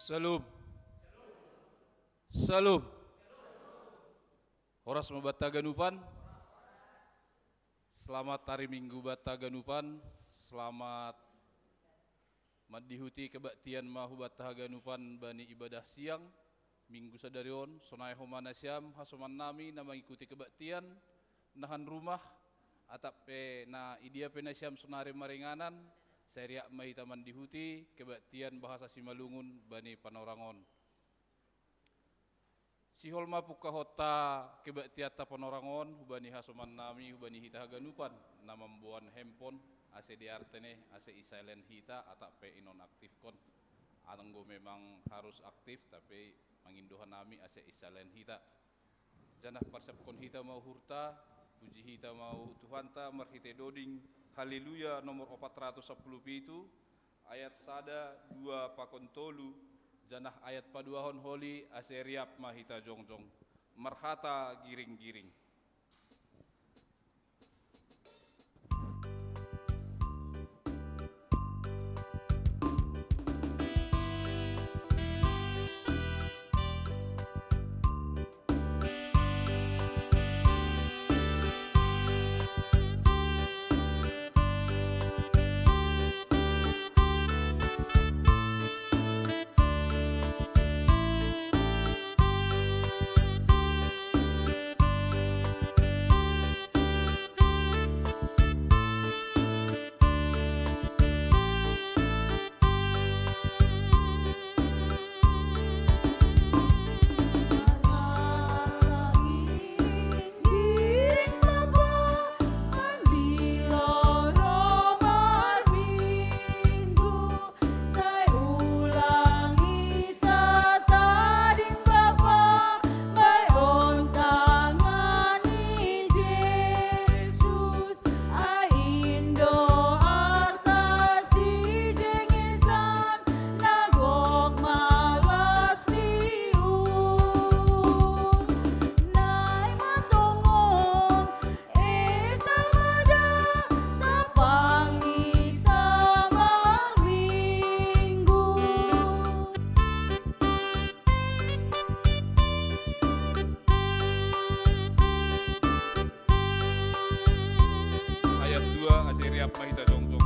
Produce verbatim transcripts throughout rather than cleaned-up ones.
Shalom. Shalom. Horas ma banta haganupan. Selamat hari Minggu banta haganupan. Selamat mandihuti kebaktian ma hubanta haganupan bani ibadah siang Minggu sadari on. Sonai homa nasiam hasomannami na mangikuti kebaktian nahan rumah, atap pe na idia pe nasiam sonari maringanan, sai riap ma hita mandihuti kebaktian bahasa Simalungun bani panorang on. Sihol ma pungkahonta kebaktianta panorang on hubani hasomannami, hubani hita haganupan na mamboan handphone, ase diartene, ase i-silent hita, atap pe inonaktifkon. Anggo memang harus aktif, tapi mangindo hanami ase i-silent hita. Janah parsiapkon hita ma uhurta, puji hita ma Tuhanta marhite doding Haleluya nomor opat ratus sampulu pitu, ayat sada, dua pakon tolu, janah ayat paduahon holi ase riap ma hita jongjong. Marhata giring-giring. Ayat dua, ase riap ma hita jongjong.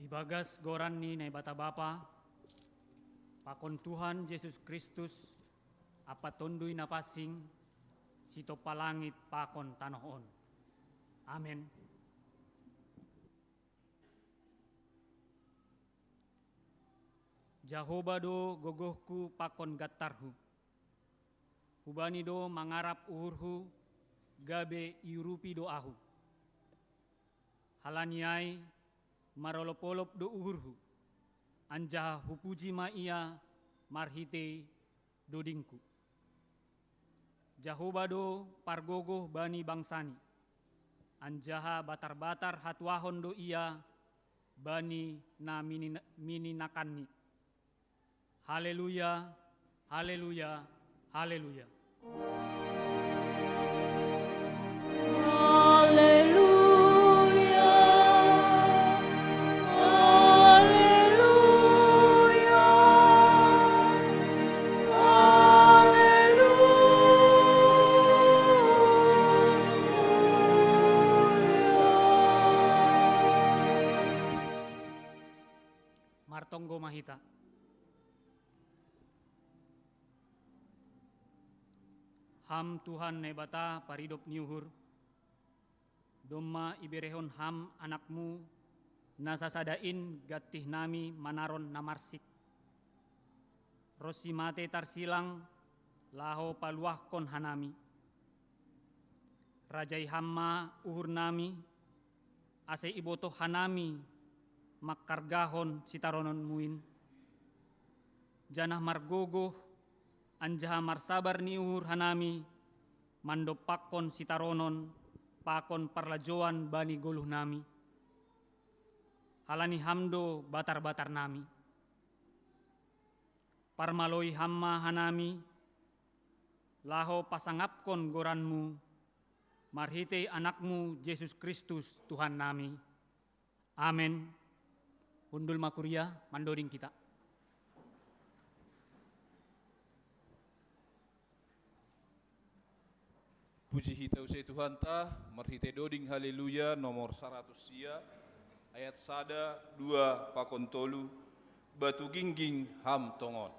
Ibagas goran ni Naibata Bapa, pakon Tuhan Jesus Kristus, ampa Tonduy Napansing, sitompa langit pakon tanoh on. Amen. Jahowa do gogohku pakon gantarhu. Hubani do mangarap uhurhu, gabe iurupi do ahu. Halani ai marolop-olop do uhurhu, anjaha hupuji ma Ia marhitei dodingku. Jahowa do pargogoh bani bangsani, anjaha batar-batar hatuahon do ia bani na minina-, mininakanni. Haleluya, haleluya, haleluya. Haleluya, haleluya, haleluya. Martonggo ma hita. Ham Tuhan Naibata paridop ni uhur, domma iberehon Ham Anakmu, na sasada in gantihnami manaron na marsik. Ronsi mate tarsilang, laho paluahkon hanami. Rajai Ham ma uhurnami, ase ibotoh hanami mangkargahon sitarononmu in. Janah margogoh anjaha marsabar ni uhur hanami mandompakkon sitaronon pakon parlajouan bani goluhnami. Halani Ham do batar-batarnami. Parmaloi Ham ma hanami, laho pasangapkon goranMu, marhitei Anakmu Jesus Kristus Tuhannami. Amen. Hundul ma kuria, mandoding kita. Puji hita use Tuhanta, marhitei doding Haleluya nomor saratus sia, ayat sada, dua, pakon tolu, batu gingging Ham tongon.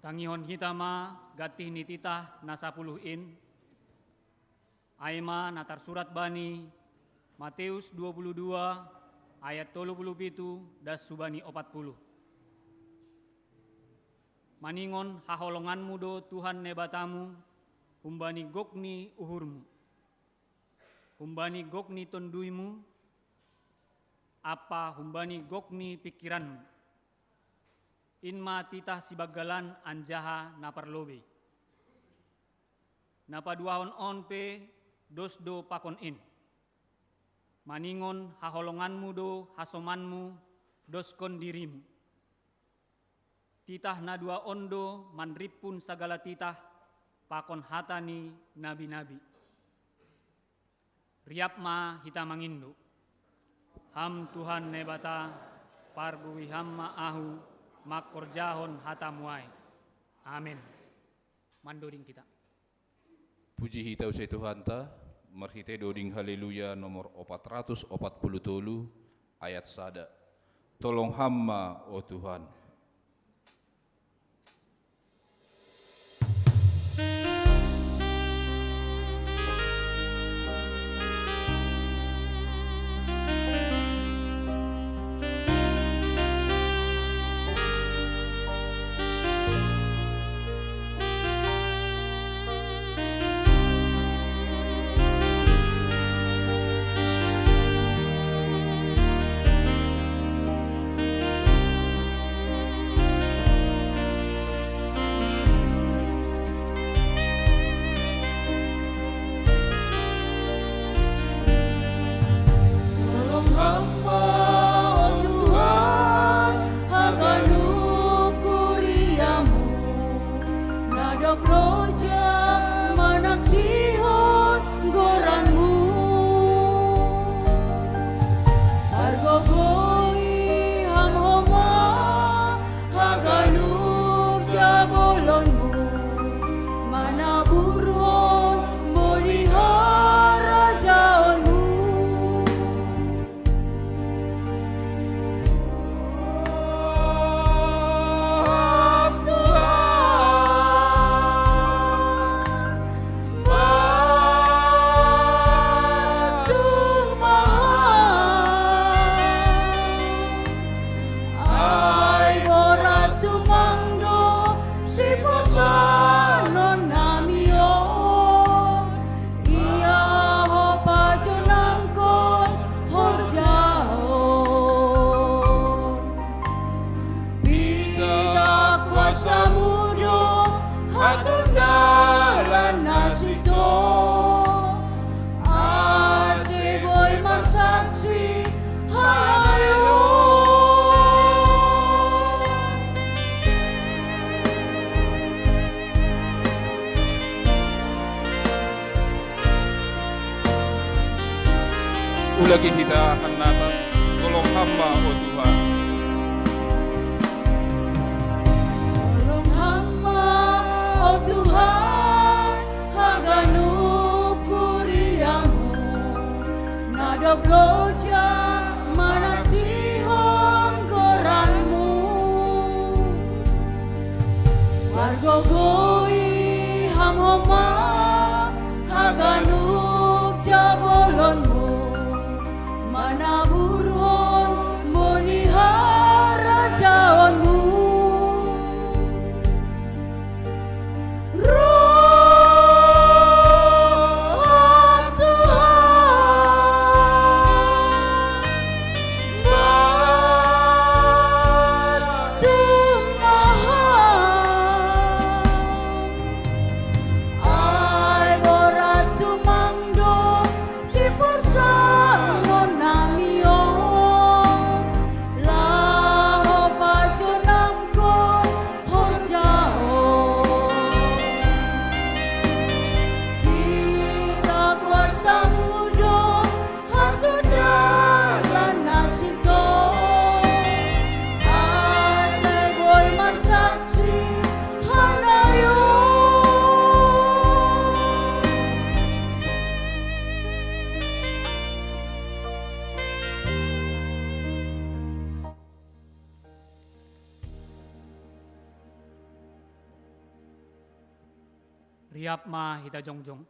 Tangihon hita ma gantih ni titah na sapuluh in, ai ma na tarsurat bani Mateus dua puluh dua ayat tolu puluh pitu das hubani opat puluh. Maningon haholonganmu do Tuhan Naibatamu humbani gok ni uhurmu, humbani gok ni tonduymu, ampa humbani gok ni pingkiranmu. In ma titah sibanggalan anjaha na parlobei. Na paduahon on pe dos do pakon in. Maningon haholonganmu do hasomanmu, doskon dirimu. Titah na dua on do manrimpun sagala titah, pakon hata ni nabi-nabi. Riap ma hita mangindo. Ham Tuhan Naibata, pargogoi Ham ma ahu mangkorjahon hatamu ai. Amen. Mandoding hita. Puji hita use Tuhanta, marhite doding Haleluya nomor opat ratus opat puluh tolu, ayat sada. Tolong Ham ma, o Tuhan. Tolong Ham ma, o Tuhan, haganup kuriamu, na dob loja manaksihon goranmu. Pargogoi Ham homa haganup jabolonmu, manaburhon moni harajaonmu. Ham Tuhan, pastur ma Ham. Ai borat tumang do siporsanon nami on, ia Ho pajonangkon horja on. Pitah kuasamu do hatondalan na sintua, ase boi marsaksi hanayon. Ulaki hita han natas, tolong Ham ma, o Tuhan. Tolong Ham ma, o Tuhan, haganup kuriamu, na dob loja manaksihon goranmu. Pargogoi Ham homa haganup jabolonmu, manaburhon moni harajaonmu. Roh Ham Tuhan, pastur ma Ham. Ai borat tumang do siporsanon nami on, laho pajonangkon horja on. Pitah kuasamu do hatondalan na sintua, ase boi marsaksi hanayon. Riap ma hita jongjong.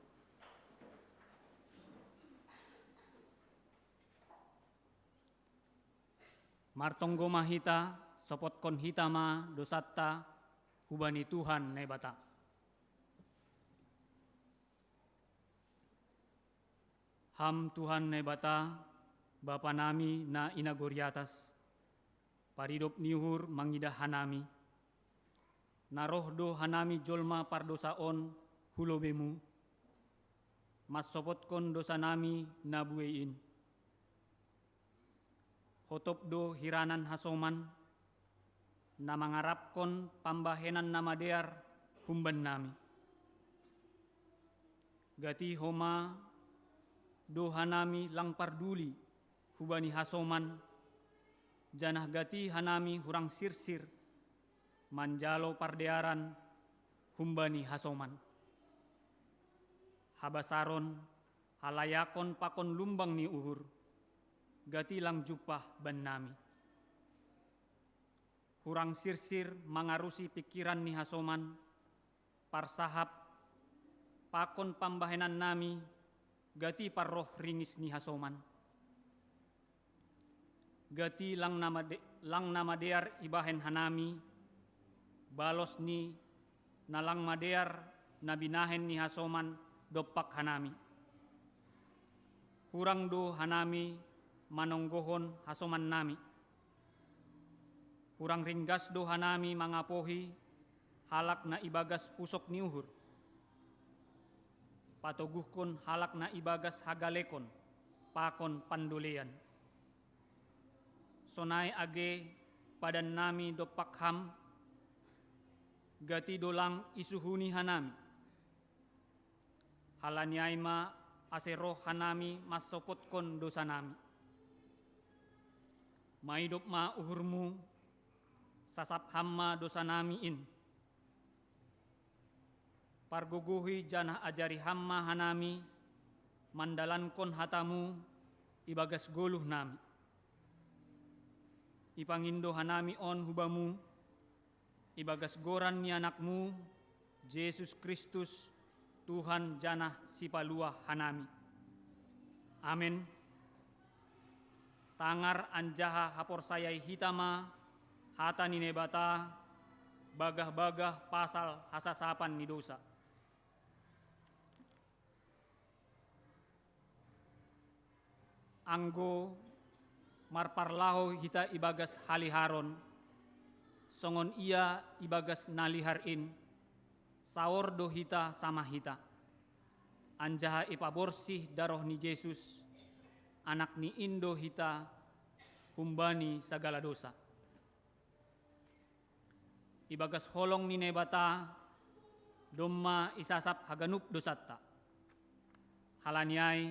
Martonggo ma hita, sopotkon hita ma dosanta hubani Tuhan Naibata. Ham Tuhan Naibata, Bapa nami na i nagori atas, paridop ni uhur mangidah hanami. Na roh do hanami jolma pardosa on hu lobeimu. mansopotkon dosanami na buei in. Hotop do hiranan hasoman, na mangarapkon pambahenan na madear humbannami. Gati homa do hanami lang parduli hubani hasoman, janah gati hanami hurang sirsir manjalo pardearan humbani hasoman. Habasaron, halayakon pakon lumbang ni uhur, gati lang jumpah bannami. Hurang sirsir mangarusi pingkiran ni hasoman, parsahap pakon pambahenannami, gati parroh ringis ni hasoman. Gati lang na made-, lang na madear ibahen hanami, balos ni na lang madear na binahen ni hasoman dompak hanami. Hurang do hanami manonggohon hasomannami. Hurang ringgas do hanami mangapohi halak na ibagas pusok ni uhur. Patoguhkon halak na ibagas hagalekon pakon pandolean. Sonai age padannami dompak Ham, gati do lang isuhuni hanami. Halani ai ma ase roh hanami mansopotkon dosanami. Maidop ma uhurmu, sasap Ham ma dosanami in. Pargogohi janah ajari Ham ma hanami mandalankon hatamu ibagas goluhnami. Ipangindo hanami on hu Bamu, ibagas goran ni AnakMu, Jesus Kristus, Tuhan janah Sipaluah hanami. Amen. Tangar anjaha haporsayai hita ma hata ni Naibata, bagah-bagah pasal hasasapan ni dousa. Anggo marparlahou hita ibagas haliharon, songon Ia ibagas na lihar in, saor do hita samah hita. Anjaha ipaborsih daroh ni Jesus, AnakNi in do hita humbani sagala dousa. Ibagas holong ni Naibata, domma isasap haganup dousanta. Halani ai,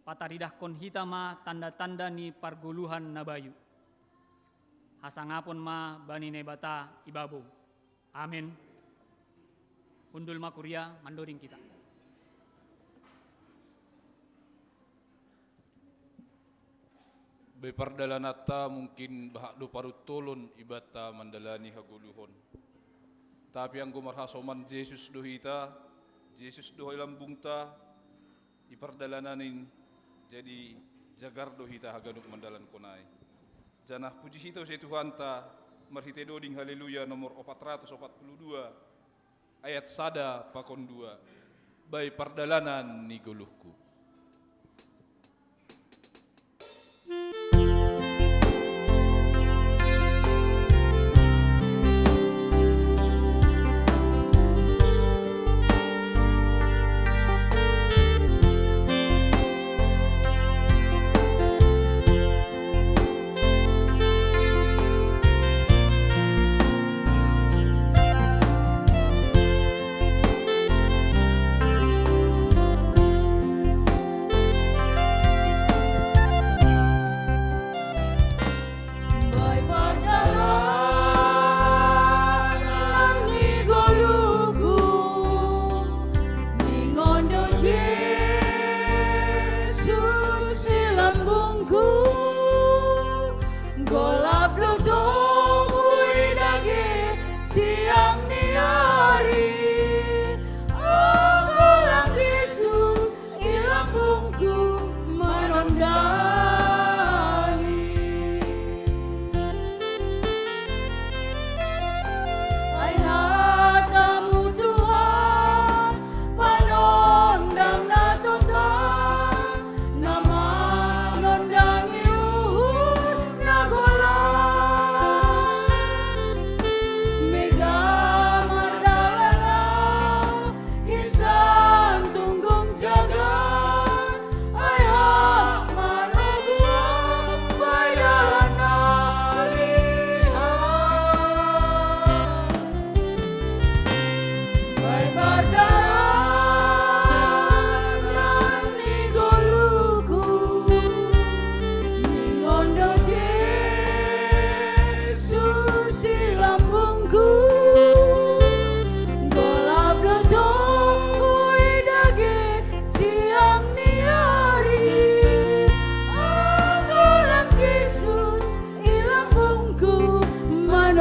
pataridahkon hita ma tanda-tanda ni pargoluhan na bayu. Hasangapon ma bani Naibata ibabou. Amen. Hundul ma kuria, mandoding hita. Be pardalananta mungkin bahat do paruntolon ibanta mandalani hagoluhon. Tapi anggo marhasoman Jesus do hita, Jesus do lambungta, i pardalanan in, jadi jagar do hita haganup mandalankon ai. Janah puji hita use Tuhanta, marhite doding Haleluya nomor opat ratus opat puluh dua, ayat sada pakon dua. Bai pardalanan ni goluhku.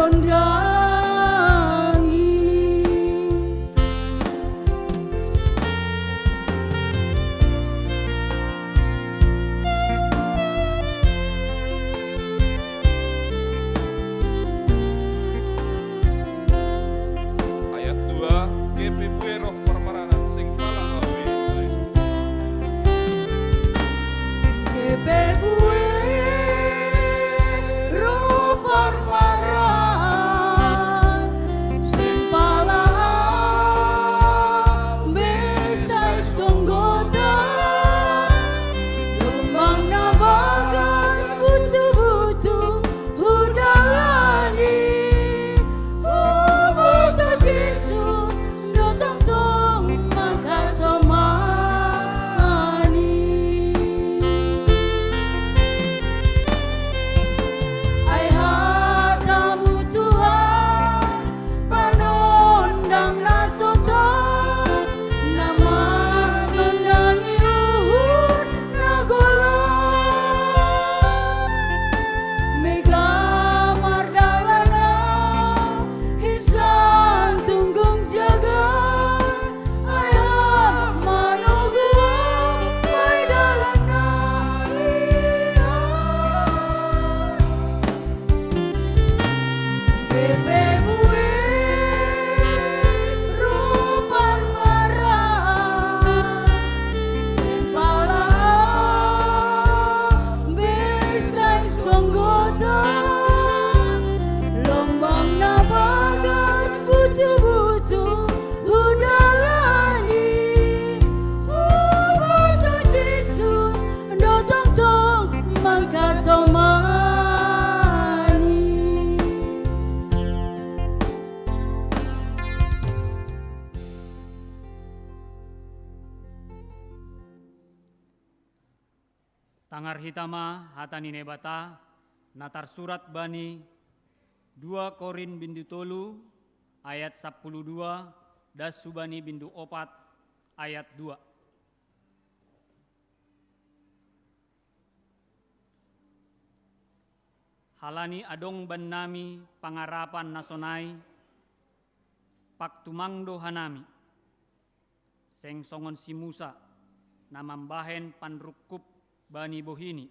Ondangi. Ayat dua, G P bue roh parmaranan sing pala au be. G P bue roh parmaranan sing pala au be sai songgota. Lombang na bagas butu-butu hudalani. Huboto Jesus, ndo tongtong mangkasomani. Ai hatamu Tuhan, panondang na toto, na manondangi uhur na golo. Mega mardalana, insan tunggung jaga, ai hap manogua, mai dalan na liat. G P bue roh parmaranan sing pala au be sai songgota. Lombang na bagas butu-butu hudalani. Huboto Jesus, ndo tongtong mangkasomani. Tangar hita ma hata ni Naibata, na tarsurat bani dua Korin bindu tolu ayat sampulu dua, das hubani bindu opat ayat dua. Halani adong bannami pangarapan na sonai, pangtumang do hanami, seng songon si Musa, na mambahen panrungkub bani bohini,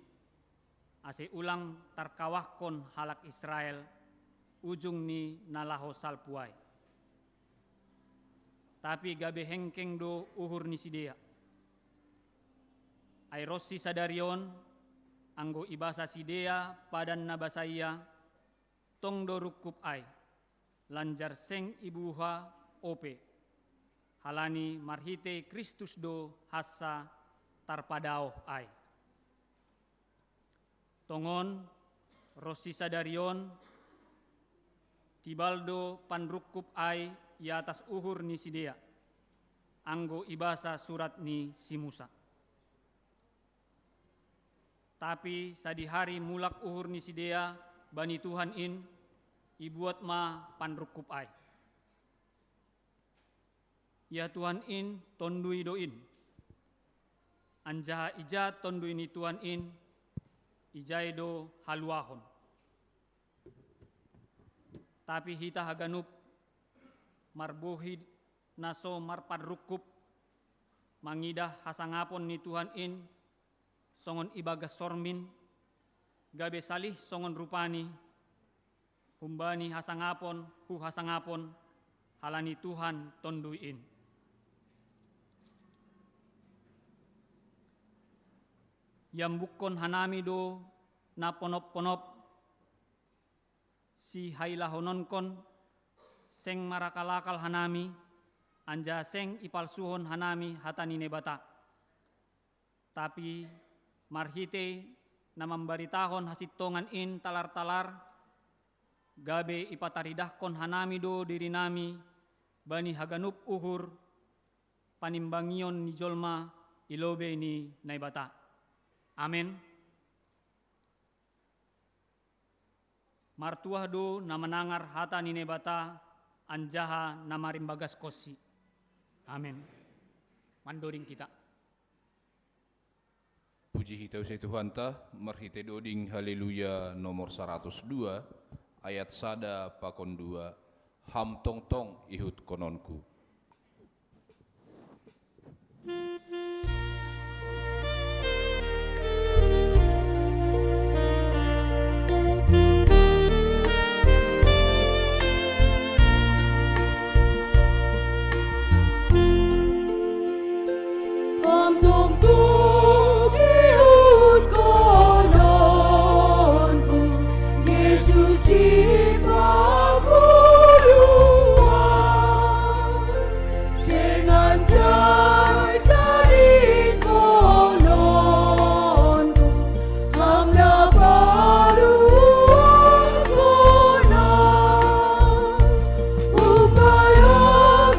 ase ulang tarkawahkon halak Israel ujung ni na laho salpu ai. Tapi gabe hengkeng do uhur ni sidea. Ai ronsi sadari on, anggo ibasa sidea padan na basaia, tong do rungkub ai, lanjar seng ibuha ope, halani marhitei Kristus do hansa tarpadaoh ai. Tongon, ronsi sadari on, tibal do panrungkub ai i atas uhur ni sidea, anggo ibasa surat ni si Musa. Tapi sadihari mulak uhur ni sidea bani Tuhan in, ibuat ma panrungkub ai. Ia Tuhan in tondui do in. Anjaha ija tondui ni Tuhan in, ijai do haluahon. Tapi hita haganup, marbohi na so marpanrungkub, mangidah hasangapon ni Tuhan in, songon ibagas sormin, gabe salih songon rupani, humbani hasangapon hu hasangapon, halani Tuhan tondui in. Iambukkon hanami do na ponop-ponop, sihailahononkon, seng marakal-akal hanami, anjaha seng ipalsuhon hanami hata ni Naibata. Tapi marhitei na mambaritahon hasintongan in talar-talar, gabe ipataridahkon hanami do dirinami bani haganup uhur panimbangion ni jolma i lobei ni Naibata. Amen. Martuah do na manangar hata ni Naibata anjaha na marimbagaskonsi. Amen. Mandoding hita. Puji hita use Tuhanta, marhite doding Haleluya nomor saratus dua, Ayat sada pakon dua, Ham tongtong ihutkononku. Ham tongtong ihutkononku, Jesus i paguluan, seng anjai tadingkononku, Ham na paluahon au. Umpaya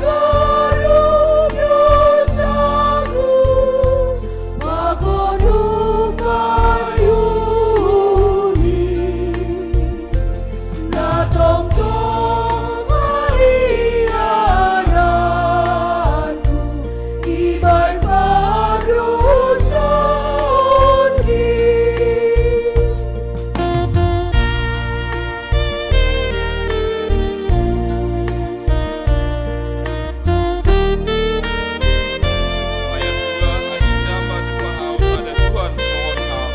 galup dosaku, pakon umpayumi, na tongtong hianatku, ibaing padosahonki. Ayat dua, ai ija ma jumpa au sada Tuhan songon Ham.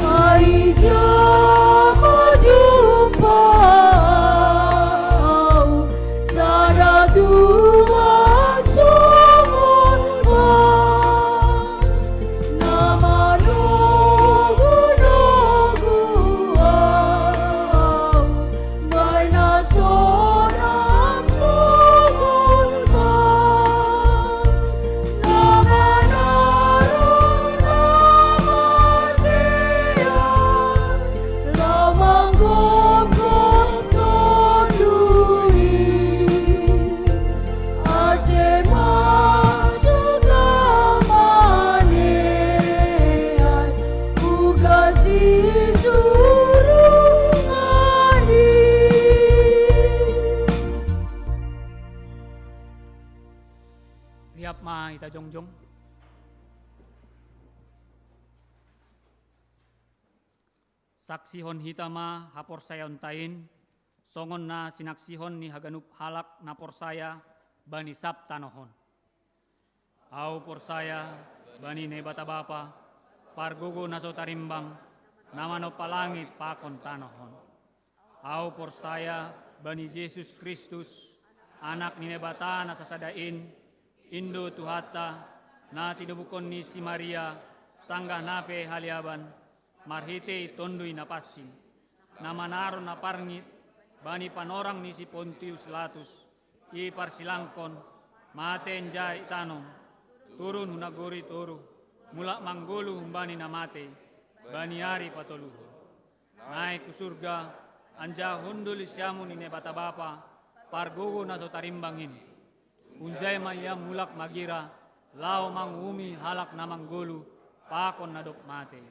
Ai ija ma jumpa au sada Tuhan songon Ham, na manogunogu au, bahen na sonang songon Ham, na manaron hamatean, laho manggomgom Tonduy i, ase masuk hamanean ugas i surungan i. Riap ma hita jongjong. Saksihon hita ma haporsayaonta in, songon na sinaksihon ni haganup halak na porsaya bani sab tanoh on. Au porsaya bani Naibata Bapa, pargogo na so tarimbang, na manompa langit pakon tanoh on. Au porsaya bani Jesus Kristus, Anak ni Naibata na sasada in, in do Tuhanta, na tinubuhon ni si Maria, sanggah na pe haleaban, marhitei Tonduy Napansing, na manaron na parngit bani panorang ni si Pontius Latus, iparsilangkon, mate anjaha itanom, turun hu nagori toruh, mulak manggoluh humbani na matei, bani ari patoluhon. Naek hu surga, anjaha hundul di siamun ni Naibata Bapa, pargogo na so tarimbang in. Hunjai ma ia mulak magira, laho manguhumi halak na manggoluh, pakon na dob matei.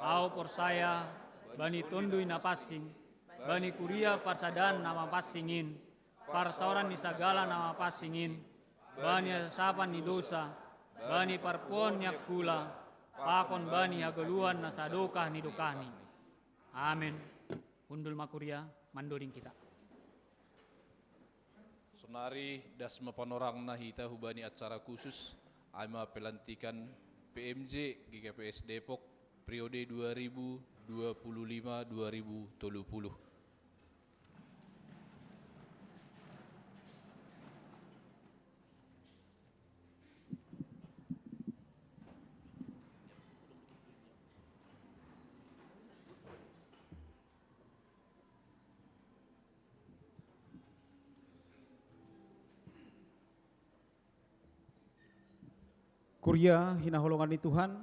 Au porsaya bani Tonduy Napansing, bani kuria parsadaan na mapansing in, parsaoran ni sagala na mapansing in, bani hasasapan ni dousa, bani parpuhoon ni angkula, pakon bani hagoluhan na sadokah ni dokahni. Amen. Hundul ma kuria, mandoding hita. Sonari das ma panorangna hita hubani acara khusus, ai ma pelantikan P M J G K P S Depok, periode dua ribu dua puluh lima dua ribu tolu puluh. Kuria hinaholongan ni Tuhan,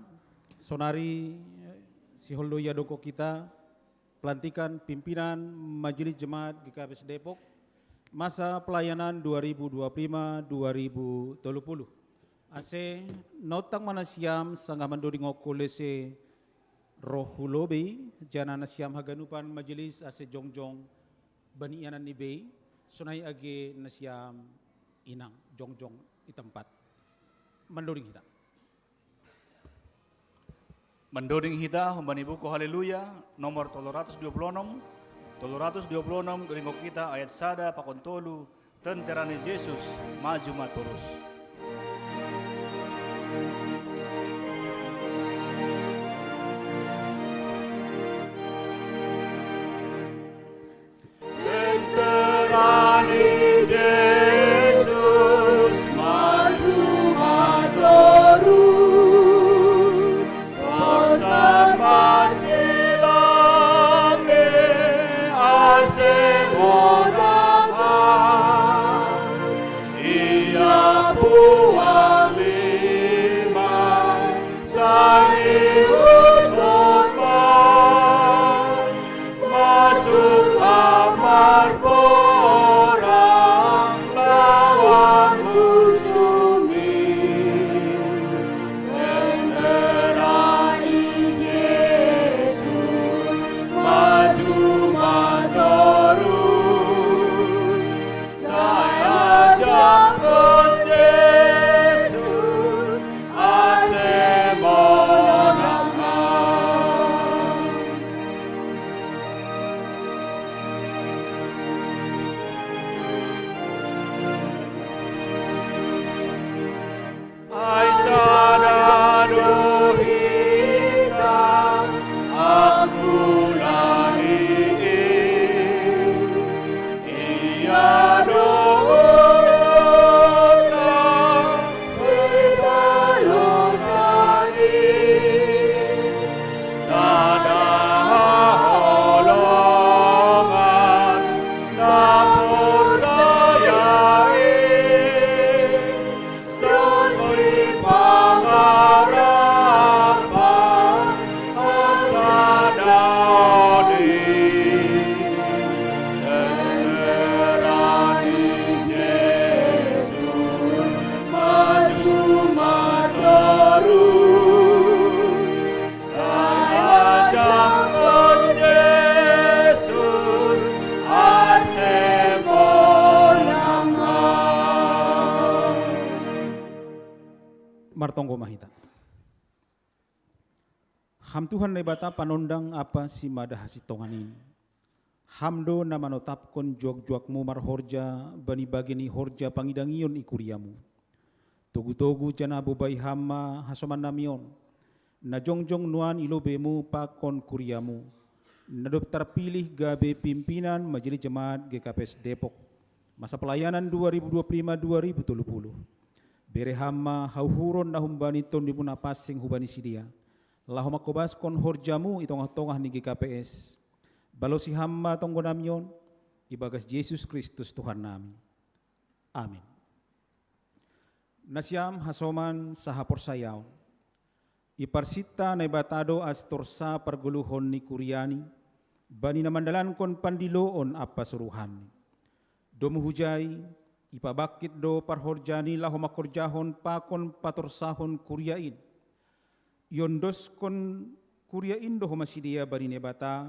sonari sihol do iadongkon hita pelantikan pimpinan Majelis Jemaat G K P S Depok, masa pelayanan dua ribu dua puluh lima dua ribu tolu puluh. Ase naontang ma nasiam sanggah mandodingkon kolese roh hu lobei, janah nasiam haganupan majelis ase jongjong bani ianan ni bei, sonai age nasiam inang jongjong i tempat. Mandoding hita. Pandoding hita humbani buku Haleluya, nomor tolu ratus dua puluh enam, tolu ratus dua puluh enam, dodingkon hita ayat sada pakon tolu, Tentera ni Jesus, maju ma torus. Tentera ni Jesus, maju ma torus. Posan masilang ni ase monang. Ia puang limai, sai uton ma, masuk amar porang lawan musuh mi. Tentera ni Jesus, maju ma torus. Sai ajakkon Jesus, ase monang. Ai sada do hita angkulan i, ia do uta sibalosan i, sada haholongan na porsaya i. Susi pangarapan, asa dao di. Tentera ni Jesus, maju ma torus. Sai ajakkon Jesus, ase monang. Martonggo ma hita. Ham Tuhan Naibata, panondang ampa simada hasintongan in. Ham do na manotapkon juak-juakmu marhorja bani bagei ni horja pangidangion i kuriamu. Togu-togu janah bobai Ham ma hasomannami on, na jongjong nuan i lobeimu pakon kuriamu, na dob tarpilih gabe pimpinan Majelis Jemaat G K P S Depok, masa pelayanan dua ribu dua puluh lima dua ribu tolu puluh. Bere Ham ma hauhuron na humbani Tonduy-Mu na pansing hubani sidea, laho mangkobaskon horja-Mu i tongah-tongah ni G K P S. Balosi Ham ma tonggonami on, ibagas Jesus Kristus Tuhannami. Amin. Nasiam hasoman sahaporsayaon, iparsinta Naibata do ase torsa pargoluhon ni kuriaNi, bani na mandalankon pandiloon ampa suruhanNi. Domu hujai, ipabangkit do parhorjaNi laho mangkorjahon pakon patorsahon kuria in. Iondoskon kuria in do homa sidea bani Naibata,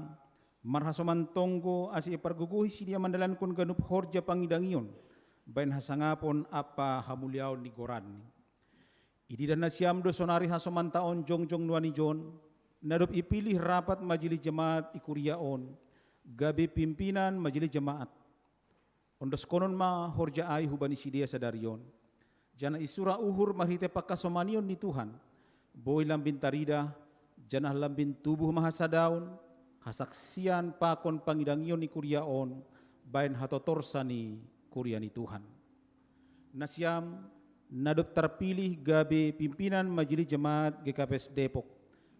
marhasoman tonggo, ase ipargogohi sidea mandalankon ganup horja pangidangion, bahen hasangapon ampa hamuliaon ni goranNi. Ididah nasiam do sonari hasomanta on jongjong nuan ijon, na dob ipilih rapat majelis jemaat i kuria on, gabe pimpinan majelis jemaat. Ondoskonon ma horja ai hubani sidea sadari on, janah isura uhur marhitei pangkasomanion ni Tuhan, boi lambin taridah, janah lambin tubuh ma hasadaon, hasaksian pakon pangidangion ni kuria on, bahen hatotorsa ni kuria ni Tuhan. Nasiam, na dob tarpilih gabe pimpinan Majelis Jemaat G K P S Depok,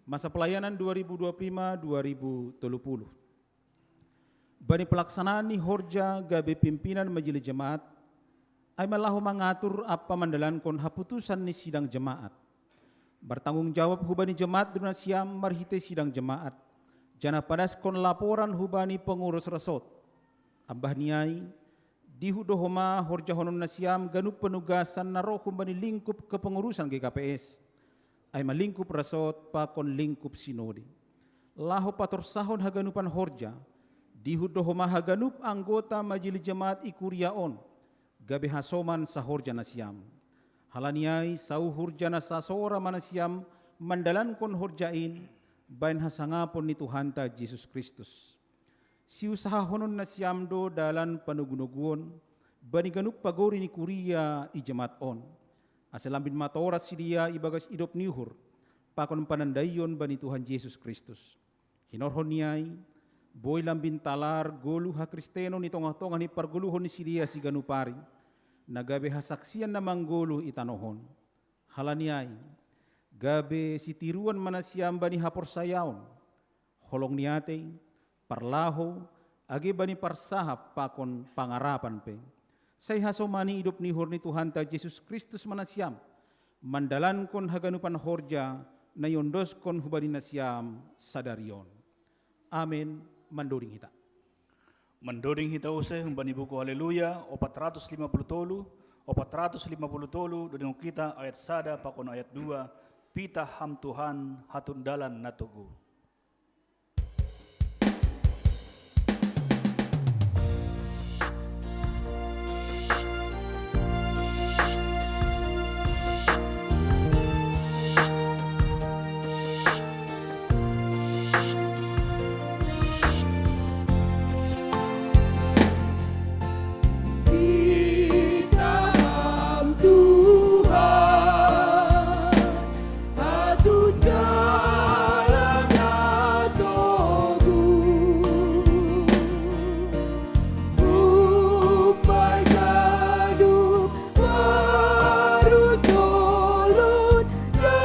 masa pelayanan dua ribu dua puluh lima dua ribu tolu puluh. Bani pelaksanaan ni horja gabe pimpinan majelis jemaat, ai ma laho mangatur ampa mandalankon haputusan ni sidang jemaat. Martanggung jawab hubani jemaat do nasiam marhitei sidang jemaat, janah padaskon laporan hubani pengurus resort. Ambah ni ai, dihut do homa horjahonon nasiam ganup penugasan na roh humbani lingkup kepengurusan G K P S, ai ma lingkup resort pakon lingkup sinode. Laho patorsahon haganupan horja, dihut do homa haganup anggota majelis jemaat i kuria on, gabe hasoman sahorja nasiam. Halani ai sauhur janah sasora ma nasiam mandalankon horja in, bahen hasangapon ni Tuhanta Jesus Kristus. Siusahahonon nasiam do dalan panogunoguon bani ganup pagori ni kuria i jamaat on, ase lambin matoras sidea ibagas idop ni uhur pakon panandaion bani Tuhan Jesus Kristus. Hinorhon ni ai, boi lambin talar goluh hakristenon i tongah-tongah ni pargoluhon ni sidea siganup ari, na gabe hasaksian na manggoluh i tanoh on. Halani ai, gabe sitiruan ma nasiam bani haporsayaon, holong ni atei, parlahou, age bani parsahap pakon pangarapan pe. Sai hasomani idop ni uhur ni Tuhanta Jesus Kristus ma nasiam, mandalankon haganupan horja na iondoskon hubani nasiam sadari on. Amen. Mandoding hita. Mandoding hita use humbani buku Haleluya, opat ratus lima puluh tolu, opat ratus lima puluh tolu, dodingon hita ayat sada pakon ayat dua. Pitah Ham Tuhan, hatundalan na togu. Pitah Ham Tuhan, hatundalan na togu. Umbai ganup parutolon na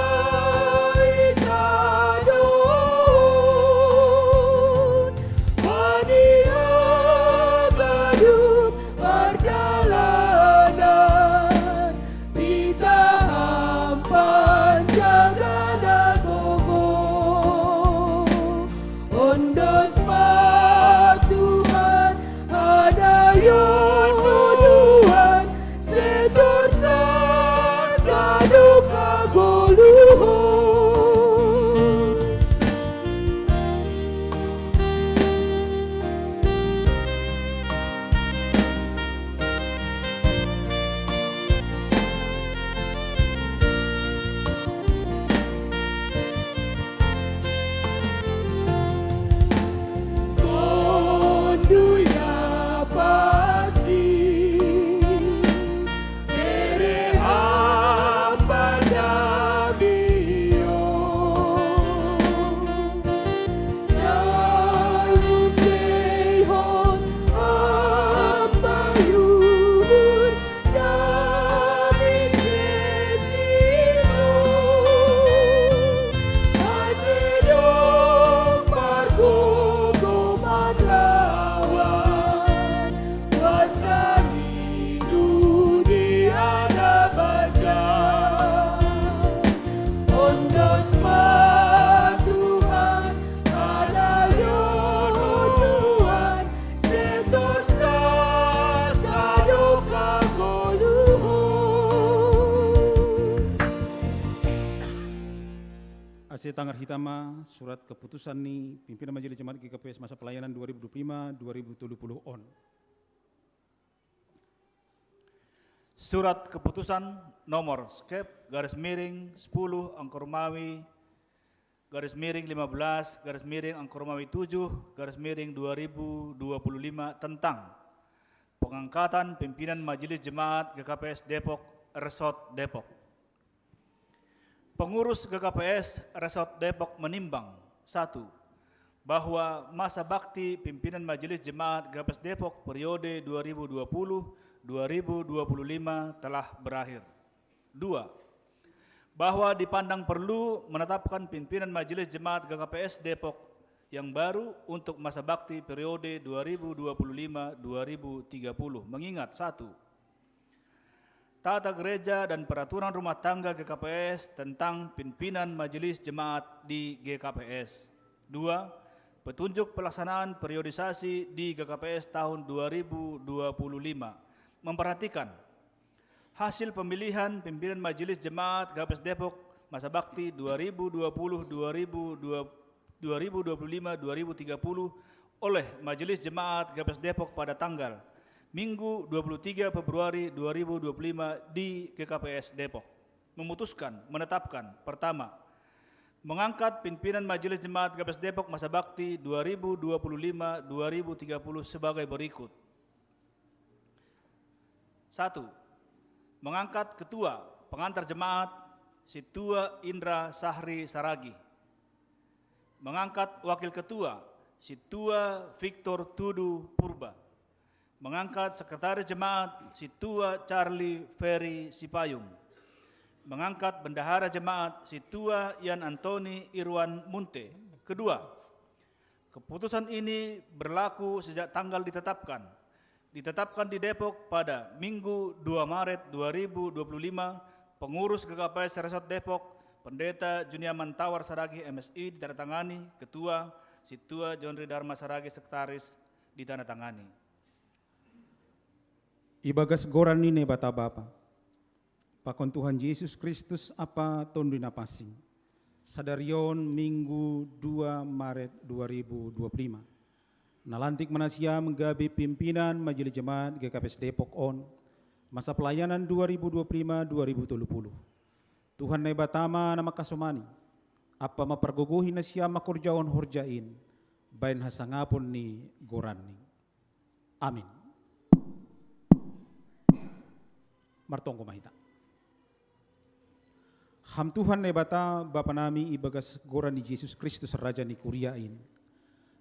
i tanoh on, bani haganup pardalanan, pitah Ham panjaga na gogoh. Ondos ma Tuhan hadayonon, setorsa sadok hagoluhon. Konduya pasi, bere Ham pandamion. Sai useihon Ham ma uhur nami sesino, ase dong pargogoman lawan kuasa ni dunia na baca. Ondos ma Tuhan hadayonon, setorsa sadok hagoluhon. Ase tangar hita ma surat keputusan ni pimpinan Majelis Jemaat G K P S masa pelayanan dua ribu dua puluh lima dua ribu tujuh puluh on. Surat keputusan nomor skep garis miring sepuluh angka Romawi garis miring lima belas garis miring angka Romawi tujuh garis miring dua ribu dua puluh lima tentang pengangkatan pimpinan Majelis Jemaat G K P S Depok, Resort Depok. Pengurus G K P S Resort Depok menimbang, satu, bahwa masa bakti pimpinan Majelis Jemaat G K P S Depok periode dua ribu dua puluh dua ribu dua puluh lima telah berakhir. Dua, bahwa dipandang perlu menetapkan pimpinan Majelis Jemaat G K P S Depok yang baru untuk masa bakti periode dua ribu dua puluh lima dua ribu tiga puluh. Mengingat, satu, tata gereja dan peraturan rumah tangga G K P S tentang pimpinan majelis jemaat di G K P S. Dua, petunjuk pelaksanaan periodisasi di G K P S tahun dua ribu dua puluh lima. Memperhatikan hasil pemilihan pimpinan Majelis Jemaat G K P S Depok masa bakti dua ribu dua puluh dua ribu dua puluh lima dua ribu tiga puluh oleh Majelis Jemaat G K P S Depok pada tanggal Minggu dua puluh tiga Februari dua ribu dua puluh lima di G K P S Depok. Memutuskan, menetapkan, pertama, Mengangkat pimpinan Majelis Jemaat G K P S Depok masa bakti dua ribu dua puluh lima dua ribu tiga puluh sebagai berikut. Satu, mengangkat ketua pengantar jemaat Situa Indra Sahri Saragi. Mengangkat wakil ketua Situa Victor Tudu Purba. Mengangkat sekretaris jemaat Situa Charlie Ferry Sipayung. Mengangkat bendahara jemaat Situa Ian Antoni Irwan Munte. Kedua, keputusan ini berlaku sejak tanggal ditetapkan. Ditetapkan di Depok pada Minggu dua Maret dua ribu dua puluh lima, pengurus G K P S Resort Depok, Pendeta Juniaman Tawar Saragi M Si ditandatangani, ketua, Situa John Ridharma Saragi sekretaris ditandatangani. Ibagas goran ni Naibata Bapa, pakon Tuhan Jesus Kristus Amanta Tonduy Napansing. Sadari on Minggu dua Maret dua ribu dua puluh lima. Nalantik ma nasiam gabe pimpinan Majelis Jemaat G K P S Depok on, masa pelayanan dua ribu dua puluh lima dua ribu tolu puluh. Tuhan Naibata ma na mangkasomani, ampa mampargogohi nasiam mangkorjahon horja in, bahen hasangapon ni goranni. Amin. Martonggo ma hita. Ham Tuhan Naibata, Bapa nami, ibagas goran ni Jesus Kristus, Raja ni kuria in.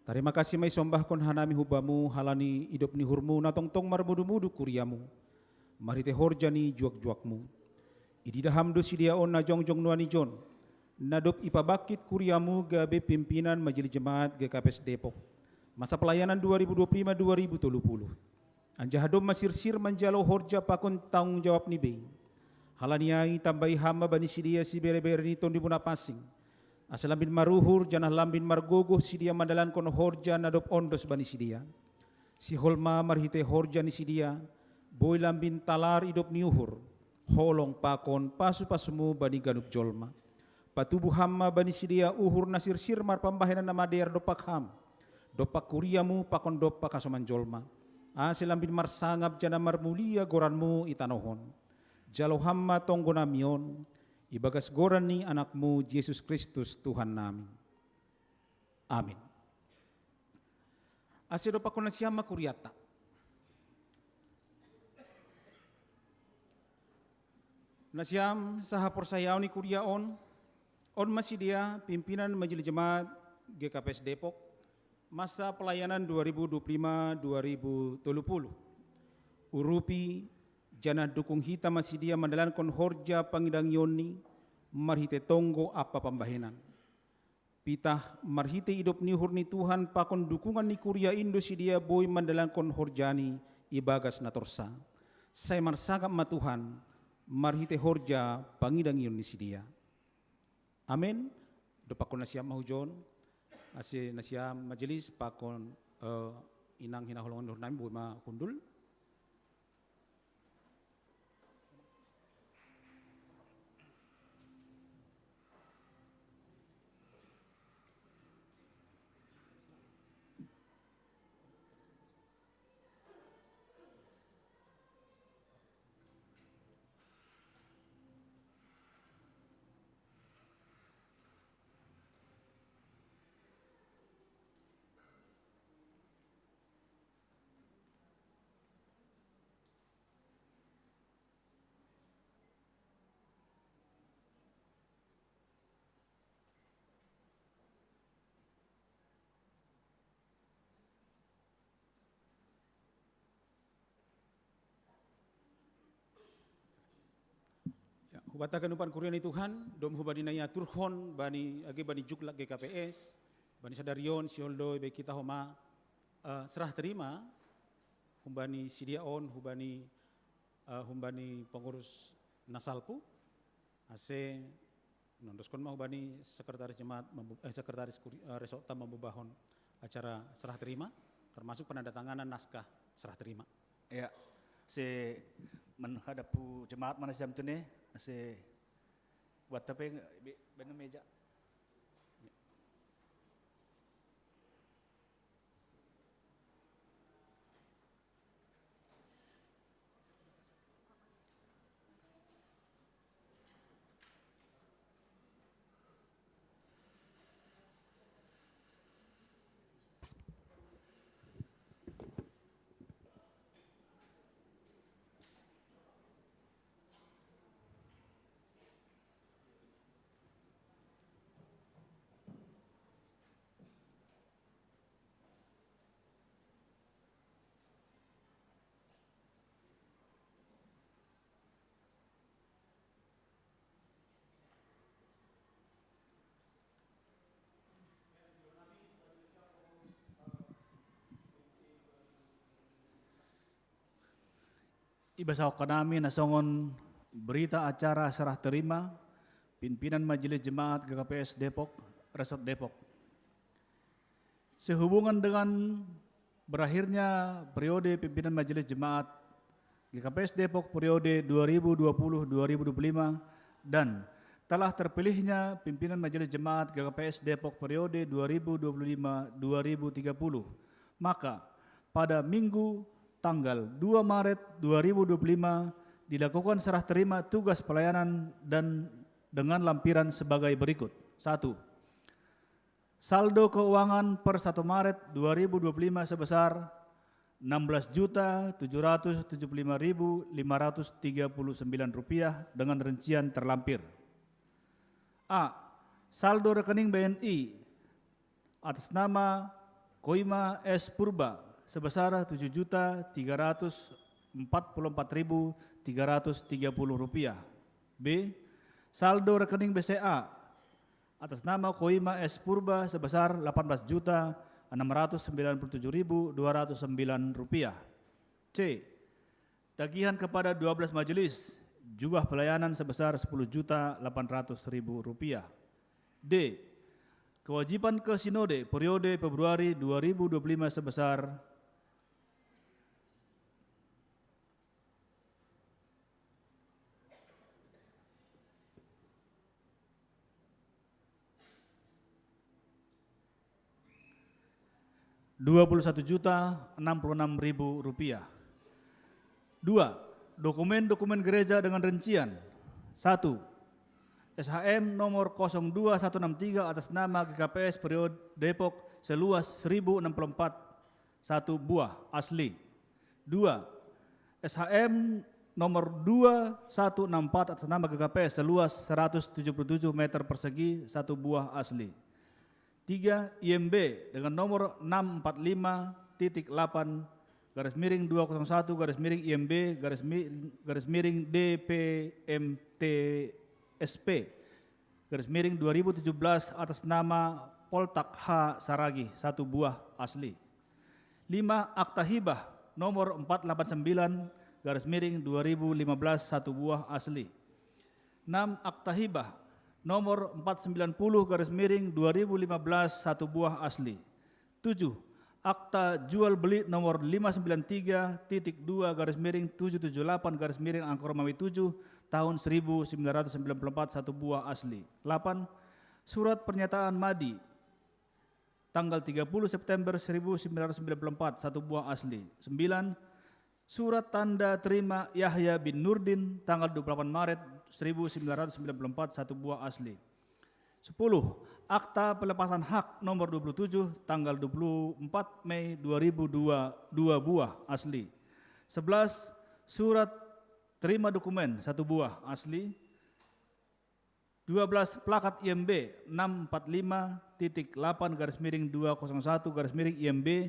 Tarima kasih ma isombahkon hanami hu Bamu, halani idop ni uhurMu na tongtong marmudumudu kuriaMu, marhitei horja ni juakjuakMu. Ididah Ham do sidea on na jongjong nuan ijon, na dob ipabangkit kuriaMu gabe pimpinan Majelis Jemaat G K P S Depok, masa pelayanan dua ribu dua puluh lima dua ribu tolu puluh. Anjaha domma sirsir manjalo horja pakon tanggung jawabni bei. Halani ai tambai Ham ma bani sidea siberebere ni TonduiMu Napansing, asa lambin maruhur janah lambin margogoh sidea mandalankon horja na dob ondos bani sidea. Sihol ma marhitei horja ni sidea, boi lambin talar idop ni uhur, holong pakon pasupasuMu bani ganup jolma. Patubu Ham ma bani sidea uhur na sirsir marpambahenan na madear dompak Ham, dompak kuriaMu pakon dompak hasoman jolma, ase lambin marsangap janah marmulia goranMu i tanoh on. Jalo Ham ma tonggonami on, ibagas goran ni AnakMu Jesus Kristus Tuhannami. Amin. Ase dompakkon nasiam ma kurianta. Nasiam sahaporsayaon ni kuria on, on ma sidea pimpinan Majelis Jemaat G K P S Depok, masa pelayanan dua ribu dua puluh lima dua ribu tolu puluh. Urupi, janah dukung hita ma sidea mandalankon horja pangidangionni marhitei tonggo ampa pambahenan. Pitah marhitei idop ni uhur ni Tuhan pakon dukungan ni kuria in do sidea boi mandalankon horjani ibagas na torsa. Sai marsangap ma Tuhan marhitei horja pangidangion ni sidea. Amen. Dompakkon nasiam ma hujon, ase nasiam majelis pakon, eh, inang hinaholongan ni uhurnami boi ma hundul. Ya, hubanta ganupan kuria ni Tuhan, dom hubani na iaturhon bani, age bani juklak G K P S, bani sadari on sihol do ibege hita homa, eh, serah terima, humbani sidea on, hubani, eh, humbani pengurus na salpu, ase nondoskon ma hubani sekretaris jemaat mambu-, eh, sekretaris kuri-, eh, resortta mambobahon acara serah terima, termasuk penandatanganan naskah serah terima. Ya, ase menghadap hu jemaat ma nasiam tune, ase buat apa yang be-, benar meja. Ibasaho kanami na songon berita acara serah terima pimpinan Majelis Jemaat G K P S Depok, Resort Depok. Sehubungan dengan berakhirnya periode pimpinan Majelis Jemaat G K P S Depok periode dua ribu dua puluh dua ribu dua puluh lima dan telah terpilihnya pimpinan Majelis Jemaat G K P S Depok periode dua ribu dua puluh lima dua ribu tiga puluh, maka pada Minggu tanggal dua Maret dua ribu dua puluh lima dilakukan serah terima tugas pelayanan dan dengan lampiran sebagai berikut. Satu, saldo keuangan per satu Maret dua ribu dua puluh lima sebesar enam belas juta tujuh ratus tujuh puluh lima ribu lima ratus tiga puluh sembilan rupiah dengan rincian terlampir. A. Saldo rekening B N I atas nama Koima S Purba sebesar tujuh juta tiga ratus empat puluh empat ribu tiga ratus tiga puluh rupiah. B. Saldo rekening B C A atas nama Koima S Purba sebesar delapan belas juta enam ratus sembilan puluh tujuh ribu dua ratus sembilan rupiah. C. Tagihan kepada dua belas majelis, jumlah pelayanan sebesar sepuluh juta delapan ratus ribu rupiah. D. Kewajiban ke sinode periode Februari dua ribu dua puluh lima sebesar dua puluh satu juta enam puluh enam ribu rupiah. Dua, dokumen-dokumen gereja dengan rincian. Satu, S H M nomor kosong dua satu enam tiga atas nama G K P S periode Depok seluas seribu enam puluh empat, satu buah, asli. Dua, S H M nomor dua satu enam empat atas nama G K P S seluas seratus tujuh puluh tujuh meter persegi, satu buah, asli. Tiga, I M B dengan nomor enam empat lima titik delapan garis miring dua kosong satu garis miring I M B garis mi-, garis miring D P M T S P garis miring dua ribu tujuh belas atas nama Poltak H Saragih, satu buah, asli. Lima, akta hibah nomor empat delapan sembilan garis miring dua ribu lima belas, satu buah, asli. Enam, akta hibah nomor empat sembilan puluh garis miring dua ribu lima belas, satu buah, asli. Tujuh, akta jual beli nomor lima sembilan tiga titik dua garis miring tujuh tujuh delapan garis miring Angkor Mami tujuh tahun seribu sembilan ratus sembilan puluh empat, satu buah, asli. Delapan, surat pernyataan madi tanggal tiga puluh September seribu sembilan ratus sembilan puluh empat, satu buah, asli. Sembilan, surat tanda terima Yahya bin Nurdin tanggal dua puluh delapan Maret seribu sembilan ratus sembilan puluh empat, satu buah, asli. Sepuluh, akta pelepasan hak nomor dua puluh tujuh tanggal dua puluh empat Mei dua ribu dua, dua buah, asli. Sebelas, surat terima dokumen, satu buah, asli. Dua belas, plakat I M B enam empat lima titik delapan garis miring dua kosong satu garis miring I M B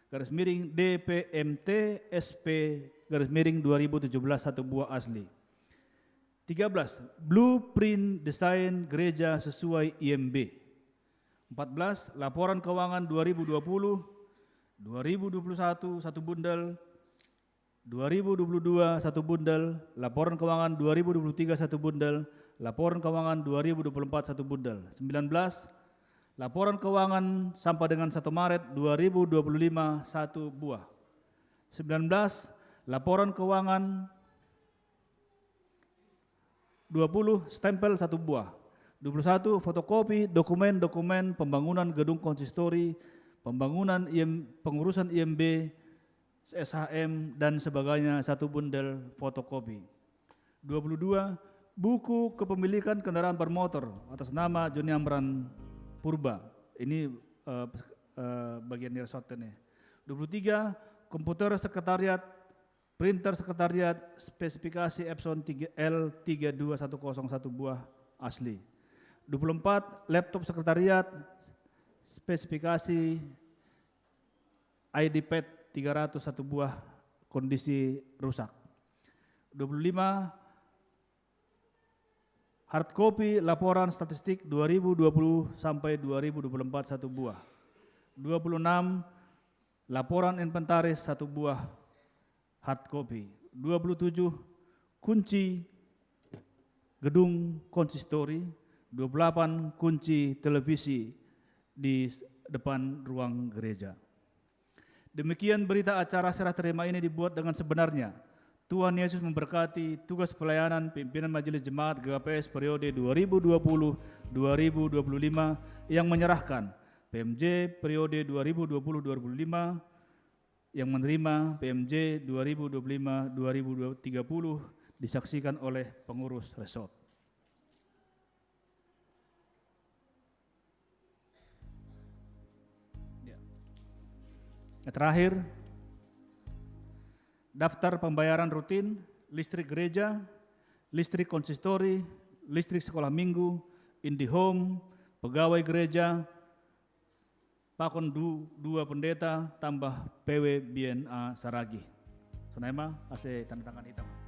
garis miring D P M T S P garis miring dua ribu tujuh belas, satu buah, asli. Tiga belas, blueprint desain gereja sesuai I M B. Empat belas, laporan keuangan dua ribu dua puluh, dua ribu dua puluh satu, satu bundel, dua ribu dua puluh dua, satu bundel, laporan keuangan dua ribu dua puluh tiga, satu bundel, laporan keuangan dua ribu dua puluh empat, satu bundel. Sembilan belas, laporan keuangan sampai dengan satu Maret dua ribu dua puluh lima, satu buah. Sembilan belas, laporan keuangan. Dua puluh, stempel, satu buah. Dua puluh satu, fotokopi dokumen-dokumen pembangunan gedung konsistori, pembangunan I M, pengurusan I M B, S H M, dan sebagainya, satu bundel fotokopi. Dua puluh dua, buku kepemilikan kendaraan bermotor atas nama Joni Amran Purba. Ini, eh, eh, bagian dari shotnya. Dua puluh tiga, komputer sekretariat, printer sekretariat spesifikasi Epson tiga L tiga dua satu kosong, satu buah, asli. Dua puluh empat, laptop sekretariat spesifikasi I D pad tiga ratus, satu buah, kondisi rusak. Dua puluh lima, hard copy laporan statistik dua ribu dua puluh sampai dua ribu dua puluh empat, satu buah. Dua puluh enam, laporan inventaris, satu buah, hard copy. dua puluh tujuh kunci gedung konsistori, dua puluh delapan kunci televisi di depan ruang gereja. Demikian berita acara serah terima ini dibuat dengan sebenarnya. Tuhan Yesus memberkati tugas pelayanan pimpinan Majelis Jemaat G K P S periode dua ribu dua puluh dua ribu dua puluh lima yang menyerahkan, P M J periode dua ribu dua puluh dua ribu dua puluh lima yang menerima, P M J dua ribu dua puluh lima dua ribu tiga puluh disaksikan oleh pengurus resort. Ya. Yang terakhir, daftar pembayaran rutin listrik gereja, listrik konsistori, listrik sekolah minggu, IndiHome, pegawai gereja, pakon du, dua pendeta tambah P W B N A Saragi. Sonai ma, ase tanda tangan hita ma.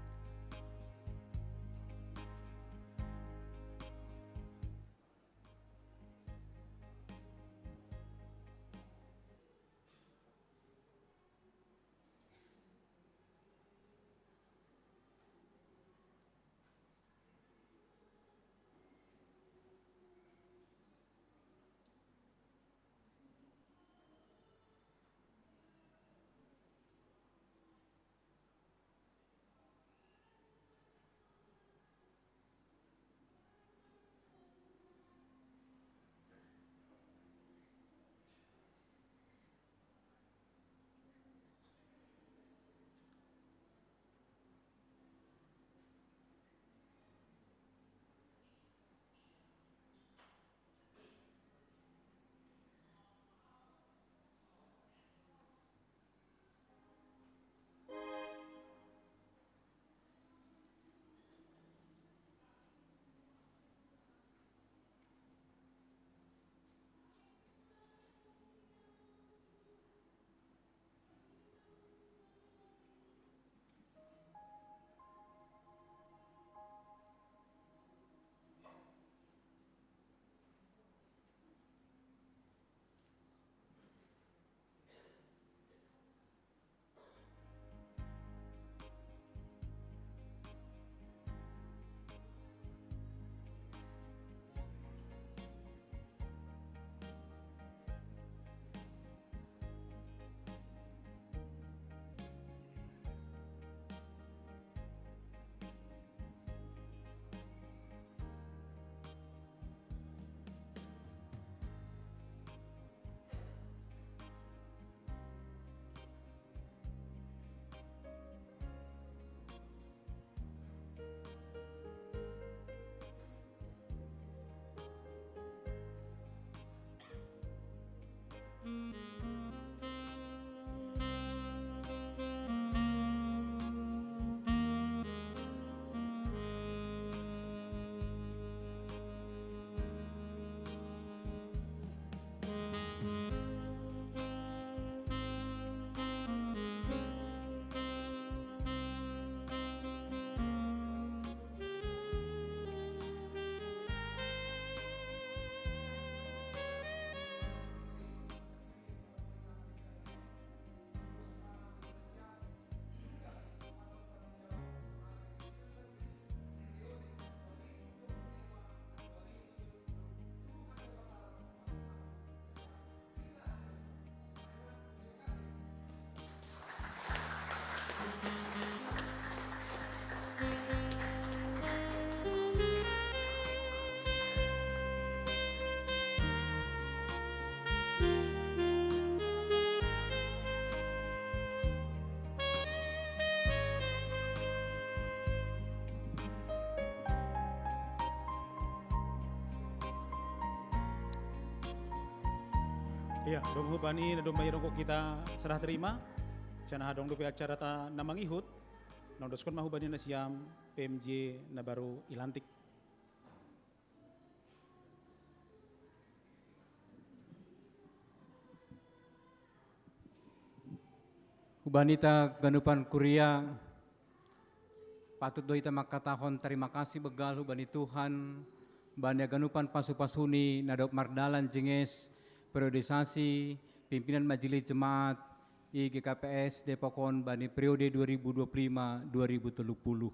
Iya, dong hubani na domma i dong ko kita serah terima. Cana hadong dope acara ta na mangihut. Na ondoskon ma hubani nasiam P M J na baru i lantik. Hubani ta ganupan kuria, patut do hita mangkatahon tarima kasih begal hubani Tuhan, bani ganupan pasu-pasuni na dob mardalan jenges periodisasi pimpinan majelis jemaat i G K P S Depok on bani periode dua ribu dua puluh lima dua ribu tiga puluh.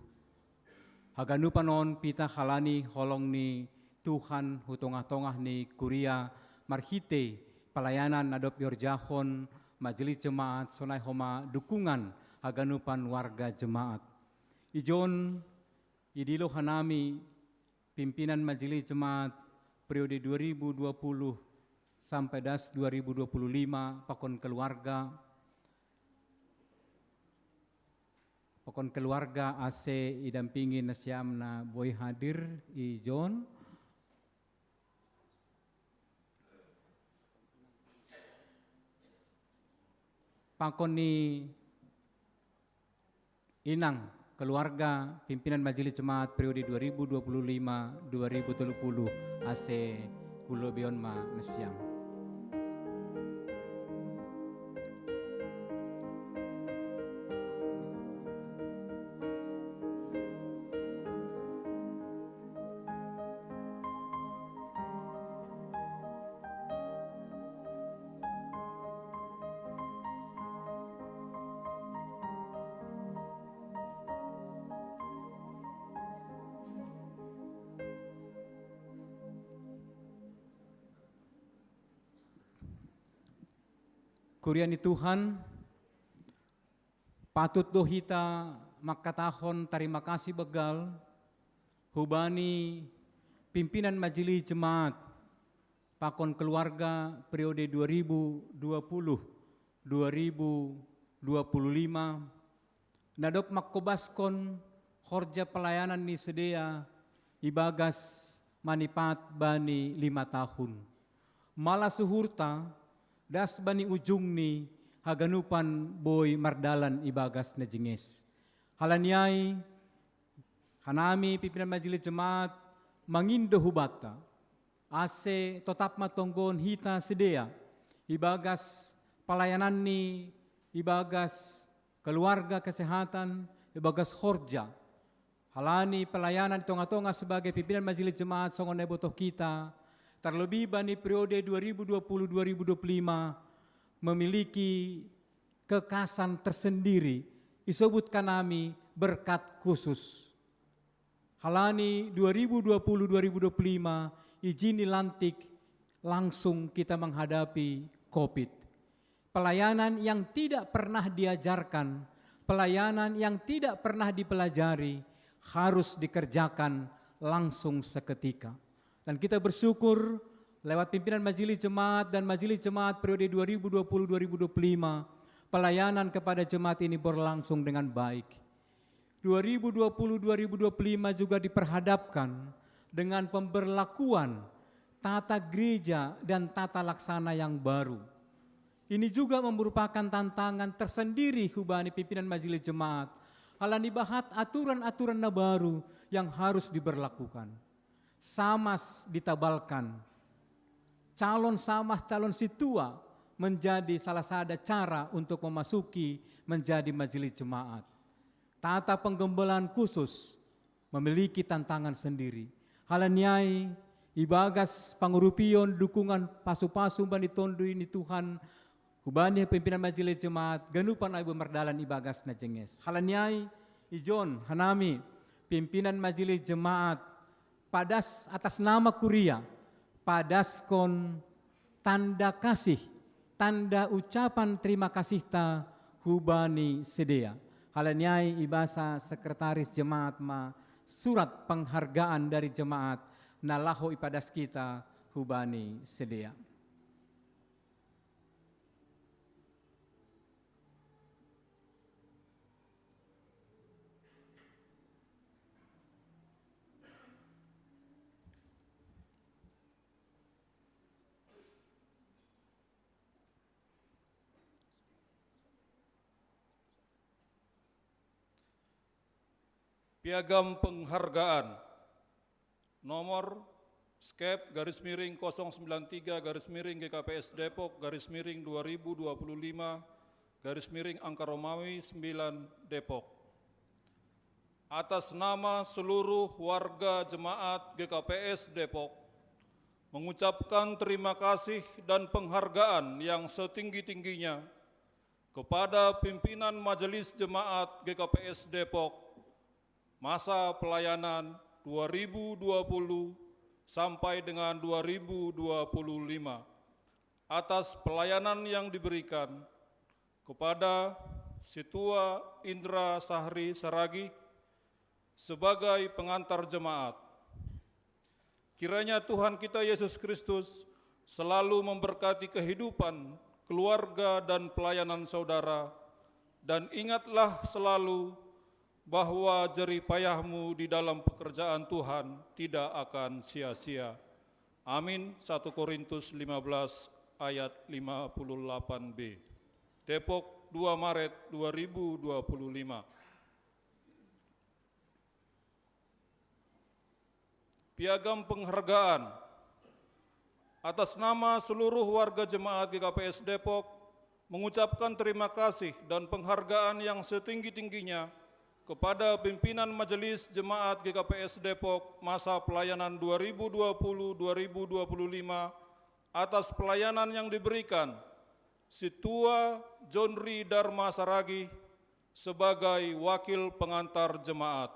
Haganupan on pitah halani holong ni Tuhan hu tongah-tongah ni kuria marhitei palayanan na dob ihorjahon majelis jemaat sonai homa dukungan haganupan warga jemaat. Ijon idilo hanami pimpinan majelis jemaat periode dua ribu dua puluh sampai das dua ribu dua puluh lima pakon keluarga, pakon keluarga ase idampingi nasiam na boi hadir ijon. Pakon ni inang keluarga pimpinan majelis jemaat periode dua ribu dua puluh lima dua ribu tiga puluh ase hu lobeion ma nasiam. Kuria ni Tuhan, patut do hita mangkatahon tarima kasih banggal hubani pimpinan majelis jemaat pakon keluarga periode dua ribu dua puluh dua ribu dua puluh lima na dob mangkobaskon horja pelayanan ni sidea ibagas manipat bani lima tahun. Malas uhurta das bani ujungni haganupan boi mardalan ibagas na jenges. Halani ai, hanami pimpinan majelis jemaat mangindo hubanta, ase totap ma tonggoon hita sidea ibagas pelayananni, ibagas keluarga kesehatan, ibagas horja. Halani pelayanan di tongah-tongah sebagai pimpinan majelis jemaat songon na ibotoh hita, terlebih bani periode dua ribu dua puluh dua ribu dua puluh lima, memiliki kekhasan tersendiri, isobut hanami berkat khusus. Halani dua ribu dua puluh dua ribu dua puluh lima, ijin ni lantik langsung kita menghadapi covid. Pelayanan yang tidak pernah diajarkan, pelayanan yang tidak pernah dipelajari harus dikerjakan langsung seketika. Dan kita bersyukur lewat pimpinan majelis jemaat dan majelis jemaat periode dua ribu dua puluh dua ribu dua puluh lima, pelayanan kepada jemaat ini berlangsung dengan baik. Dua ribu dua puluh dua ribu dua puluh lima juga diperhadapkan dengan pemberlakuan tata gereja dan tata laksana yang baru. Ini juga merupakan tantangan tersendiri hubani pimpinan majelis jemaat. Halani bahat aturan-aturan na baru yang harus diberlakukan. Samas ditabalkan. Calon samas, calon sintua menjadi salah sada cara untuk memasuki menjadi majelis jemaat. Tata penggembalaan khusus memiliki tantangan sendiri. Halani ai, ibagas pangurupion dukungan pasu-pasu bani Tonduy ni Tuhan, hubani pimpinan majelis jemaat, ganupan ai boi mardalan ibagas na jenges. Halani ai, ijon hanami pimpinan majelis jemaat, padas atas nama kuria, padaskon tanda kasih, tanda ucapan terima kasihta hubani sidea. Halani ai ibasa sekretaris jemaat ma surat penghargaan dari jemaat na laho ipadas hita hubani sidea. Piagam penghargaan nomor skep garis miring kosong sembilan tiga garis miring G K P S Depok garis miring dua ribu dua puluh lima garis miring angka Romawi sembilan Depok. Atas nama seluruh warga jemaat G K P S Depok, mengucapkan terima kasih dan penghargaan yang setinggi-tingginya Kepada pimpinan Majelis Jemaat G K P S Depok, masa pelayanan dua ribu dua puluh sampai dengan dua ribu dua puluh lima, atas pelayanan yang diberikan. Kepada Situa Indra Sahri Saragih sebagai pengantar jemaat. Kiranya Tuhan kita Yesus Kristus selalu memberkati kehidupan, keluarga, dan pelayanan saudara, dan ingatlah selalu bahwa jerih payahmu di dalam pekerjaan Tuhan tidak akan sia-sia. Amin. Satu Korintus lima belas ayat lima puluh delapan B. Depok, dua Maret dua ribu dua puluh lima. Piagam penghargaan. Atas nama seluruh warga jemaat G K P S Depok, mengucapkan terima kasih dan penghargaan yang setinggi-tingginya kepada pimpinan Majelis Jemaat G K P S Depok masa pelayanan dua ribu dua puluh dua ribu dua puluh lima atas pelayanan yang diberikan. Situa Jonri Dharma Saragih sebagai wakil pengantar jemaat.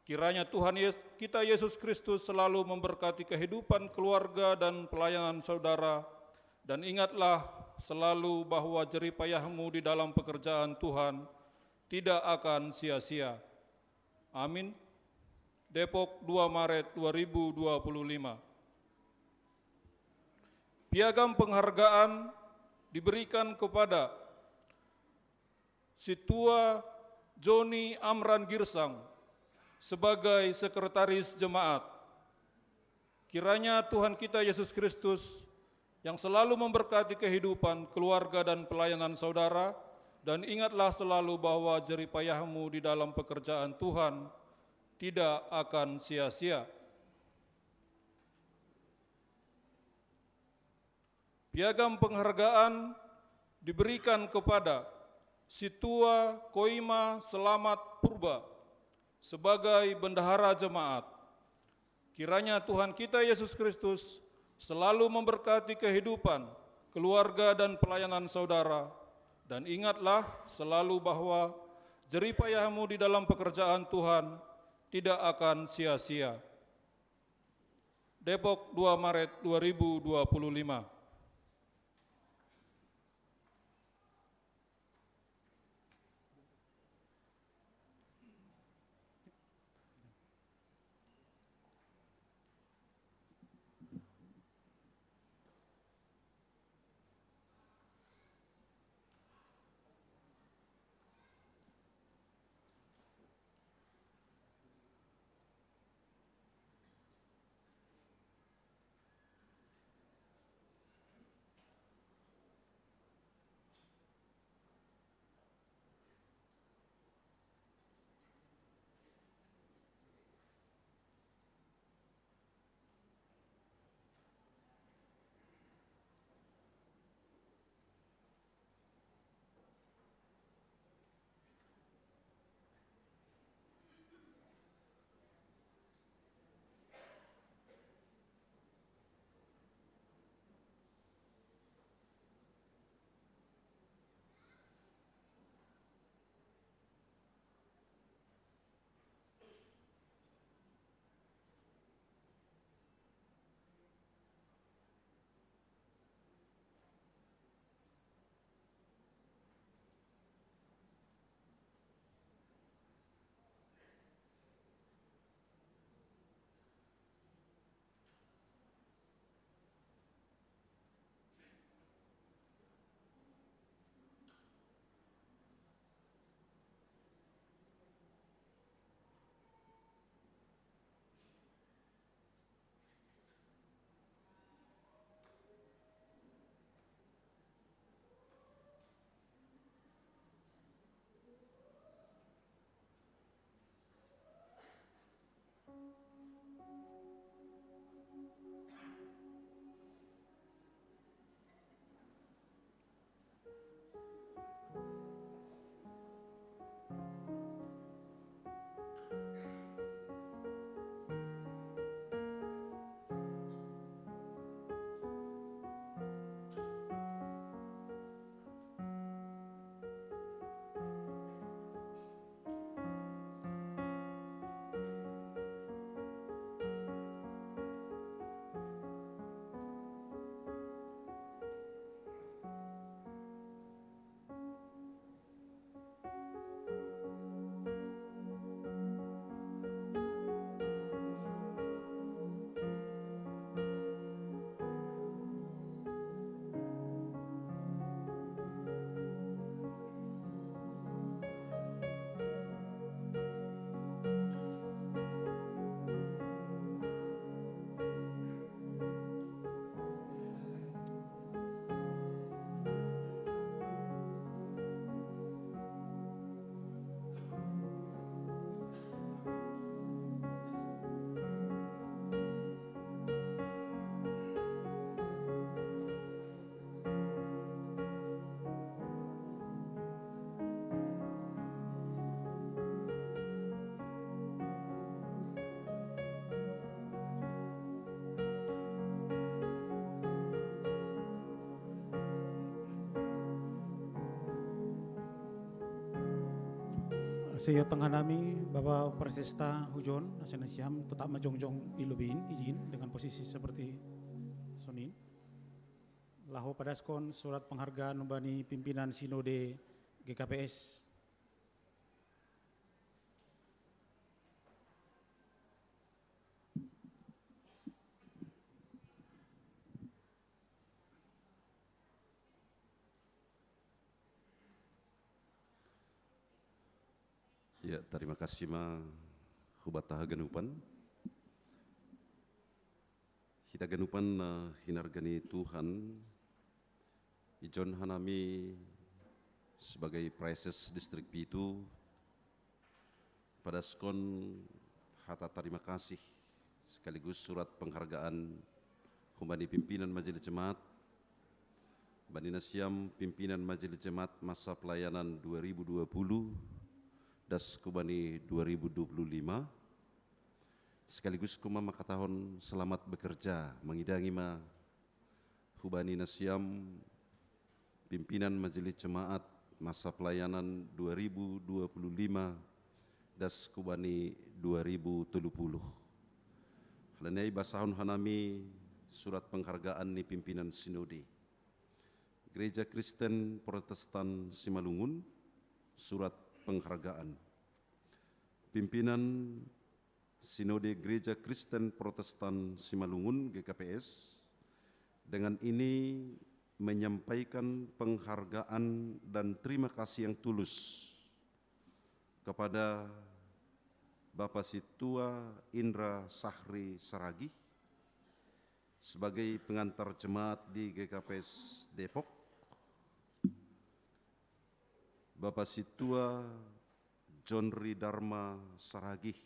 Kiranya Tuhan Yes-, kita Yesus Kristus selalu memberkati kehidupan keluarga dan pelayanan saudara. Dan ingatlah selalu bahwa jerih payahmu di dalam pekerjaan Tuhan tidak akan sia-sia. Amin. Depok, dua Maret dua ribu dua puluh lima. Piagam penghargaan diberikan kepada Situa Joni Amran Girsang sebagai sekretaris jemaat. Kiranya Tuhan kita Yesus Kristus yang selalu memberkati kehidupan, keluarga, dan pelayanan saudara, dan ingatlah selalu bahwa jerih payahmu di dalam pekerjaan Tuhan tidak akan sia-sia. Piagam penghargaan diberikan kepada Situa Koima Selamat Purba sebagai bendahara jemaat. Kiranya Tuhan kita Yesus Kristus selalu memberkati kehidupan, keluarga, dan pelayanan saudara. Dan ingatlah selalu bahwa jerih payahmu di dalam pekerjaan Tuhan tidak akan sia-sia. Depok, dua Maret dua ribu dua puluh lima. Seyo tengah nami, Bapa Prasesta Hujon, asa nasiam tetap majongjong i lobin, ijin dengan posisi seperti sonin. Laho padaskon surat penghargaan humbani pimpinan Sinode G K P S. Ya, tarima kasih ma hubata haganupan. Hita ganupan na hinarga ni Tuhan, ijon hanami sebagai Praeses Distrik Pitu, padaskon hata tarima kasih sekaligus surat penghargaan humbani pimpinan Majelis Jemaat, bani nasiam pimpinan Majelis Jemaat masa pelayanan dua ribu dua puluh das kubani dua ribu dua puluh lima, sekaligus kuma makatahon selamat bekerja, mangidangi ma hubani nasiam pimpinan Majelis Jemaat masa pelayanan dua ribu dua puluh lima das kubani dua ribu tolu puluh. Halani ai basahon hanami surat penghargaan ni pimpinan Sinode Gereja Kristen Protestan Simalungun, surat penghargaan. Pimpinan Sinode Gereja Kristen Protestan Simalungun, G K P S, dengan ini menyampaikan penghargaan dan terima kasih yang tulus kepada Bapak Situa Indra Sahri Saragih sebagai pengantar jemaat di G K P S Depok, Bapak Situa John Ridharma Saragih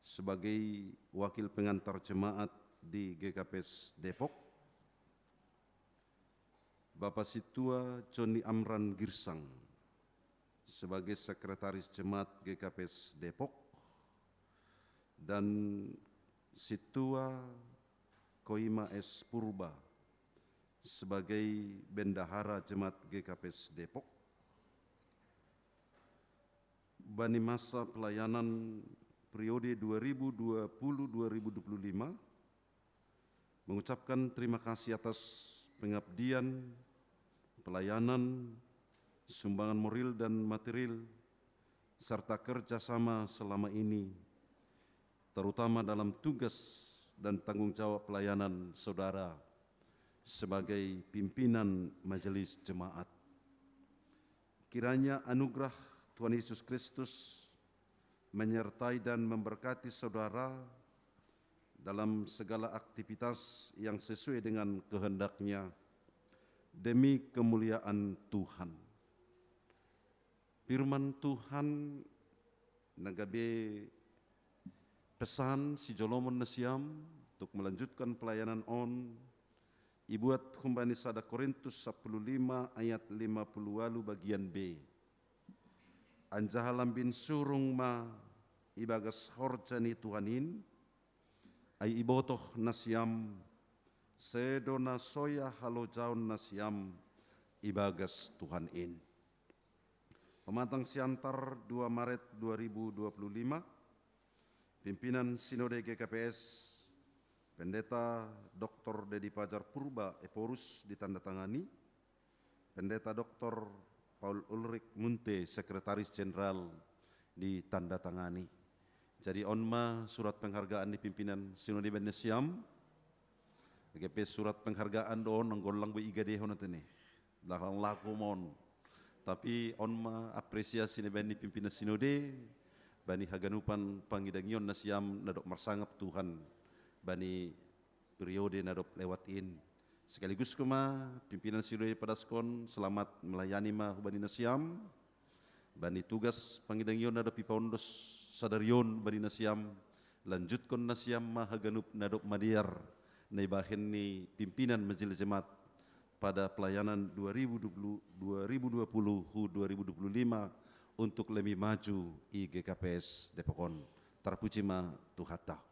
sebagai wakil pengantar jemaat di G K P S Depok, Bapak Situa Joni Amran Girsang sebagai sekretaris jemaat G K P S Depok, dan Situa Koima S Purba sebagai bendahara jemaat G K P S Depok. Bani masa pelayanan periode dua ribu dua puluh dua ribu dua puluh lima, mengucapkan terima kasih atas pengabdian, pelayanan, sumbangan moral dan material, serta kerjasama selama ini, terutama dalam tugas dan tanggung jawab pelayanan saudara sebagai pimpinan majelis jemaat. Kiranya anugerah Tuhan Yesus Kristus menyertai dan memberkati saudara dalam segala aktivitas yang sesuai dengan kehendak-Nya, demi kemuliaan Tuhan. Firman Tuhan na gabe pesan sijolomon nasiam untuk melanjutkan pelayanan on, ibuat humbani sada Korintus sapuluh lima ayat lima puluh walu bagian B. Anjaha lambin surung ma ibagas horja ni Tuhan in, ai ibotoh nasiam, sedo na soya halojaon nasiam ibagas Tuhan in. Pamatang siantar dua Maret dua ribu dua puluh lima, pimpinan Sinode G K P S, Pendeta Doktor Dedi Fajar Purba Ephorus ditandatangani, Pendeta Doktor Paul Ulrich Munte, Sekretaris Jenderal, ditandatangani. Jadi on ma surat penghargaan ni pimpinan Sinode bani nasiam. Gabe surat penghargaan do on, nunga gollang be igadehon atene. Dalan laku ma on. Tapi on ma apresiasi na baen ni pimpinan Sinode bani haganupan pangidangion nasiam na dob marsangap Tuhan bani periode na dob lewat in. Sekaligus kuma pimpinan Sinode padaskon selamat melayani ma hubani nasiam bani tugas pangidangion na dob ipaondos sadari on bani nasiam. Lanjutkon nasiam ma haganup na dob madear na ibahen ni pimpinan Majelis Jemaat pada pelayanan dua ribu dua puluh, dua ribu dua puluh hu dua ribu dua puluh lima untuk lebih maju i G K P S Depok on. Tarpuji ma Tuhanta.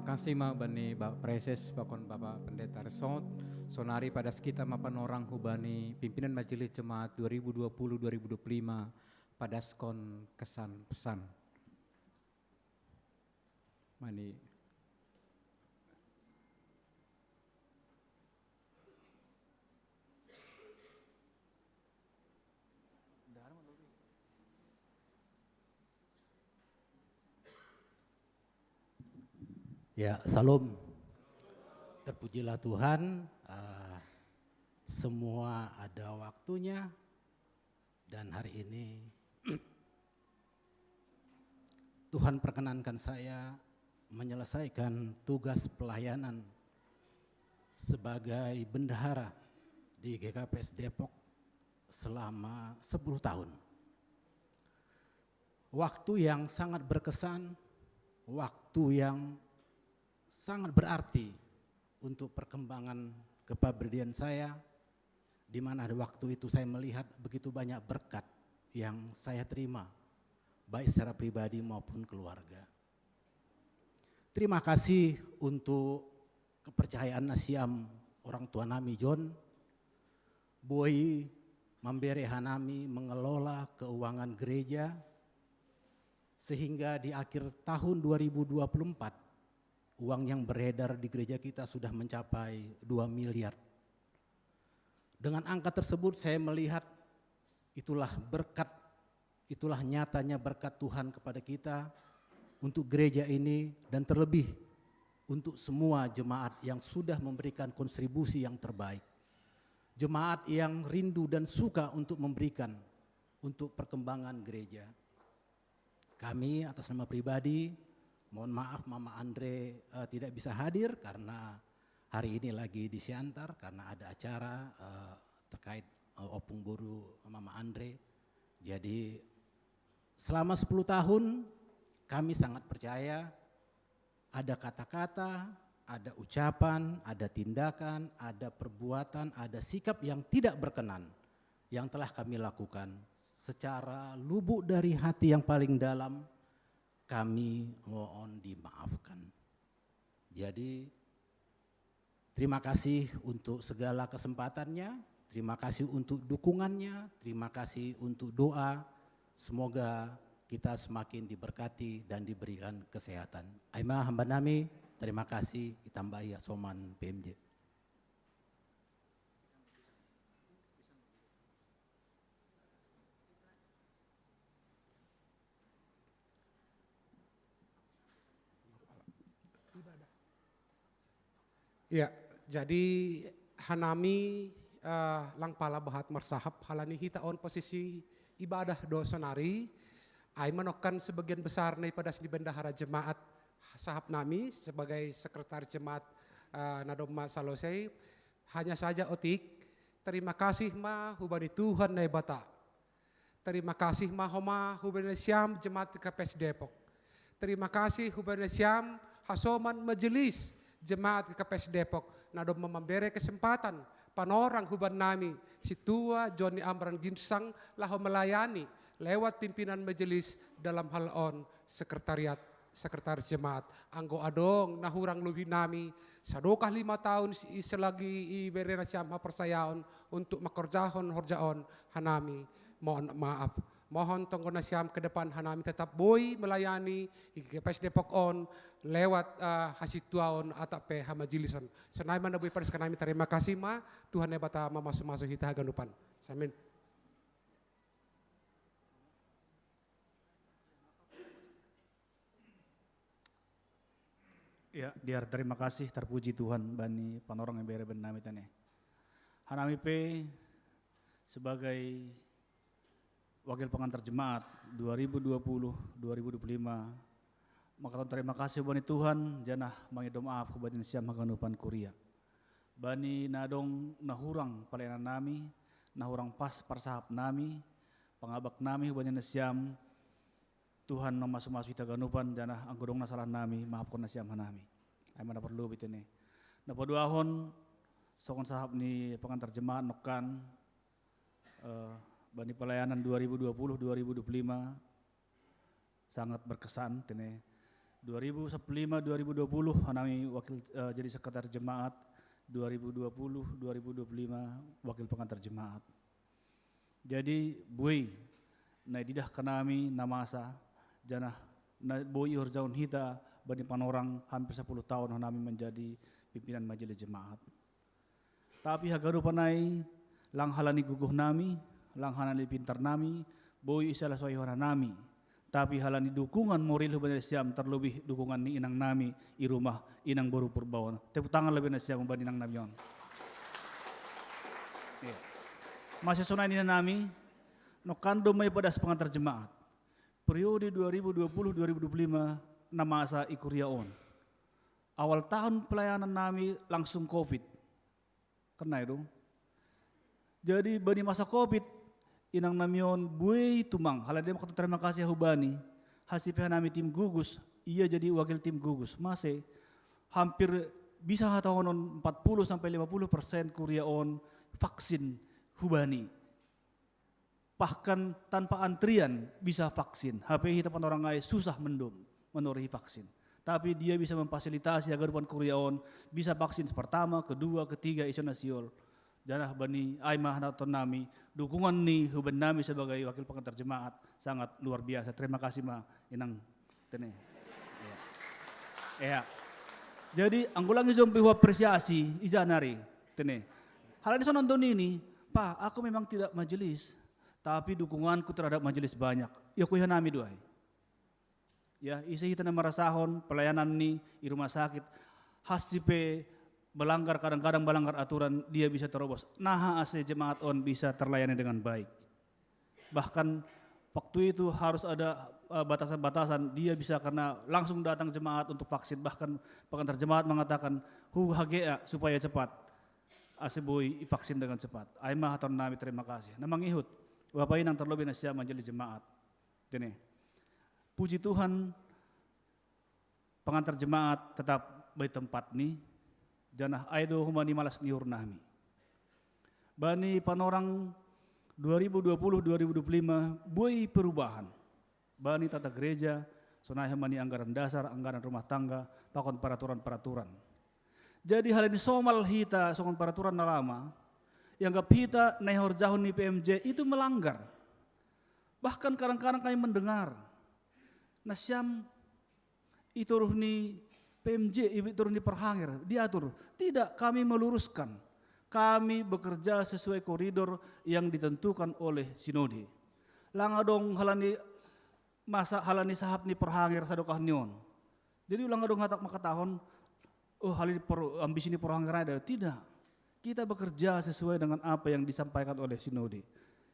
Kasih ma bani Bapak Preses, pakon Bapak Pendeta Resort, sonari padas kita ma panorang hubani pimpinan Majelis Jemaat dua ribu dua puluh dua ribu dua puluh lima, padaskon kesan pesan. Mani. Ya, salam. Terpujilah Tuhan. Eh, semua ada waktunya. Dan hari ini Tuhan perkenankan saya menyelesaikan tugas pelayanan sebagai bendahara di G K P S Depok selama sepuluh tahun. Waktu yang sangat berkesan, waktu yang sangat berarti untuk perkembangan kepribadian saya, di mana waktu itu saya melihat begitu banyak berkat yang saya terima, baik secara pribadi maupun keluarga. Terima kasih untuk kepercayaan na siam orang tua nami John, boi mambere hanami mengelola keuangan gereja, sehingga di akhir tahun dua ribu dua puluh empat, uang yang beredar di gereja kita sudah mencapai dua miliar. Dengan angka tersebut saya melihat itulah berkat, itulah nyatanya berkat Tuhan kepada kita untuk gereja ini dan terlebih untuk semua jemaat yang sudah memberikan kontribusi yang terbaik. Jemaat yang rindu dan suka untuk memberikan untuk perkembangan gereja. Kami atas nama pribadi, mohon maaf Mama Andre eh, tidak bisa hadir karena hari ini lagi di Siantar karena ada acara eh, terkait eh, opung boru Mama Andre. Jadi selama sepuluh tahun kami sangat percaya ada kata-kata, ada ucapan, ada tindakan, ada perbuatan, ada sikap yang tidak berkenan yang telah kami lakukan secara lubuk dari hati yang paling dalam, kami mohon dimaafkan. Jadi terima kasih untuk segala kesempatannya, terima kasih untuk dukungannya, terima kasih untuk doa. Semoga kita semakin diberkati dan diberikan kesehatan. Aima hamba nami, terima kasih, ditambahi asoman P M J. Ya, jadi hanami uh, lang pala bahat marsahap halani hita on posisi ibadah do sonari. Ai manokkan sebagian besar na ipadas ni bendahara jemaat sahap nami sebagai sekretaris jemaat uh, na domma salosei. Hanya saja otik, terima kasih ma hubani Tuhan Naibata. Terima kasih ma homa hubani siam jemaat K P S Depok. Terima kasih hubani siam hasoman majelis jemaat K P S Depok na domma mambere kesempatan panorang huban nami situa Joni Amran Ginsang laho melayani lewat pimpinan majelis dalam hal on sekretariat sekretaris jemaat. Anggo adong na hurang lubi nami sadokah lima tahun selagi iberena siam haporsayaon untuk makorjahon horjaon hanami mohon maaf. Mohon tonggo na siam ke depan hanami tetap boi melayani G K P S Depok on lewat uh, hasituaon atap pe hamajilison. Sonai mana boi padas kanami terima kasih ma Tuhan Naibata mamasu-masu hita haganupan. Samin. Ya, diar terima kasih, terpuji Tuhan bani panorang yang bere bani nami tane. Hanami pe sebagai wakil pengantar jemaat dua ribu dua puluh dua ribu dua puluh lima maka terima kasih bani Tuhan janah mangidom maaf hubani siam haganupan kuria. Bani na dong na hurang pelayanan nami, na hurang pas parsahap nami, pangabak nami hubani siam, Tuhan mamasu-masu hita ganupan janah anggo dong na salah nami maafkon nasiam hanami. Ai mana porlu bitene. Na paduahon songon sahap ni pengantar jemaat nokkan uh, bani pelayanan dua ribu dua puluh dua ribu dua puluh lima sangat berkesan tene. Dua ribu sepuluh lima, dua ribu dua puluh hanami wakil, eh, jadi sekretaris jemaat, dua ribu dua puluh, dua ribu dua puluh lima wakil pengantar jemaat. Jadi buei, na ididahka nami na masa, janah na boi ihorjahon hita bani panorang hampir sepuluh tahun hanami menjadi pimpinan majelis jemaat. Tapi haganupan ai, lang halani gogoh nami, lang halani pintar nami, boi isala so ihona nami. Tapi halani dukungan morilhu bani nasiam, terlebih dukungan ni inang nami i rumah, inang boru Purbaon. Tepuk tangan lebih nasiam bani inang nami on. Iya. Masa sonai nina nami, nongkan domai padas pengantar jemaat. Periode dua ribu dua puluh dua ribu dua puluh lima na masa i kuria on. Awal tahun pelayanan nami langsung covid. Kena itu. Jadi bani masa covid, inang nami on buei tumang. Halani dia mengatakan terima kasih hubani. Hasipe nami tim gugus, ia jadi wakil tim gugus. Mase hampir bisa hatahonon empat puluh sampai lima puluh persen kuria on vaksin hubani. Bahkan tanpa antrian bisa vaksin. Hape hita panorang ai susah mendom, menorih vaksin. Tapi dia bisa memfasilitasi haganupan kuria on, bisa vaksin pertama, kedua, ketiga, isona sihol. Janah bani ai ma hatahonon nami, dukungan ni hubani nami sebagai wakil pengantar jemaat sangat luar biasa. Terima kasih ma inang tene. Iya. Iya. Jadi anggo lang ijompe huapresiasi, ija nari tene. Halani songon tonini, Pak, aku memang tidak majelis, tapi dukunganku terhadap majelis banyak. Ia kuiha nami do ai. Ya, ise hita na marasahon pelayanan ni i rumah sakit, hasipe melanggar, kadang-kadang melanggar aturan, dia bisa terobos. Naha ase jemaat on bisa terlayani dengan baik. Bahkan waktu itu harus ada, eh, batasan-batasan, dia bisa karena langsung datang jemaat untuk vaksin. Bahkan pengantar jemaat mengatakan, "Hu hagea supaya cepat, ase boi ipaksin dengan cepat." Ai ma hatahonon nami terima kasih. Na mangihut, Bapa inang terlebih nasiam manjadi jemaat. Tene. Puji Tuhan, pengantar jemaat tetap bait tempat ni, janah ai do homa ni malas ni uhur nami. Bani panorang dua ribu dua puluh dua ribu dua puluh lima buei perubahan. Bani tata gereja, sonai homa ni anggaran dasar, anggaran rumah tangga, pakon peraturan-peraturan. Jadi halani somal hita songon peraturan na lama, ianggap hita na ihorjahon ni P M J itu melanggar. Bahkan kadang-kadang kami mendengar, nasiam i toruh ni P M J, i toruh ni perhanger, diatur. Tidak, kami meluruskan. Kami bekerja sesuai koridor yang ditentukan oleh sinode. Lang adong halani masa, halani sahap ni perhanger sadokah ni on. Jadi ulang adong hatak mangkatahon, "Oh, halani per-, ambisi ni perhanger ada." Tidak. Kita bekerja sesuai dengan apa yang disampaikan oleh sinode.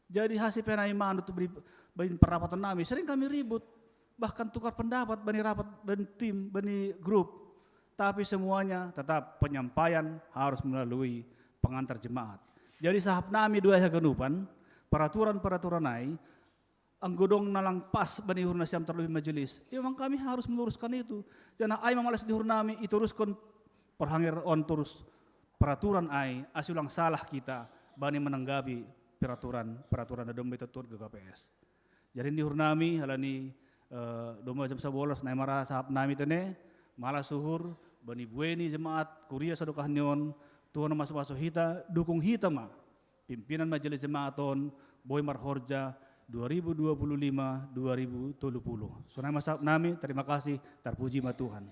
Jadi hasipe nami manut bani, bani perrapaton nami, sering kami ribut, bahkan tukar pendapat bani rapat, bani tim, bani grup. Tapi semuanya tetap penyampaian harus melalui pengantar jemaat. Jadi sahap nami do ai haganupan, peraturan-peraturan ai, anggo adong na lang pas bani uhur nasiam terlebih majelis, ya memang kami harus meluruskan itu. Janah ai ma malas ni uhur nami, itoruskon perhanger on torus peraturan ai, ase ulang salah kita bani menanggapi peraturan-peraturan na domma itoruskon G K P S. Jadi ni uhur nami, halani, eh, domma jam sabolas, nai ma ra sahap nami tene, malas uhur bani buei ni jemaat kuria sadokah ni on, Tuhan mamasu-masu hita, dukung hita ma pimpinan majelis jemaat on, boi marhorja dua ribu dua puluh lima dua ribu tolu puluh. Sonai ma sahap nami, terima kasih, terpuji ma Tuhan.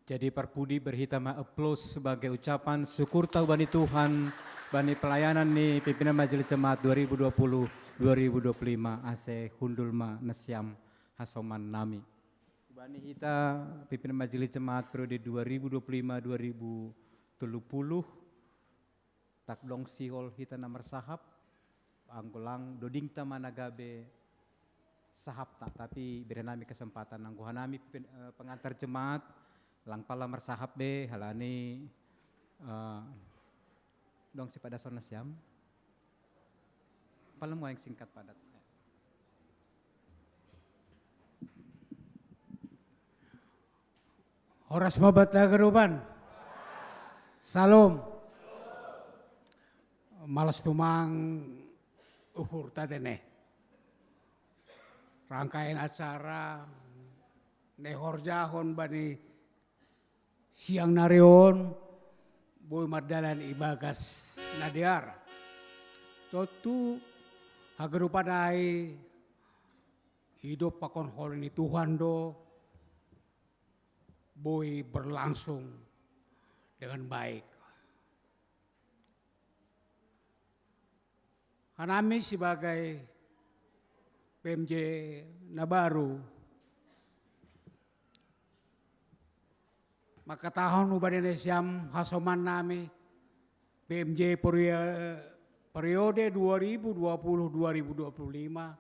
Jadi parpudi, bere hita ma aplaus sebagai ucapan syukur ta hubani Tuhan, bani pelayanan ni pimpinan majelis jemaat dua ribu dua puluh dua ribu dua puluh lima, ase hundul ma nasiam hasoman nami. Hubani hita pimpinan majelis jemaat periode dua ribu dua puluh lima dua ribu tolu puluh, tak dong sihol hita na marsahap, anggo lang dodingta ma na gabe sahapta, tapi bere nami kesempatan anggo hanami pen-, eh, pengantar jemaat, lang pala marsahap be, halani, eh, dong sipadason nasiam. Pala muaeng singkat padat. Horas ma banta haganupan. Salom. Malas tumang uhurta tene. Rangkaian acara na ihorjahon bani siang nari on boi mardalan ibagas na dear. Tontu haganupan ai idop pakon holong ni Tuhan do boi berlangsung dengan baik. Hanami sebagai P M J na baru, mangkatahon hubani nasiam hasoman nami P M J perio-, periode dua ribu dua puluh dua ribu dua puluh lima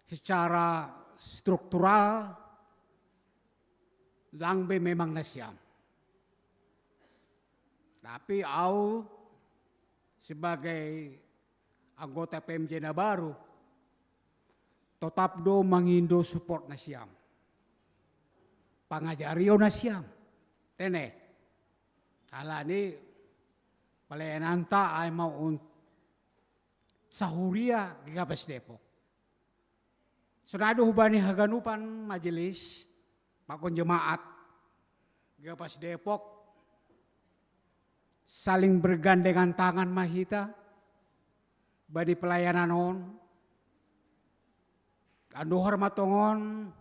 secara struktural lang be memang nasiam. Tapi au sebagai anggota P M J na baru, totap do mangindo support nasiam. Pangajarion nasiam. Tene. Alani pelayananta ai mau un sahuria Gegabah Depok. Sonai do hubani haganupan majelis, pakon jemaat Gegabah Depok, saling bergandengan tangan ma hita bani pelayanan on. Andohar ma tongon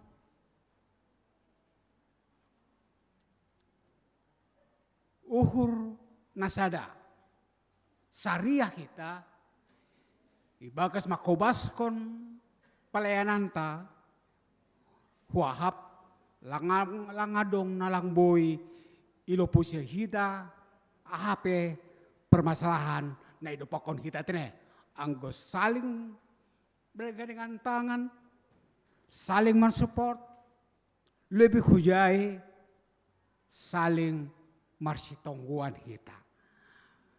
uhur na sada, sariah hita ibagas mangkobaskon pelayananta, huahap lang, lang adong na lang boi ilopusi hita aha pe permasalahan na idopakkon hita tene. Anggo saling bergandengan tangan, saling mensupport, lebih hujai saling marsitonggoan hita.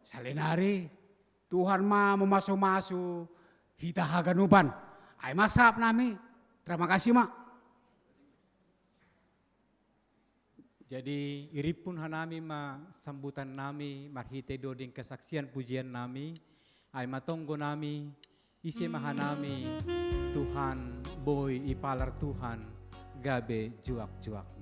Salinari Tuhan ma mamasu-masu hita haganupan. Ai ma sahap nami. Terima kasih ma. Jadi irimpun hanami ma sambutan nami marhite doding kesaksian pujian nami. Ai ma tonggo nami, ise ma hanami, Tuhan boi ipalar Tuhan gabe juak-juakmi.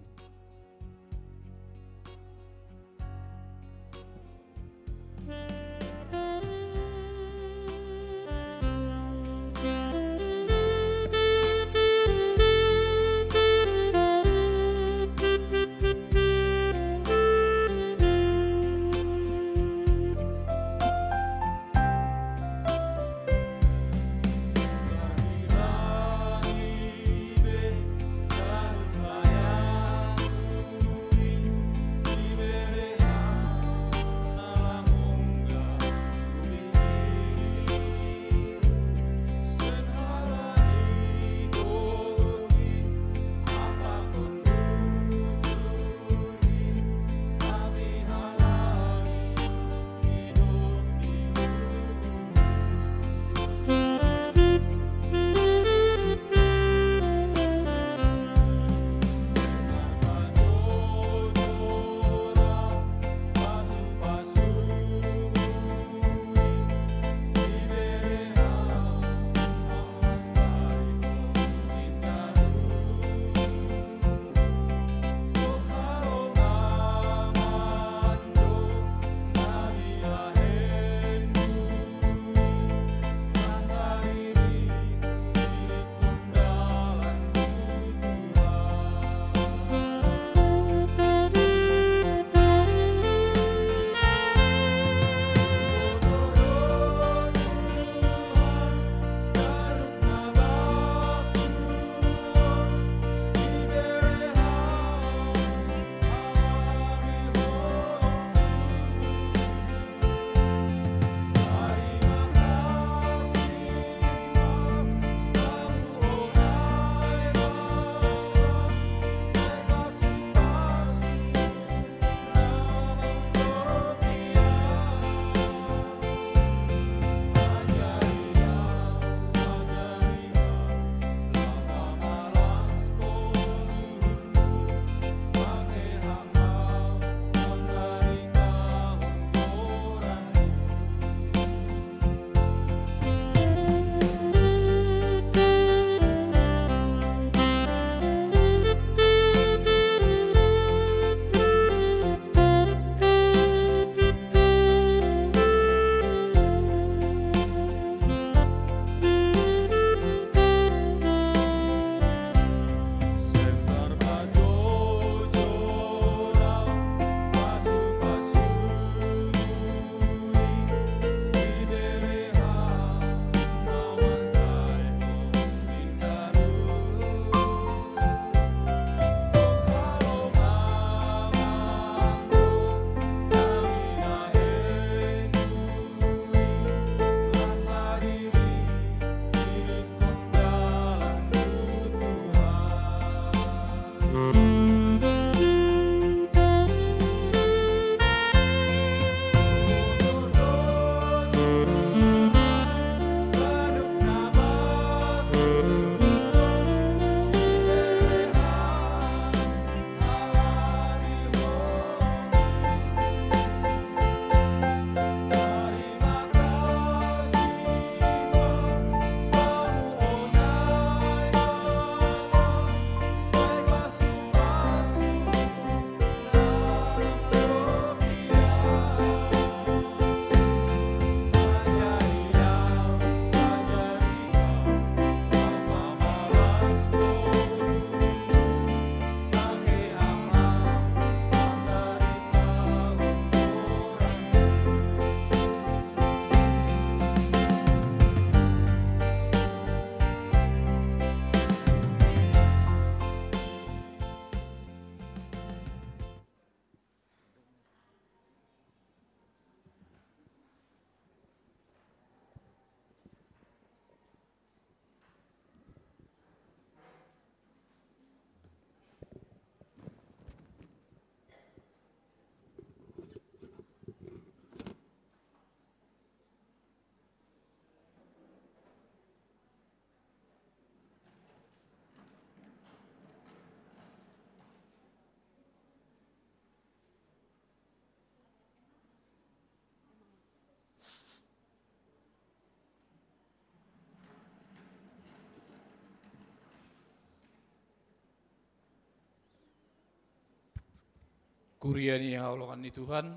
Kuria ni haholongan ni Tuhan,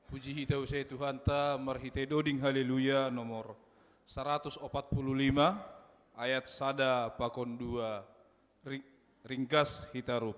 puji hita use Tuhanta marhite doding Haleluya nomor saratus opat puluh lima, ayat sada pakon dua, ri-, ringgas hita rap.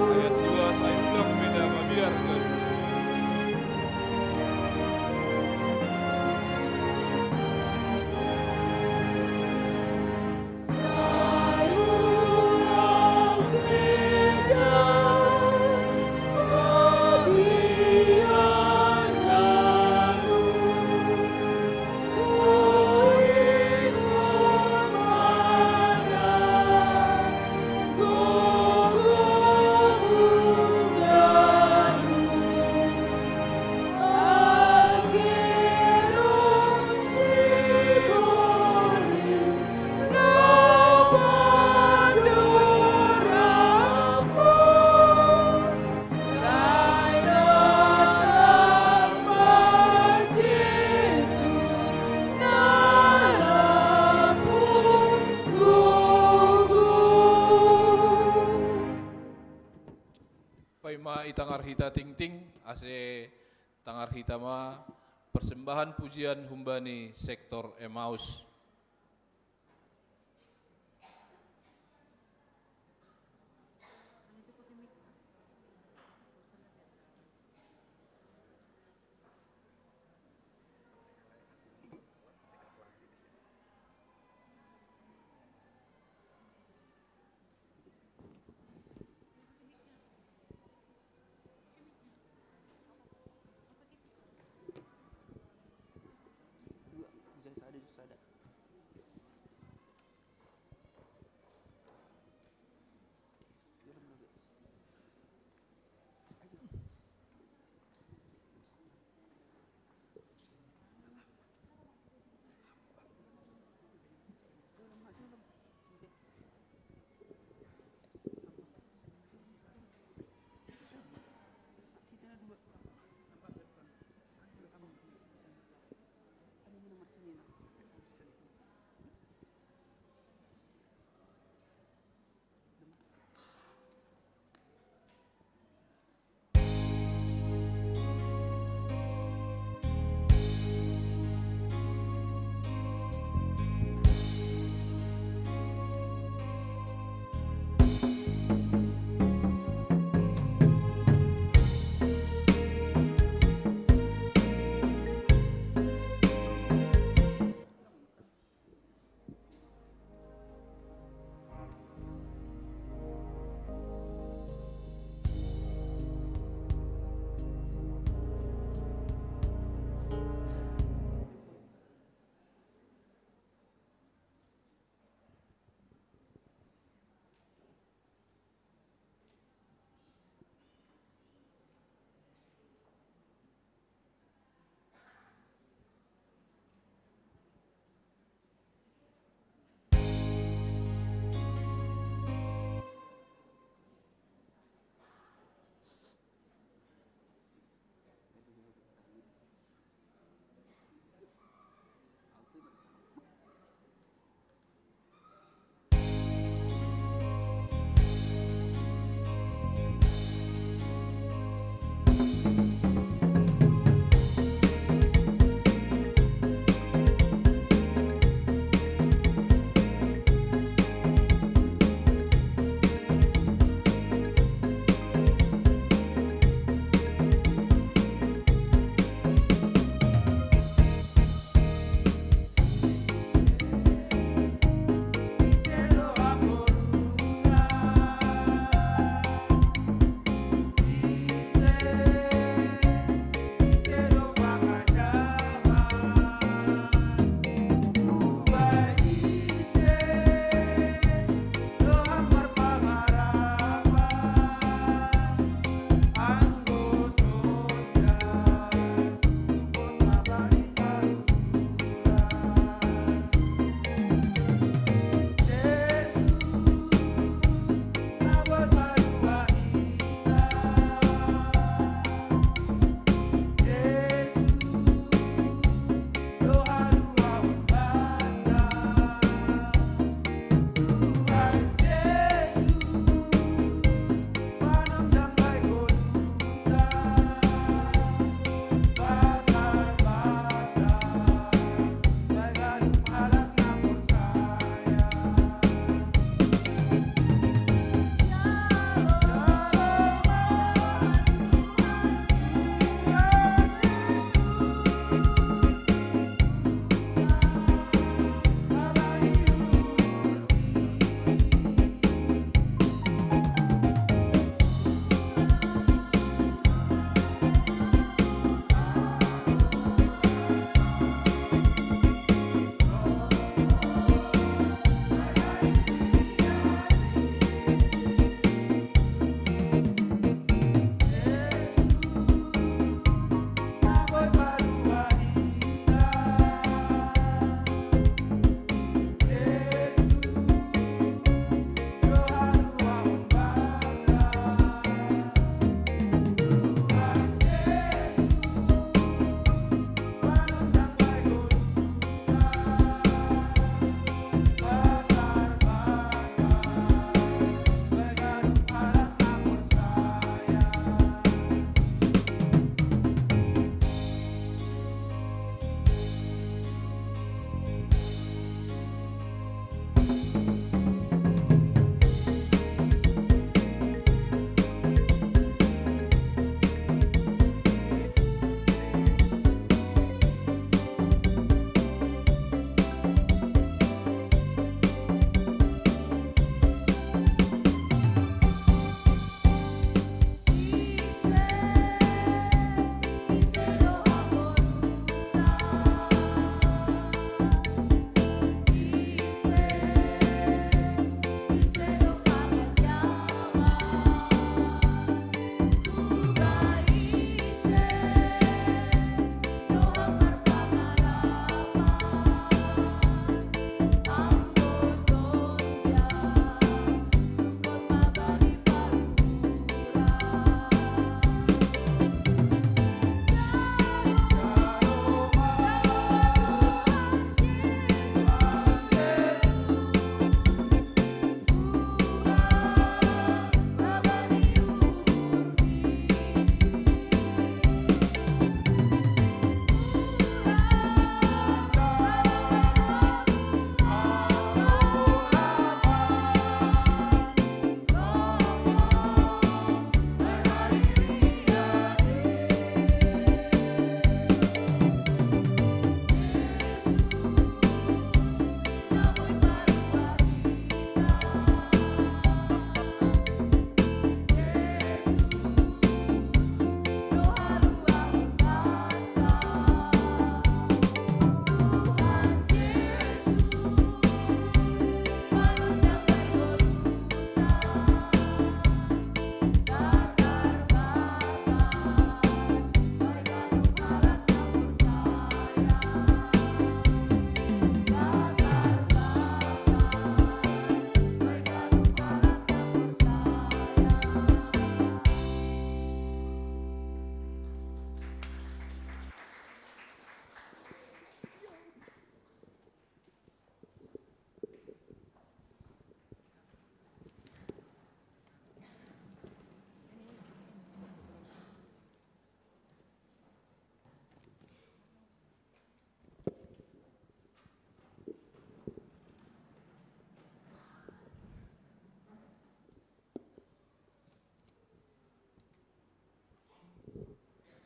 Ayat dua, saya ulang, beda sama biar. Paima itangar hita tingting, ase tangar hita ma persembahan pujian humbani sektor Emmaus.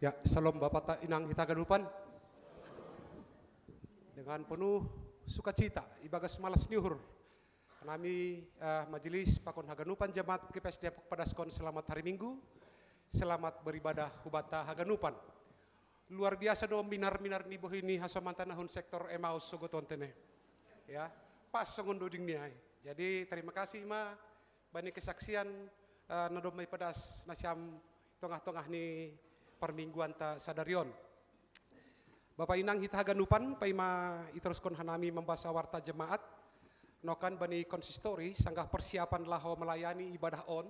Ya, salam Bapa ta inang hita haganupan. Dengan penuh sukacita, ibagas malas ni uhur, hanami, eh, majelis pakon haganupan jemaat G P S Depok padaskon selamat hari Minggu, selamat beribadah hubata haganupan. Luar biasa do minar-minar ni bohi ni hasomanta na hun sektor Emaus sogoton tene. Ya, pas songon doding ni ai. Jadi terima kasih ma bani kesaksian, eh, na domma ipadas nasiam tongah-tongah ni parmingguanta sadari on. Bapa inang hita haganupan, paima iteruskon hanami mambasa warta jemaat, nokan bani konsistori sanggah persiapan laho melayani ibadah on,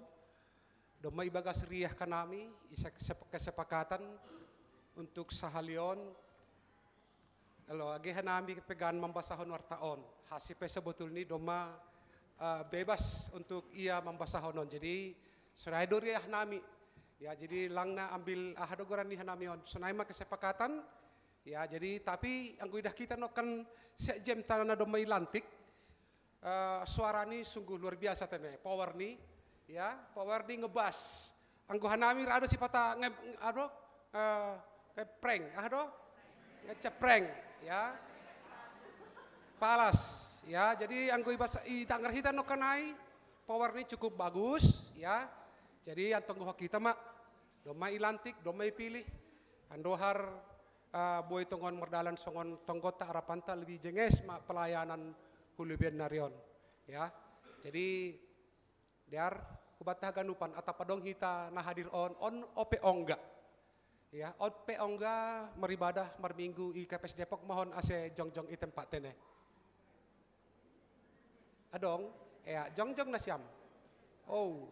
domma ibagas riah hanami, isa kesep-, kesepakatan untuk sahali on, elo, age hanami pegan mambasahon warta on. Hasi pe sebetulni domma, eh, bebas untuk ia mambasahon on. Jadi, sonai do riah nami. Ya, jadi lang na ambil aha do goran ni hanami on. Sonai ma kesepakatan. Ya, jadi tapi anggo idah hita nokan sekjen ta na domma ilantik, eh, suara ni sungguh luar biasa tene, power ni, ya, power ni ngebas. Anggo hanami rado sipata nge, nge, ado, eh, nge prank, ah do? Ngecepreng, ya. Palas, ya. Jadi anggo ibasa, idanger hita nokan ai, power ni cukup bagus, ya. Jadi antong hita ma, domma ilantik, domma ipilih, andohar, eh, boi tongon mardalan songon tonggonta arapanta lebih jenges ma pelayanan hulubian nari on. Ya. Jadi dear, hubata haganupan atap adong hita na hadir on, on ope ongga. Ya, on pe ongga maribadah marminggu i K P S Depok mohon ase jongjong i tempat tene. Adong, ya, jongjong nasiam. Oh,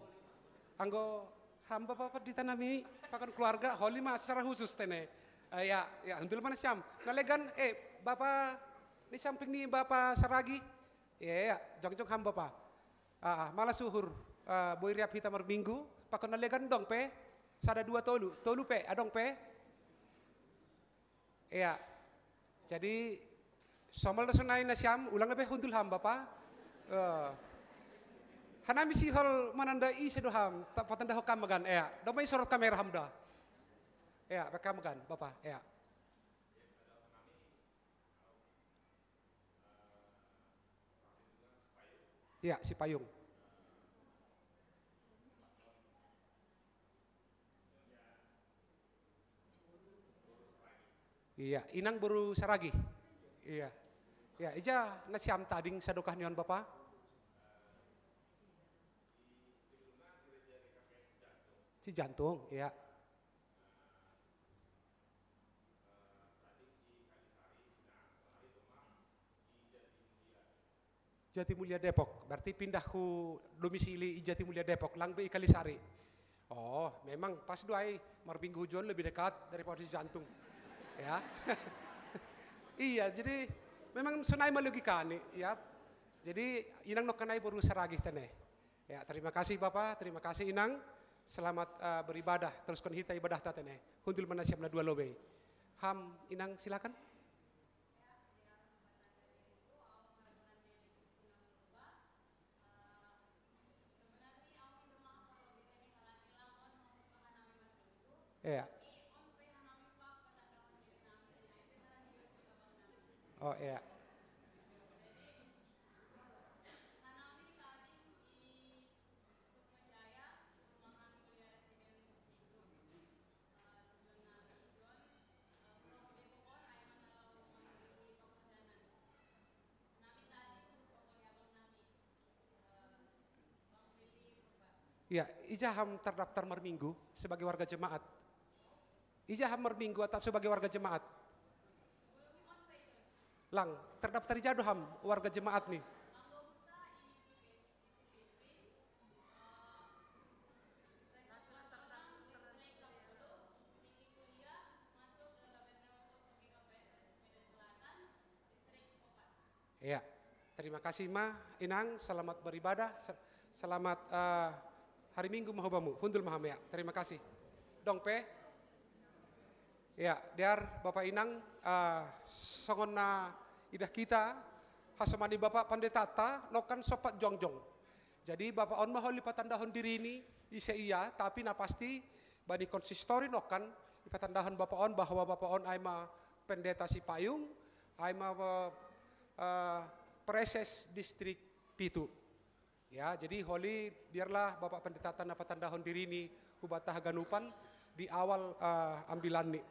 anggo hamba papa di tanami, pakon keluarga, holi ma secara khusus tene. Eh, ya, ya, hundul mana siam. Na legan, eh, bapa, ni samping ni bapa Saragi. Ya, ya, jongjong hamba pa. Ah, ah, malas uhur, ah, boi riap hita marminggu, pakon na legan dong pe, sada dua tolu, tolu pe, adong pe. Ya, jadi somal do sonai nasiam, ulang be hundul hamba pa. Eh. Hanami sihol mananda i sedo ham, ta-, patanda ho kam magan, ya. Domai sorot kamera ham da. Ya, pe kam magan, bapa, ya. Ya, Sipayung. Iya, inang boru Saragi. Iya. Ya, ija nasiam tading sadokah ni on bapa? Cijantung, iya. Jatimulia Depok, berarti pindah hu domisili i Jatimulia Depok, lang be i Kalisari. Oh, memang pas do ai, marminggu hujon lebih dekat daripada Cijantung. Ya. Iya, jadi memang sonai ma logika ni, ya. Jadi inang nokan ai boru Saragi tene. Ya, terima kasih Bapa, terima kasih Inang. Selamat, eh, beribadah, teruskon hita ibadahta tene. Hundul ma nasiam na dua lobei. Ham, Inang, silakan. Iya. Oh, iya. Ya, ija ham terdaftar marminggu sebagai warga jemaat? Ija ham marminggu atau sebagai warga jemaat? Lang, terdaftar ija do ham warga jemaat ni? Ya, terima kasih ma Inang, selamat beribadah, se-, selamat, eh, hari Minggu ma hubamu, hundul ma ham ya, terima kasih. Dong pe? Ya, dear Bapa Inang, eh, songon na idah hita, hasomani Bapa Panditata, nokan sompat jongjong. Jadi Bapa on ma holi patandahon dirini, ise ia, tapi na pasti bani konsistori nokan, Ipatandahon Bapa on bahwa Bapa on ai ma pendeta si payung, ai ma eh, preses distrik pitu. Ya, jadi holi biarlah Bapak Pendeta ta na patandahon dirini hubata haganupan di awal eh, ambilan ni.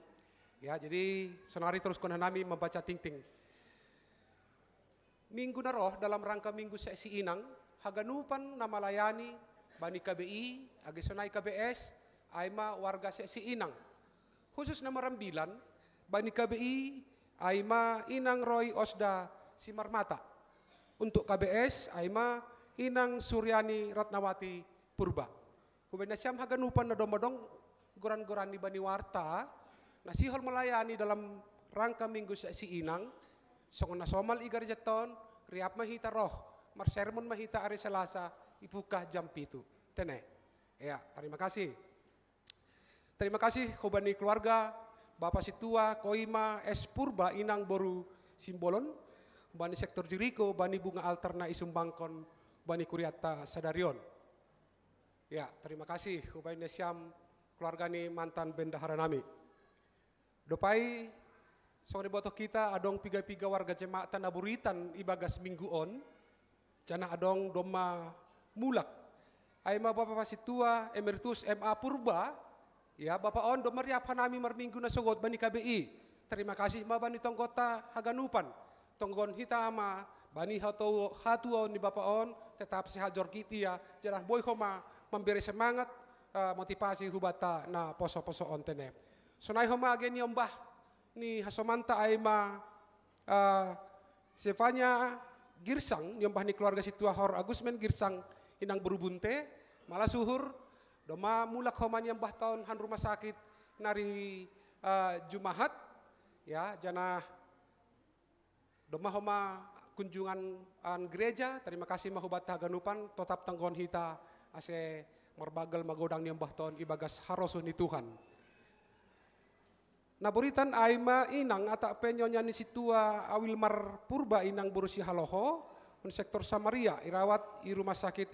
Ya, jadi sonari teruskan hanami membaca tingting. Minggu na roh dalam rangka minggu seksi inang, haganupan na malayani bani K B I, age sonai K B S, ai ma warga seksi inang. Khusus na marambilan bani K B I, ai ma inang Roy Osda Simarmata. Untuk K B S, ai ma inang Suryani Ratnawati Purba. Hubaen nasiam haganupan na domma dong goran-goran ni bani warta, na sihol malayani dalam rangka minggu seksi inang, songon na somal i gareja ta on, riap ma hita roh, marsermon ma hita ari Selasa, ipungka jam pitu. Tene. Ya, terima kasih. Terima kasih hubani keluarga Bapak Situa Koima S Purba inang boru Simbolon, bani sektor Jeriko, bani bunga altar na isumbangkon, bani kuriatta sadarion. Ya, terima kasih hubani nasiam keluarga ni mantan bendahara nami. Dopai songon diboto hita adong piga-piga warga jemaat na buritan ibagas minggu on, janah adong domma mulak. Ai ma Bapa Situa Emeritus M A Purba, ya Bapa on domma riap hanami marminggu na sogot bani K B I. Terima kasih ma bani tonggonta haganupan. Tonggon hita ma bani hatuaon ni Bapa on, tetap sehat jorgit ia, janah boi homa mambere semangat, uh, motivasi hubata na poso-poso on tene. Sonai homa age niombah ni hasomanta ai ma uh, Sevanya Girsang, niombah ni keluarga Situa Hor Agusmen Girsang, inang berubunte, malah suhur, domma mulak homa niombah ta on han rumah sakit nari uh, Jumahat, ya, janah domma homa kunjungan an gereja, terima kasih ma hubata haganupan, totap tonggon hita ase marbagel magodang niombah ta on ibagas harosuh ni Tuhan. Na buritan ai ma inang atap pe nyonya ni Situa Awilmar Purba inang boru Sihaloho, un sektor Samaria, irawat i rumah sakit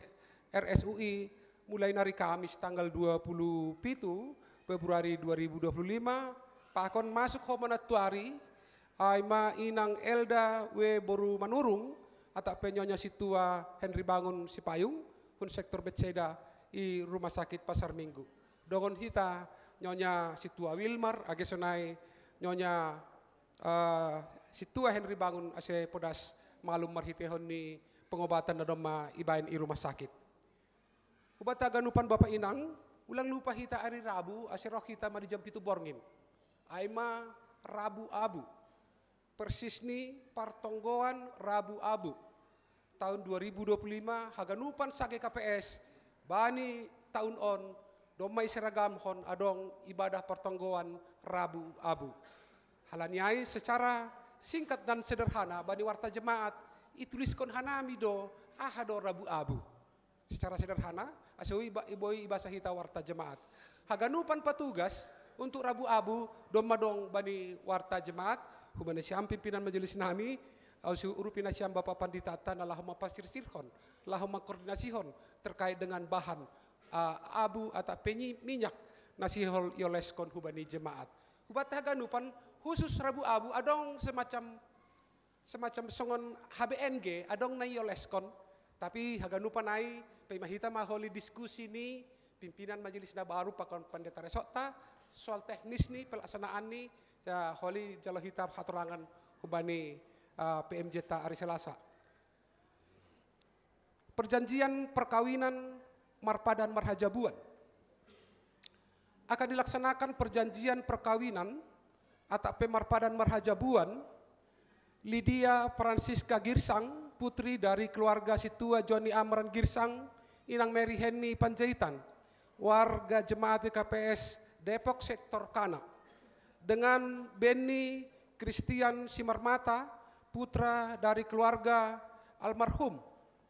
R S U I mulai nari Kamis tanggal dua puluh pitu Februari dua ribu dua puluh lima, pakon masuk homa nantuari, ai ma inang Elda W boru Manurung, atap pe nyonya Situa Henry Bangun Sipayung, hun sektor Betseda i rumah sakit Pasar Minggu. Dongon hita nyonya Situa Wilmar, age sonai nyonya uh, Situa Henry Bangun ase podas malum marhitehon ni pengobatan na domma ibaen i rumah sakit. Hubata haganupan Bapa Inang, ulang lupa hita ari Rabu ase roh hita ma di jam pitu borngin. Ai ma Rabu Abu. Persis ni partonggoan Rabu Abu. Tahun dua ribu dua puluh lima haganupan sage K P S bani tahun on domma iseragamhon adong ibadah partonggoan Rabu Abu. Halani ai secara singkat dan sederhana bani warta jemaat ituliskon hanami do aha do Rabu Abu. Secara sederhana, ase boi ibasa hita warta jemaat. Haganupan patugas untuk Rabu Abu domma dong bani warta jemaat, hubani siam pimpinan majelis nami, ase urupi nasiam Bapak Panditata na laho mapasirsirhon, laho mangkoordinasihon terkait dengan bahan uh, abu atau penyi minyak na sihol ioleskon hubani jemaat. Hubata haganupan khusus Rabu Abu adong semacam semacam songon H B N G adong na ioleskon, tapi haganupan ai pe ma hita ma holi diskusi ni pimpinan majelis na baru pakon pendeta resortta, soal teknis ni pelaksanaan ni, ya, holi jalo hita hatorangan hubani uh, P M J ta ari Selasa. Perjanjian perkawinan marpadan marhajabuan. Akan dilaksanakan perjanjian perkawinan atap pe marpadan marhajabuan Lydia Francisca Girsang, putri dari keluarga Situa Joni Amran Girsang, Inang Mary Henny Panjaitan, warga jemaat K P S Depok sektor Kana, dengan Benny Christian Simarmata, putra dari keluarga almarhum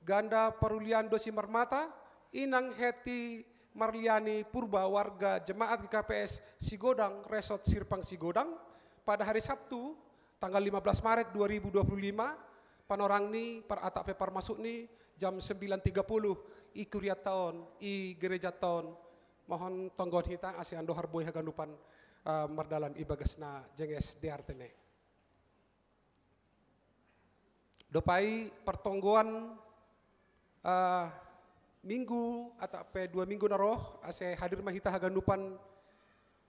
Ganda Paruliando Simarmata, Inang Heti Marliani Purba warga jemaat G K P S Sigodang Resort Sirpang Sigodang pada hari Sabtu tanggal lima belas Maret dua ribu dua puluh lima, panorang ni par atap pe parmasuk ni jam sembilan tiga puluh i kuria ta on i gereja ta on. Mohon tonggon hita ase andohar boi haganupan eh, mardalan ibagasna jenges D R T ne. Dopai pertonggoan, eh, minggu atau pe dua minggu na roh, ase hadir ma hita haganupan,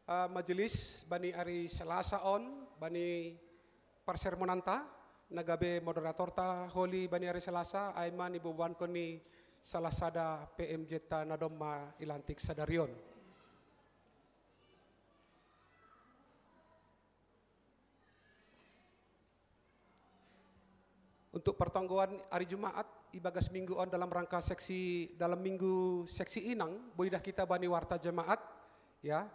eh, majelis bani ari Selasa on, bani parsermonanta, na gabe moderatorta holi bani ari Selasa, ai ma nibobankon ni salah sada P M J ta na domma ilantik sadari on. Untuk pertonggoan ari Jumaat, ibagas minggu on dalam rangka seksi, dalam minggu seksi inang, boidah kita bani warta jemaat, ya.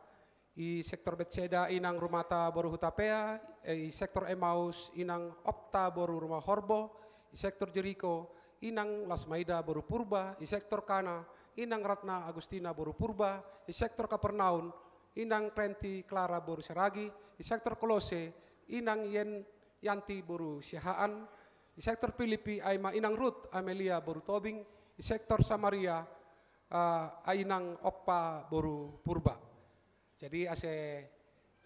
I sektor Betseda inang rumata boru Hutapea, eh, i sektor Emmaus inang opta boru Rumah Horbo, i sektor Jeriko inang Lasmaida boru Purba, i sektor Kana inang Ratna Agustina boru Purba, i sektor Kapernaum inang Renti Clara boru Seragi, i sektor Kolose inang Yen Yanti boru Siahaan, i sektor Pilipi ai ma inang Rut Amelia boru Tobing, i sektor Samaria, eh, ai inang Oppa boru Purba. Jadi ase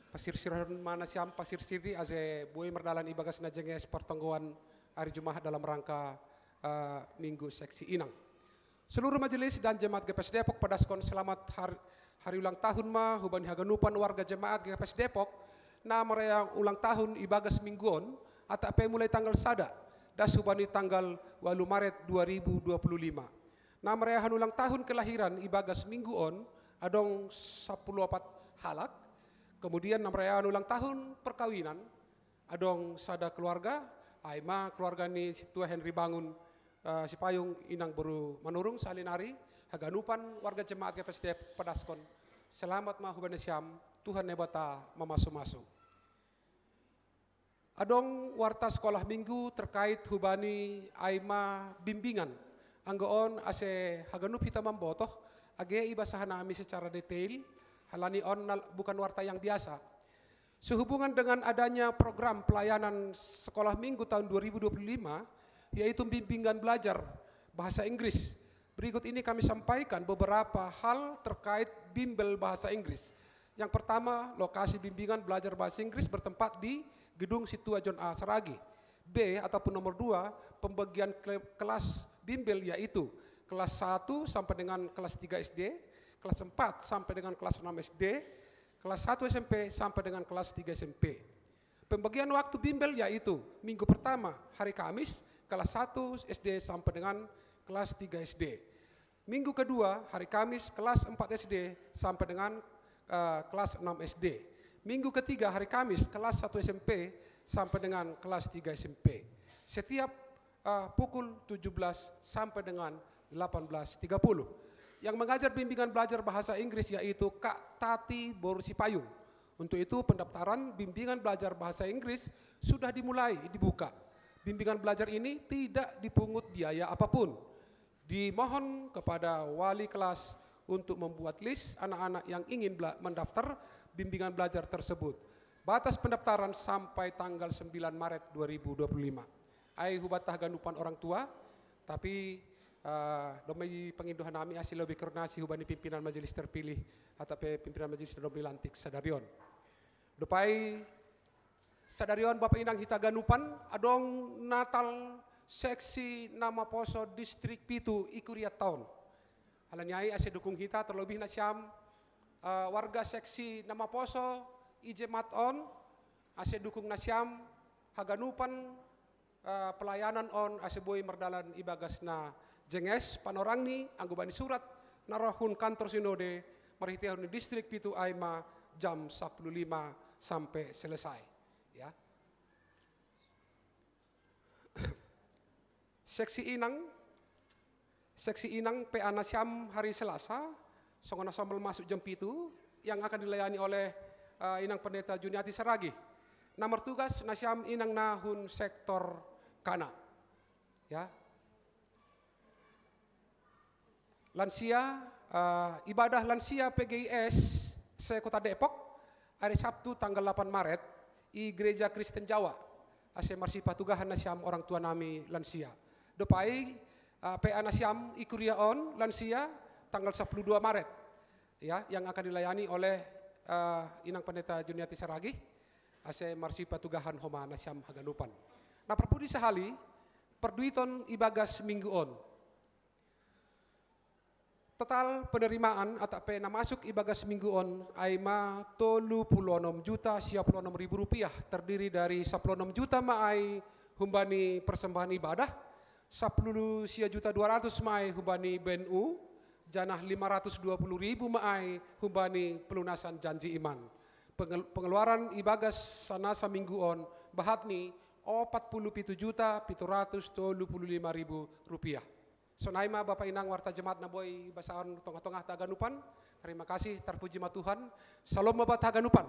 pasirsirhon ma nasiam, pasirsiri ase boi mardalan ibagasna jenges pertonggoan ari Jumaat dalam rangka, eh, minggu seksi inang. Seluruh majelis dan jemaat G P S Depok padaskon selamat har-, hari ulang tahun ma hubani haganupan warga jemaat G P S Depok na marayaan ulang tahun ibagas minggu on, atap pe mulai tanggal sada das hubani tanggal walu Maret dua ribu dua puluh lima. Na marayaan ulang tahun kelahiran ibagas minggu on adong sapuluh opat halak, kemudian na marayaan ulang tahun perkawinan adong sada keluarga, ai ma keluarga ni Situa Henry Bangun, eh, Sipayung inang boru Manurung, sahali nari haganupan warga jemaat G P S Depok padaskon selamat ma hubani nasiam, Tuhan Debata mamasu-masu. Adong warta sekolah minggu terkait hubani ai ma bimbingan. Anggo on ase haganup hita mambotoh, age ibasahan nami secara detail, halani on nal-, bukan warta yang biasa. Sehubungan dengan adanya program pelayanan sekolah minggu tahun dua ribu dua puluh lima, yaitu bimbingan belajar bahasa Inggris. Berikut ini kami sampaikan beberapa hal terkait bimbel bahasa Inggris. Yang pertama, lokasi bimbingan belajar bahasa Inggris bertempat di Gedung Situa John A Saragih. B ataupun nomor dua, pembagian kle-, kelas bimbel, yaitu kelas satu sampai dengan kelas tiga S D, kelas empat sampai dengan kelas enam S D, kelas satu S M P sampai dengan kelas tiga S M P. Pembagian waktu bimbel yaitu minggu pertama hari Kamis kelas satu S D sampai dengan kelas tiga S D. Minggu kedua hari Kamis kelas empat S D sampai dengan, eh, kelas enam S D. Minggu ketiga hari Kamis kelas satu S M P sampai dengan kelas tiga S M P. Setiap, eh, pukul tujuh belas sampai dengan delapan belas tiga puluh. Yang mengajar bimbingan belajar bahasa Inggris yaitu Kak Tati Boru Sipayung. Untuk itu, pendaftaran bimbingan belajar bahasa Inggris sudah dimulai dibuka. Bimbingan belajar ini tidak dipungut biaya apapun. Dimohon kepada wali kelas untuk membuat list anak-anak yang ingin bela-, mendaftar bimbingan belajar tersebut. Batas pendaftaran sampai tanggal sembilan Maret dua ribu dua puluh lima. Ai hubata haganupan orang tua, tapi, eh, dome i pangindohan nami ase lobi koordinasi hubani pimpinan majelis terpilih, atap pe pimpinan majelis na dome dilantik sadari on. Dopai sadari on Bapa Inang hita haganupan, adong Natal seksi na maposo distrik pitu i kurianta on. Halani ai ase dukung hita terlebih nasiam, eh, warga seksi na maposo i jemaat on, ase dukung nasiam haganupan, eh, pelayanan on ase boi mardalan ibagas na jenges panorangni anggo bani surat na roh hun kantor sinode marhitehon ni distrik pitu ai ma jam sapuluh lima sampai selesai. Ya. Seksi inang, seksi inang P A nasiam hari Selasa, songon na somal masuk jam pitu, yang akan dilayani oleh, eh, Inang Pendeta Juniati Saragih. Na martugas nasiam inang na hun sektor Kana. Ya. Lansia, eh, ibadah lansia P G I S se-Kota Depok, hari Sabtu tanggal delapan Maret, i Gereja Kristen Jawa, ase marsipatugahan nasiam orang tua nami lansia. Dopai, eh, P A nasiam i kuria on lansia tanggal sapuluh dua Maret, ya, yang akan dilayani oleh eh, Inang Pendeta Juniati Saragih, ase marsipatugahan homa nasiam haganupan. Na parpudi sahali, parduiton ibagas minggu on. Total penerimaan atau pe na masuk ibagas minggu on ai ma tolu puluh onom juta sia puluh onom ribu rupiah, terdiri dari sapuluh onom juta ma ai humbani persembahan ibadah, sapuluh sia juta dua ratus ma ai humbani B N U, janah lima ratus dua puluh ribu ma ai humbani pelunasan janji iman. Pengel-, pengeluaran ibagas sanasa minggu on bahat ni opat puluh pitu juta pitu ratus tolu puluh lima ribu rupiah. Sonai ma Bapa Inang warta jemaat na boi basaon tongah-tongah ta haganupan. Terima kasih, terpuji ma Tuhan. Salom ma banta haganupan.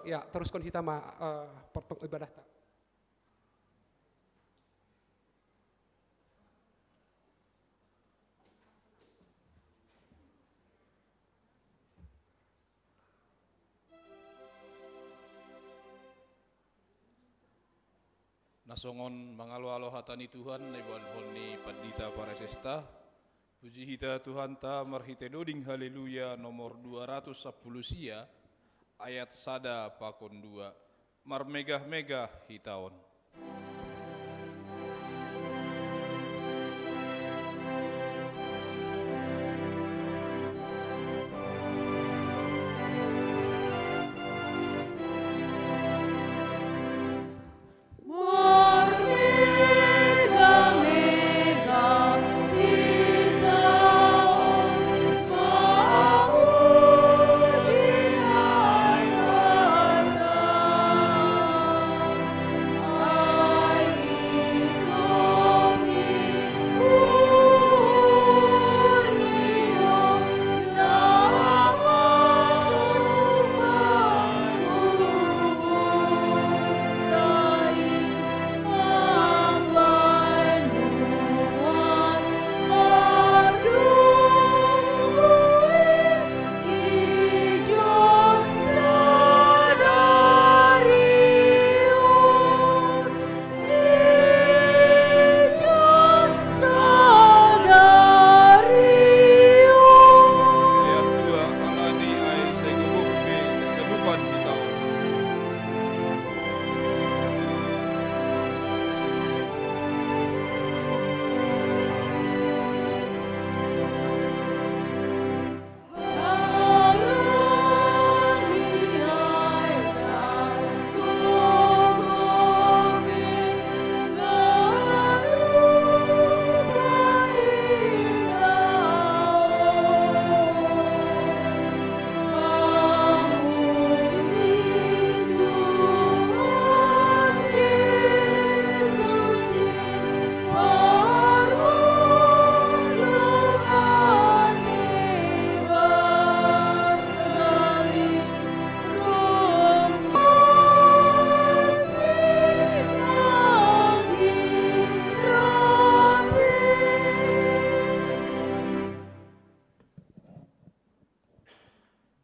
Ya, teruskon hita ma, eh, pertong-, ibadah ta. Na songon mangalo-alo hata ni Tuhan, na iboanhon ni Pandita Parasesta, puji hita Tuhanta marhite doding Haleluya nomor dua ratus sapuluh sia, ayat sada pakon dua. Marmegah-megah hita on.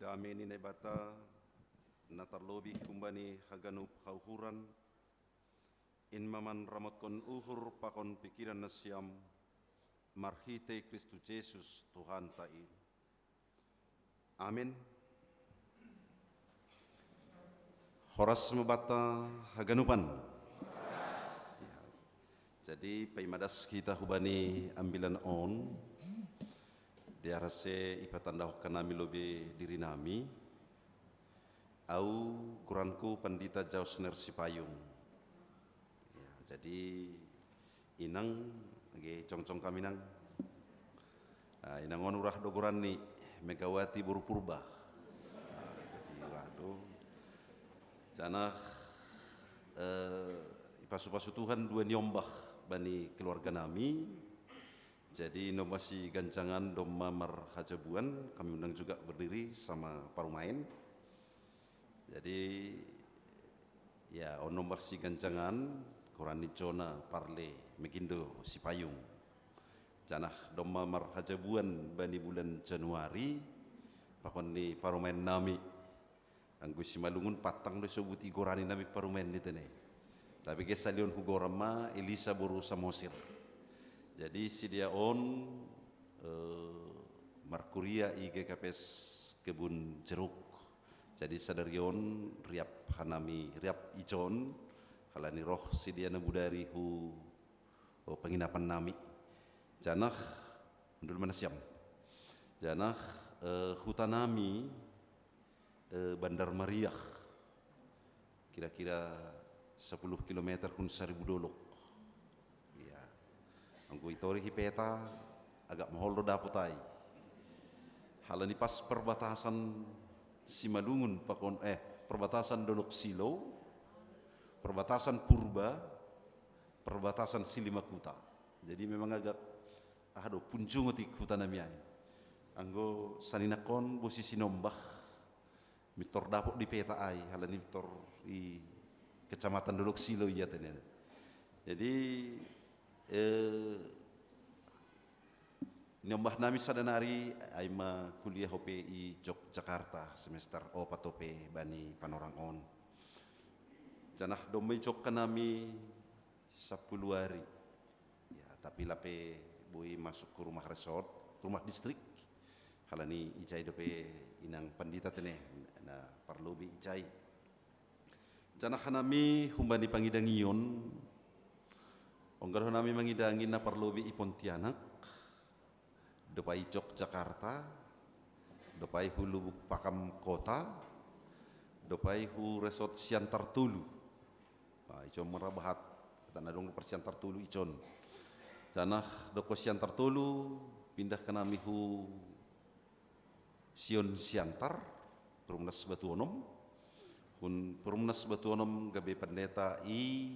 Dame ni Naibata, na tarlobih humbani haganup hauhuran, in ma manramotkon uhur pakon pikiran nasiam, marhite Kristus Jesus Tuhanta i. Amin. Horas ma banta haganupan. Jadi, paima das hita hubani ambilan on, dear ase ipatandahon hanami lobi dirinami, au goranku Pandita Jausner Sipayung. Ya, jadi inang, oke, jongjong hamu inang. Nah, inang on urah do goranni, Megawati boru Purba. Nah, jadi urah do. Janah, eh, ipasu-pasu Tuhan dua ni ombah bani keluarga nami. Jadi, nomba si ganjangan domma marhajabuan, kami undang juga berdiri sama parumaen. Jadi, ya, on nomba si ganjangan, goran ni jona, parle, megindo, Sipayung. Janah domma marhajabuan bani bulan Januari, pakon ni parumaen nami. Anggo Simalungun pantang do isobut i goran ni nami parumaen ni tene. Tapi ge salion hugoran ma Elisa boru Samosir. Jadi sidea on, eh, markuria i G K P S Kebun Jeruk. Jadi sadari on riap hanami, riap ijon, halani roh sidea na budari hu, o, penginapan nami. Janah, ndul manasiam. Janah, eh, huta nami, eh, Bandar Mariah. Kira-kira sepuluh kilometer hun saribu dolok. Iya. Anggo itori hi peta, agak mohol do dapot ai. Halani pas perbatasan Simalungun pakon, eh, perbatasan Dolok Silo, perbatasan Purba, perbatasan Silimakuta. Jadi memang agak, ah, do, punjungot i huta nami ai. Anggo saninangkon bosi Sinombah, mintor dapot di peta ai, halani mintor i Kecamatan Dolok Silo ia tene. Jadi, eh, niombah nami sada nari ai ma kuliah ope i Jogjakarta, semester opat ope bani panorang on. Janah domma i Jogja nami sapuluh ari. Ya, tapi lape boi masuk ke rumah resort, rumah distrik. Halani ijai dope inang pandita tene, na parlobi ijai. Janah hanami humbani pangidangion, ongga do hanami mangidangi na parlobi i Pontianak, dopai Jogjakarta, dopai hu Lubuk Pakam Kota, dopai hu resort Siantar Tolu. Nah, ijon marabahat, kata na dong persiantar tolu ijon. Janah doko Siantar Tolu, pindah hanami hu Sion Siantar, Perumnas Batu Onom. Hun Perumnas Batu Onom gabe pendeta i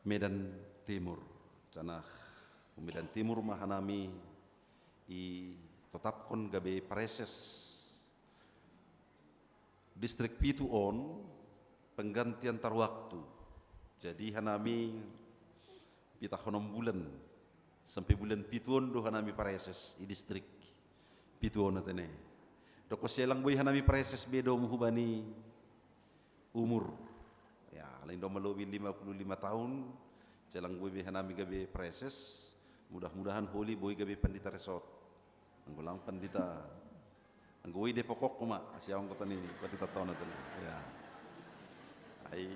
Medan Timur. Janah hu Medan Timur ma hanami i totapkon gabe praeses distrik pitu on, penggantian antar waktu. Jadi hanami pitah onom bulan, sampe bulan pitu on do hanami praeses i distrik pitu on atene. Doko sai lang boi hanami praeses be dong hubani umur. Ya, lain dong malobi lima puluh lima tahun, sai lang boi be hanami gabe praeses, mudah-mudahan holi boi gabe pandita resort. Anggo lang pandita, anggo i Depok ma, asi anggota ni pandita tona tadi. Ya. Ai.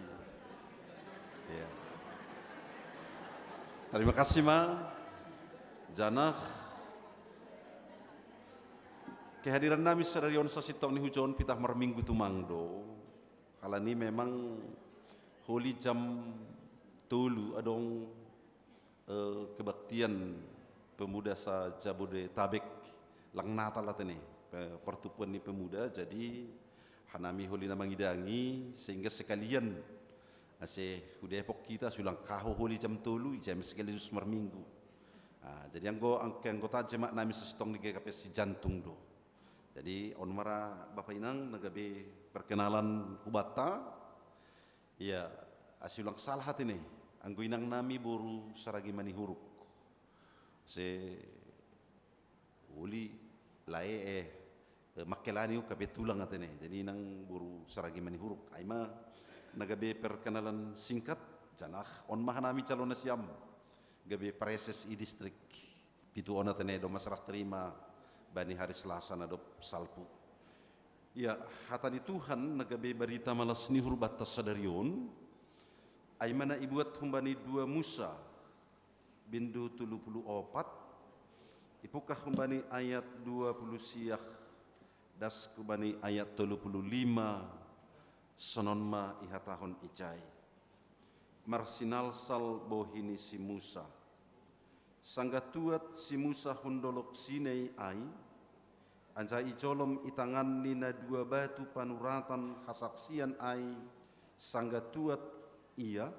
Ya. Terima kasih ma. Janah kehadiran nami sadari on sasintong ni hujon pitah marminggu tumang do. Halani memang holi jam tolu adong, eh, kebaktian pemuda sa-Jabodetabek, lang Natal atene, pe-, pertubuhan ni pemuda, jadi hanami holi na mangidangi, sehingga sekalian, ase hu Depok hita, sai lang kaho holi jam tolu, ijai ma sekaligus marminggu. Ah, jadi anggo, ang-, keanggotaan jemaat nami sasintong ni G K P S Sijantung do. Jadi on ma ra Bapa Inang na gabe perkenalan hubanta. Iya, asi ulang salah hati ne. Anggo inang nami boru Saragi Manihuruk. Se uli lae, eh, eh, makkelani uka pe tulang atene. Jadi inang boru Saragi Manihuruk. Ai ma na gabe perkenalan singkat, janah on ma hanami calon nasiam gabe praeses i distrik pitu on atene, do ma serah terima bani hari Selasa na dob salpu. Ia, hata ni Tuhan na gabe barita malas ni uhur banta sadari on, ai ma na ibuat humbani dua Musa, bindu tolu pulu opat, ipungkah humbani ayat dua pulu siah, das humbani ayat tolu pulu lima, sonon ma ihatahon ijai. Marsinalsal bohi ni si Musa. Sanggah tuat si Musa hun dolok Sinai ai, anjaha ijolom i tanganni na dua batu panuratan hasaksian ai, sanggah tuat ia,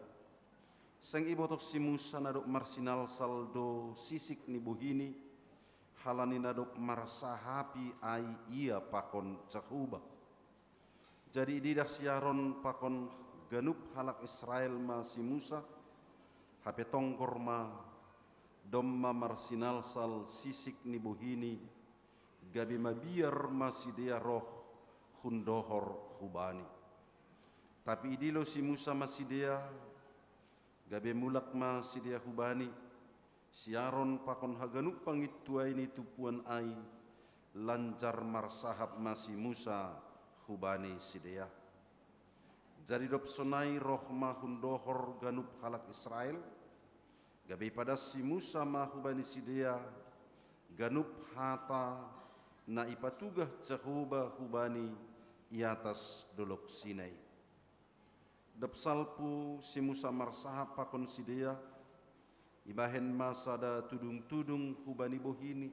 seng ibotoh si Musa na dob marsinalsal do sisik ni bohini, halani na dob marsahapi ai ia pakon Jahowa. Jadi ididah si Aron pakon ganup halak Israel ma si Musa, hape tonggor ma, domma marsinalsal sisik ni bohini, gabe mabiar ma sidea roh hun dohor hubani. Tapi idilo si Musa ma sidea, gabe mulak ma sidea hubani, si Aron pakon haganup pangintuai ni tumpuan ai, lanjar marsahap ma si Musa hubani sidea. Jadi dob sonai roh ma hun dohor ganup halak Israel, gabe ipadas si Musa ma hubani sidea ganup hata na ipatugah Jahowa hubani i atas dolok Sinai. Dob salpu si Musa marsahap pakon sidea, ibahen ma sada tudung-tudung hubani bohini.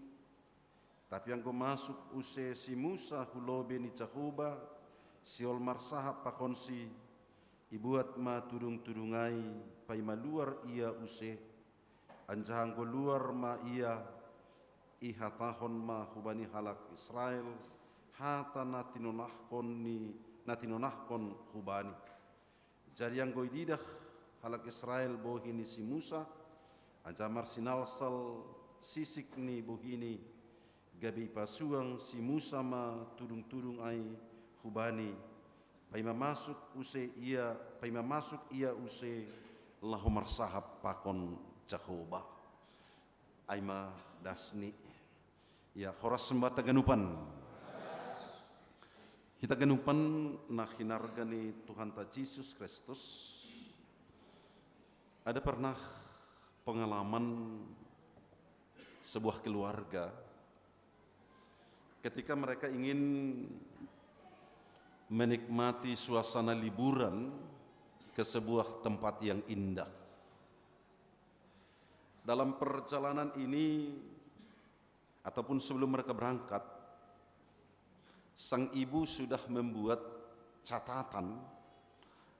Tapi anggo masuk use si Musa hu lobei ni Jahowa, sihol marsahap pakonsi, ibuat ma tudung-tudung ai, paima luar ia use. Anjaha anggo luar ma ia, ihatahon ma hubani halak Israel hata na tinonahkon ni na tinonahkon hubani. Jadi anggo ididah halak Israel bohi ni si Musa, anjaha marsinalsal sisik ni bohini, gabe ipasuang si Musa ma tudung-tudung ai hubani, paima masuk use ia, paima masuk ia use laho marsahap pakon Jahowa. Ai ma dasni. Ya, horas ma hita ganupan. Hita ganupan na hinarga ni Tuhanta Jesus Kristus, ada pernah pengalaman sebuah keluarga ketika mereka ingin menikmati suasana liburan ke sebuah tempat yang indah. Dalam perjalanan ini, ataupun sebelum mereka berangkat, sang ibu sudah membuat catatan,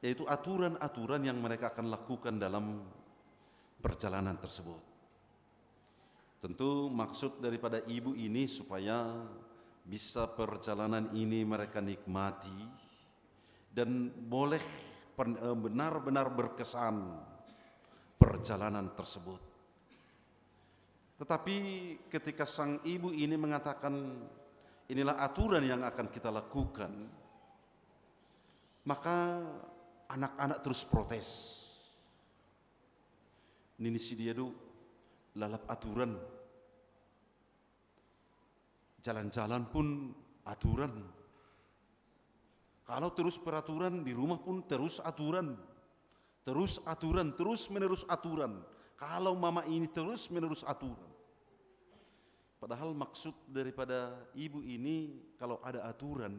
yaitu aturan-aturan yang mereka akan lakukan dalam perjalanan tersebut. Tentu maksud daripada ibu ini supaya bisa perjalanan ini mereka nikmati dan boleh pen-, eh, benar-benar berkesan perjalanan tersebut. Tetapi ketika sang ibu ini mengatakan, "Inilah aturan yang akan kita lakukan," maka anak-anak terus protes. Nini si dia do, lalap aturan. Jalan-jalan pun aturan. Kalau terus peraturan, di rumah pun terus aturan. Terus aturan, terus menerus aturan. Kalau mama ini terus menerus aturan. Padahal maksud daripada ibu ini, kalau ada aturan,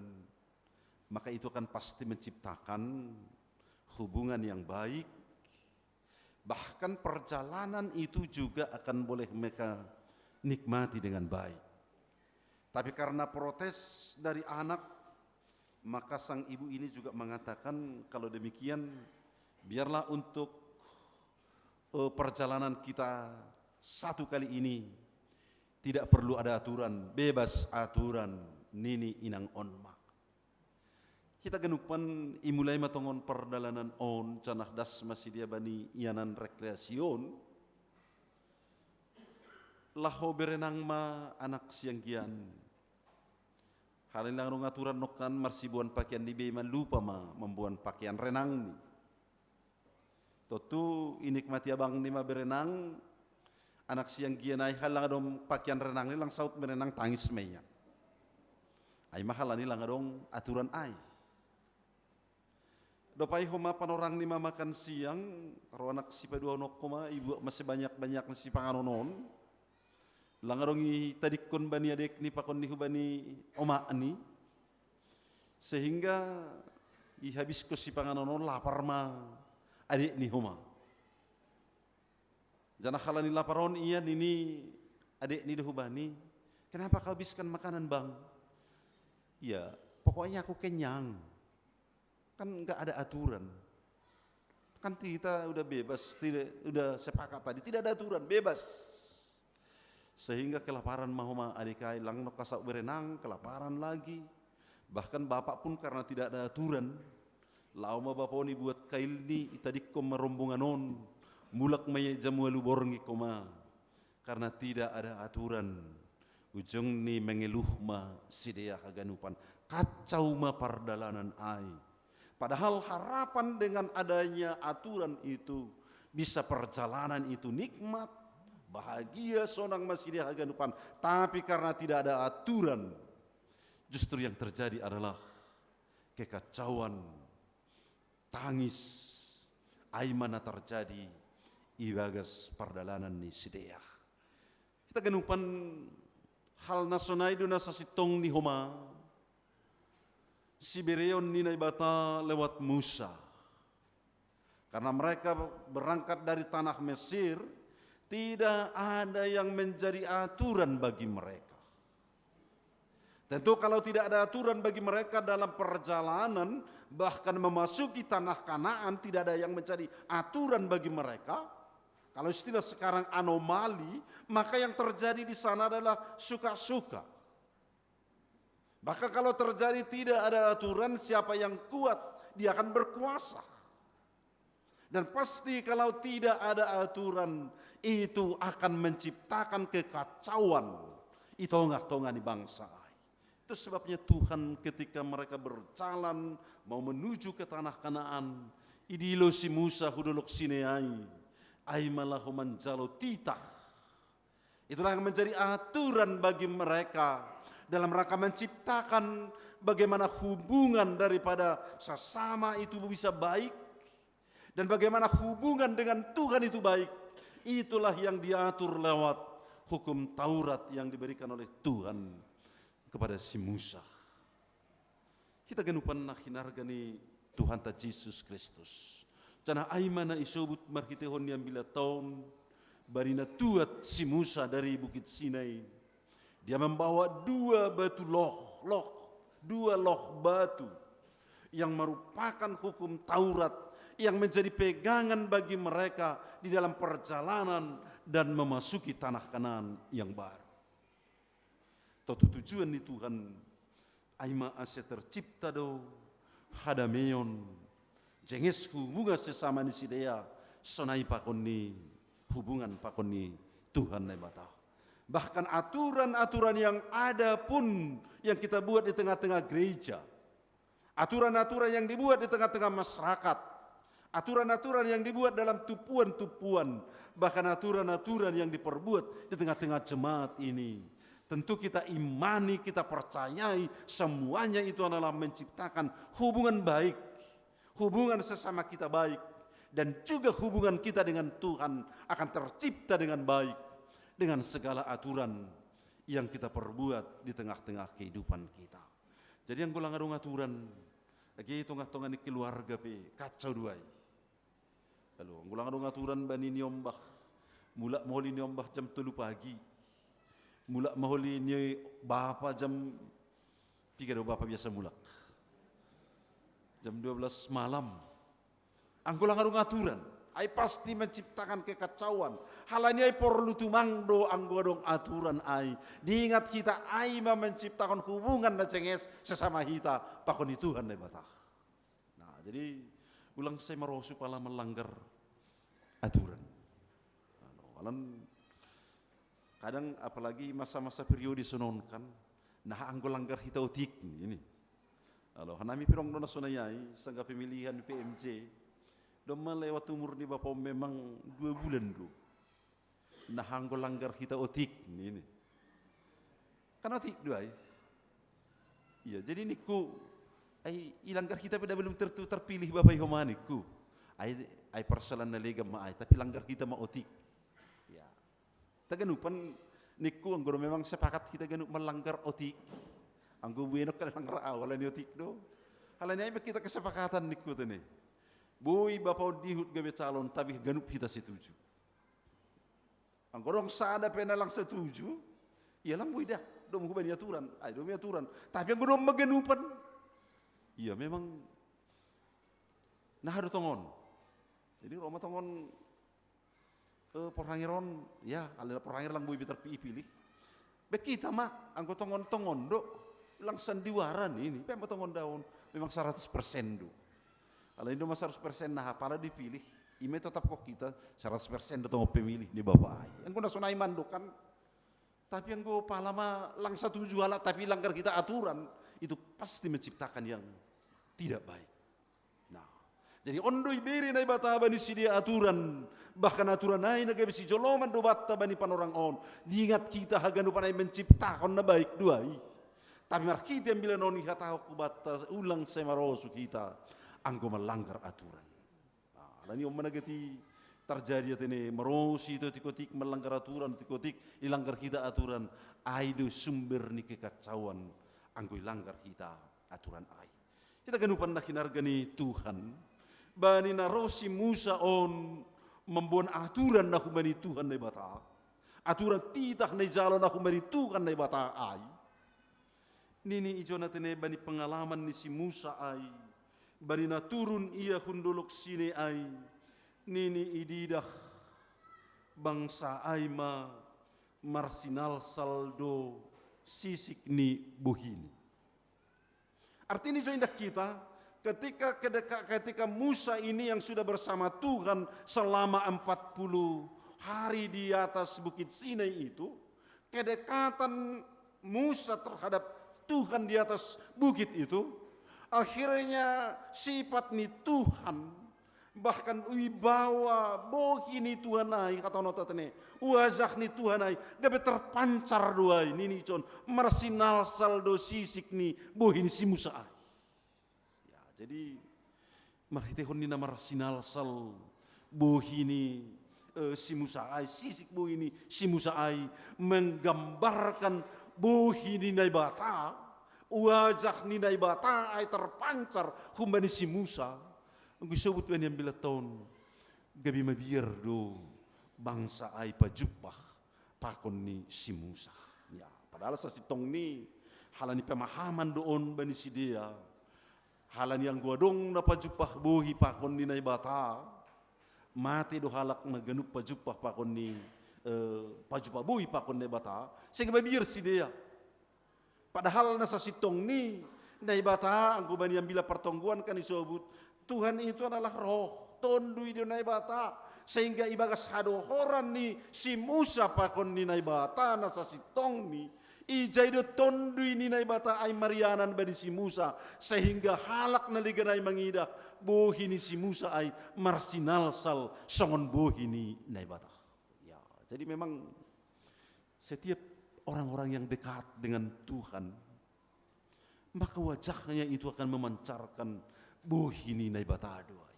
maka itu akan pasti menciptakan hubungan yang baik. Bahkan perjalanan itu juga akan boleh mereka nikmati dengan baik. Tapi karena protes dari anak, maka sang ibu ini juga mengatakan, "Kalau demikian, biarlah untuk, eh, perjalanan kita satu kali ini tidak perlu ada aturan, bebas aturan," nini inang on ma. Hita ganupan, imulai ma tongon pardalanan on, janah das ma sidea bani ianan rekreasi on. Laho berenang ma anak sianggian. Halani lang adong aturan nongkan marsiboan pakean ni beiman, lupa ma mamboan pakean renangni. Tontu inikmati abangni ma berenang, anak sianggian ai, halani lang adong pakean renangni, lang saut berenang, tangis ma ia. Ai ma halani lang adong aturan ai. Dob ai homa panorangni ma makan siang, ro anak sipaduahon on homa, ibuat ma sebanyak-banyakna sipanganon on. Lang adong itadingkon bani adekni pakon ni hubani omakni. Sehingga ihabiskon sipanganon on, lapar ma adekni homa. Janah halani lapar on ia, nini adekni do hubani, "Kenapa kau habiskan makanan, Bang?" "Ya, pokoknya aku kenyang." Kan nggak ada aturan. Kan kita udah bebas, tidak, udah sepakat tadi, tidak ada aturan, bebas. Sehingga kelaparan ma homa adek ai, lang nongkan saut berenang, kelaparan lagi. Bahkan bapak pun karena tidak ada aturan, laho ma bapak on ibuat kailni, itadingkon ma rombongan on, mulak ma ia jam ualu borngin homa. Karena tidak ada aturan, ujungni mengeluh ma sidea haganupan, kacau ma pardalanan ai. Padahal harapan dengan adanya aturan itu, bisa perjalanan itu nikmat, bahagia, sonang ma sidea haganupan. Tapi karena tidak ada aturan, justru yang terjadi adalah kekacauan, tangis, ai ma na tarjadi i bagas pardalanan ni sidea. Hita ganupan hal na sonai do na sasintongni homa sibereon ni Naibata lewat Musa. Karena mereka berangkat dari tanah Mesir, tidak ada yang menjadi aturan bagi mereka. Tentu kalau tidak ada aturan bagi mereka dalam perjalanan, bahkan memasuki tanah Kanaan tidak ada yang menjadi aturan bagi mereka. Kalau istilah sekarang anomali, maka yang terjadi di sana adalah suka-suka. Bahkan kalau terjadi tidak ada aturan, siapa yang kuat, dia akan berkuasa. Dan pasti kalau tidak ada aturan, itu akan menciptakan kekacauan i tongah-tongah ni bangsa ai. Itu sebabnya Tuhan ketika mereka berjalan mau menuju ke tanah Kanaan, idilo si Musa hu Dolok Sinai, ai ma laho manjalo titah. Itulah yang menjadi aturan bagi mereka dalam rangka menciptakan bagaimana hubungan daripada sesama itu bisa baik, dan bagaimana hubungan dengan Tuhan itu baik. Itulah yang diatur lewat hukum Taurat yang diberikan oleh Tuhan kepada si Musa. Hita ganupan na hinarga ni Tuhanta Jesus Kristus. Janah ai ma na isobut marhiteihon ni Ambilan Tonga, bani na tuat si Musa dari Bukit Sinai. Dia membawa dua batu loh, loh, dua loh batu yang merupakan hukum Taurat yang menjadi pegangan bagi mereka di dalam perjalanan dan memasuki tanah Kanaan yang baru. Totu tujuan ni Tuhan ai ma ase tercipta do hadameon, jenges hubungan sesama ni sidea, sonai pakon ni hubungan pakon ni Tuhan Naibata. Bahkan aturan-aturan yang ada pun yang kita buat di tengah-tengah gereja, aturan-aturan yang dibuat di tengah-tengah masyarakat, aturan-aturan yang dibuat dalam tumpuan-tumpuan, bahkan aturan-aturan yang diperbuat di tengah-tengah jemaat ini, tentu kita imani, kita percayai, semuanya itu adalah menciptakan hubungan baik, hubungan sesama kita baik, dan juga hubungan kita dengan Tuhan akan tercipta dengan baik dengan segala aturan yang kita perbuat di tengah-tengah kehidupan kita. Jadi anggo lang adong aturan, age i tongah-tongah ni keluarga pe kacau do ai. Alo, anggo lang adong aturan bani niombah, mulak ma holi niombah jam tolu pagi, mulak ma holi ni bapa jam, piga do bapa biasa mulak? Jam dua belas malam. Anggo lang adong aturan, ai pasti menciptakan kekacauan. Halani ai porlu tumang do anggo adong aturan ai. Diingat hita ai ma menciptakan hubungan na jenges sesama hita pakon ni Tuhan Naibata. Nah, jadi ulang sai marosu pala melanggar aturan. Anu, alan kadang apalagi masa-masa periode sonon kan, nah anggo langgar hita otik ni ini. Alo, hanami pe adong do na sonai ai, sanggah pemilihan P M J. Domma lewat umur ni bapa on memang dua bulan do. Nah anggo langgar hita otik ni ini. Kan otik do ai. Iya, jadi ningku, ai ilanggar hita pe da belum tentu terpilih bapa i homa ningku. Ai, ai persoalan na legan ma ai, tapi langgar hita ma otik. Ya. Hita ganupan ningku anggo do memang sepakat hita ganup melanggar otik. Anggo buenok kan langgar au, halani otik do. Halani ai ma hita kesepakatan ningku tene. Boi bapa on dihut gabe calon, tapi ganup hita setuju. Anggo adong sada pe na lang setuju, ia lang boi da, dong hubani aturan, ai dong aturan. Tapi anggo dong ma ganupan, ia memang na aha do tongon. Jadi ro ma tongon, eh, porhanger on, ya, alana porhanger lang boi be terpilih. Be hita ma, anggo tongon-tongon do, lang sandiwara ni ini, pe ma tongon da on, memang saratus persen do. Alai do ma saratus persen na hapala dipilih, i ma i totapkon hita saratus persen do tongon pemilih ni bapa ai. Anggo na sonai mandok kan, tapi anggo pala ma lang satuju halak, tapi langgar hita aturan, itu pasti menciptakan yang tidak baik. Nah, jadi on do ibere Naibata bani sidea aturan, bahkan aturan ai na gabe sijoloman do banta bani panorang on. Diingat hita haganupan ai menciptakan na baik do ai. Tapi marhite ambilan on ihatahonku banta, ulang sai maroso hita anggo malanggar aturan. Alani on ma na gati tarjadi, atene marosi tikotik-kotik malanggar aturan, tikotik ilanggar hita aturan. Ai do sumber ni kekacauan anggo ilanggar hita aturan ai. Hita ganupan na hinarga ni Tuhan, bani na ro si Musa on mamboan aturan na humbani Tuhan Naibata, aturan titah na ijalo na humbani Tuhan Naibata ai. Nini ijona, atene, bani pengalaman ni si Musa ai, bani na turun ia hun Dolok Sinai ai, nini ididah bangsa ai ma marsinalsal do sisik ni bohini. Artinya ijo indah kita, ketika kedeka, ketika Musa ini yang sudah bersama Tuhan selama empat puluh hari di atas Bukit Sinai itu, kedekatan Musa terhadap Tuhan di atas bukit itu, akhirnya sifat ni Tuhan, bahkan wibawa bohi ni Tuhan ai, hatahononta, atene, wajah ni Tuhan ai gabe terpancar do ai, nini ijona, marsinalsal do sisik ni bohi ni si Musa ai. Ya, jadi marhitehon ni na marsinalsal bohi ni, eh, si Musa ai, sisik bohi ni si Musa ai menggambarkan bohi ni Naibata, wajah ni Naibata ai terpancar humbani si Musa. Anggo isobut bani ambilan on, gabe mabiar do bangsa ai pajumpah pakon ni si Musa. Ya, padahal sasintongni halani pemahaman do on bani sidea. Halani anggo adong na pajumpah bohi pakon ni Naibata, mate do halak na ganup pajumpah pakon ni, eh, pajumpah bohi pakon Naibata, sehingga mabiar sidea. Padahal na sasintongni Naibata anggo bani ambilan partonggoan kan isobut, Tuhan itu adalah roh, tonduy do Naibata, sehingga ibagas hadohoran ni si Musa pakon ni Naibata na sasintongni, ijai do tonduy ni Naibata ai marianan bani si Musa, sehingga halak na legan ai mangidah bohi ni si Musa ai marsinalsal songon bohi ni Naibata. Ya, jadi memang setiap orang-orang yang dekat dengan Tuhan, maka wajahnya itu akan memancarkan bohi ni Naibata do ai.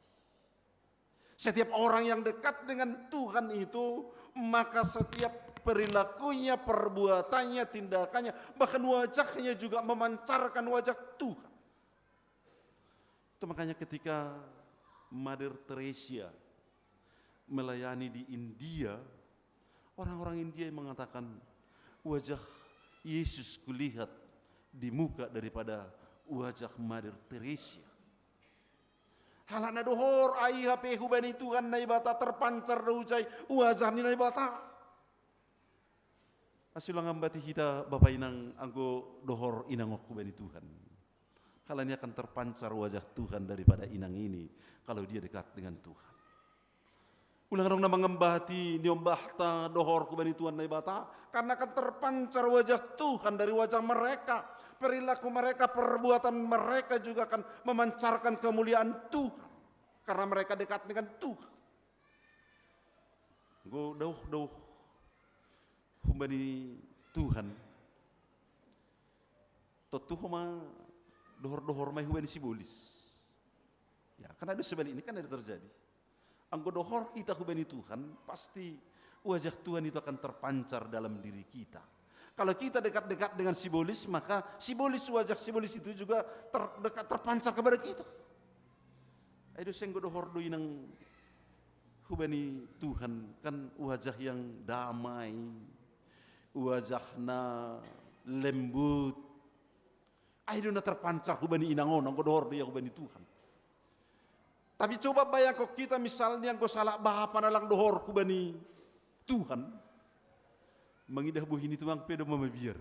Setiap orang yang dekat dengan Tuhan itu, maka setiap perilakunya, perbuatannya, tindakannya, bahkan wajahnya juga memancarkan wajah Tuhan. Itu makanya ketika Mother Teresa melayani di India, orang-orang India mengatakan, "Wajah Yesus kulihat di muka daripada wajah Mother Teresa." Halak na dohor ai hape hubani Tuhan Naibata terpancar do ujai wajah ni Naibata. Asi ulang ambati hita bapa inang anggo dohor inang on hubani Tuhan. Halani akan terpancar wajah Tuhan daripada inang ini kalau dia dekat dengan Tuhan. Ulang adong na mangambati niombahta dohor hubani Tuhan Naibata, karena akan terpancar wajah Tuhan dari wajah mereka. Perilaku mereka, perbuatan mereka juga akan memancarkan kemuliaan Tuhan, karena mereka dekat dengan Tuhan. Anggo dohdoh hubani Tuhan, tontu homa dohor-dohor ma i hubani sibolis. Ya, karena ada sebaliknya, kan ada terjadi. Anggo dohor hita hubani Tuhan, pasti wajah Tuhan itu akan terpancar dalam diri kita. Kalau kita dekat-dekat dengan sibolis, maka sibolis, wajah sibolis itu juga ter-, dekat terpancar kepada kita. Ai do senggo dohor do inang hubani Tuhan, kan wajah yang damai, wajah na lembut. Ai do na terpancar hubani inang on anggo dohor do ia hubani Tuhan. Tapi coba bayangkon hita misalnya anggo sahalak bapa na lang dohor hubani Tuhan, mangidah bohini tumang pe do mamabiar.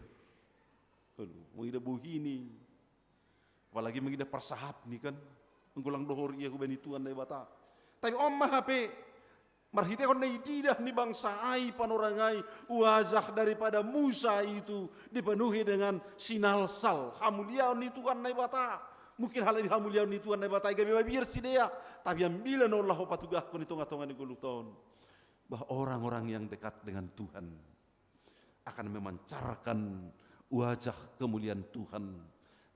Aduh, mangidah bohini. Apalagi mangidah parsahapni kan, anggo lang dohor ia hubani Tuhan Naibata. Tapi on ma hape, marhitehon na ididah ni bangsa ai panorang ai, wajah daripada Musa itu dipenuhi dengan sinalsal hamuliaon ni Tuhan Naibata. Mungkin halani hamuliaon ni Tuhan Naibata i gabe mabiar sidea. Tapi ambilan on laho patugahkon i tonga-tonga ni ngolunta on, bahwa orang-orang yang dekat dengan Tuhan akan memancarkan wajah kemuliaan Tuhan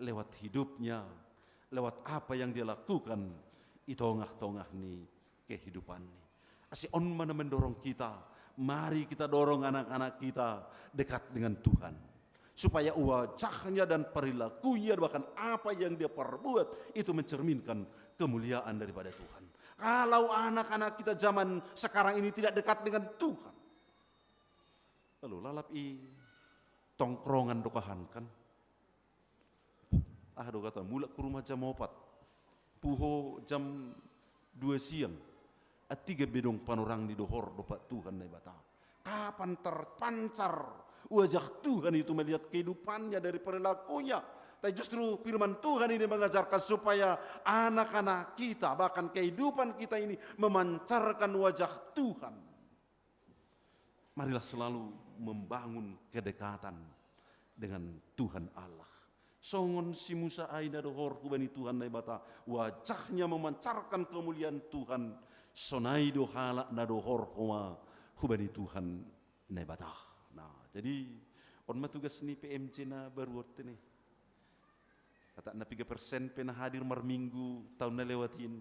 lewat hidupnya, lewat apa yang dia lakukan i tongah-tongah ni kehidupan ni. Asi on ma na mendorong kita, mari kita dorong anak-anak kita dekat dengan Tuhan. Supaya wajahnya dan perilakunya, bahkan apa yang dia perbuat, itu mencerminkan kemuliaan daripada Tuhan. Kalau anak-anak kita zaman sekarang ini tidak dekat dengan Tuhan, lalu lalap i tongkrongan do kahan kan. Ah, do kata, mulak ku rumah jam opat, puho jam dua siang, atiga bedong panorang ni dohor dopak Tuhan Naibata. Kapan terpancar wajah Tuhan itu melihat kehidupannya dari perilakunya? Tapi justru firman Tuhan ini mengajarkan supaya anak-anak kita, bahkan kehidupan kita ini memancarkan wajah Tuhan. Marilah selalu membangun kedekatan dengan Tuhan Allah. Songon si Musa ai na dohor hubani Tuhan Naibata, wajahnya memancarkan kemuliaan Tuhan, sonai do halak na dohor homa hubani Tuhan Naibata. Nah, jadi on ma tugas ni P M J na baru on tene. Kata na piga persen pe na hadir marminggu tahun na lewat in.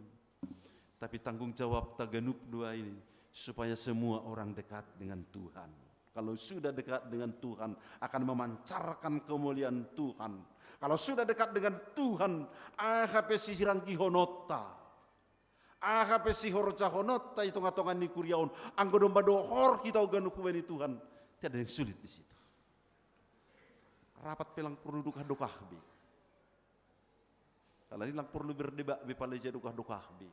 Tapi tanggung jawab taganup dua ini supaya semua orang dekat dengan Tuhan. Kalau sudah dekat dengan Tuhan, akan memancarkan kemuliaan Tuhan. Kalau sudah dekat dengan Tuhan, aha pe sisirangkihononta, aha pe sihorjahononta i tongah-tongah ni kuria on, anggo domma dohor hita ganup hubani Tuhan, tiada yang sulit di situ. Rapat pe lang porlu dokah-dokah be. Halani lang porlu berdebat be pala ija dokah-dokah be.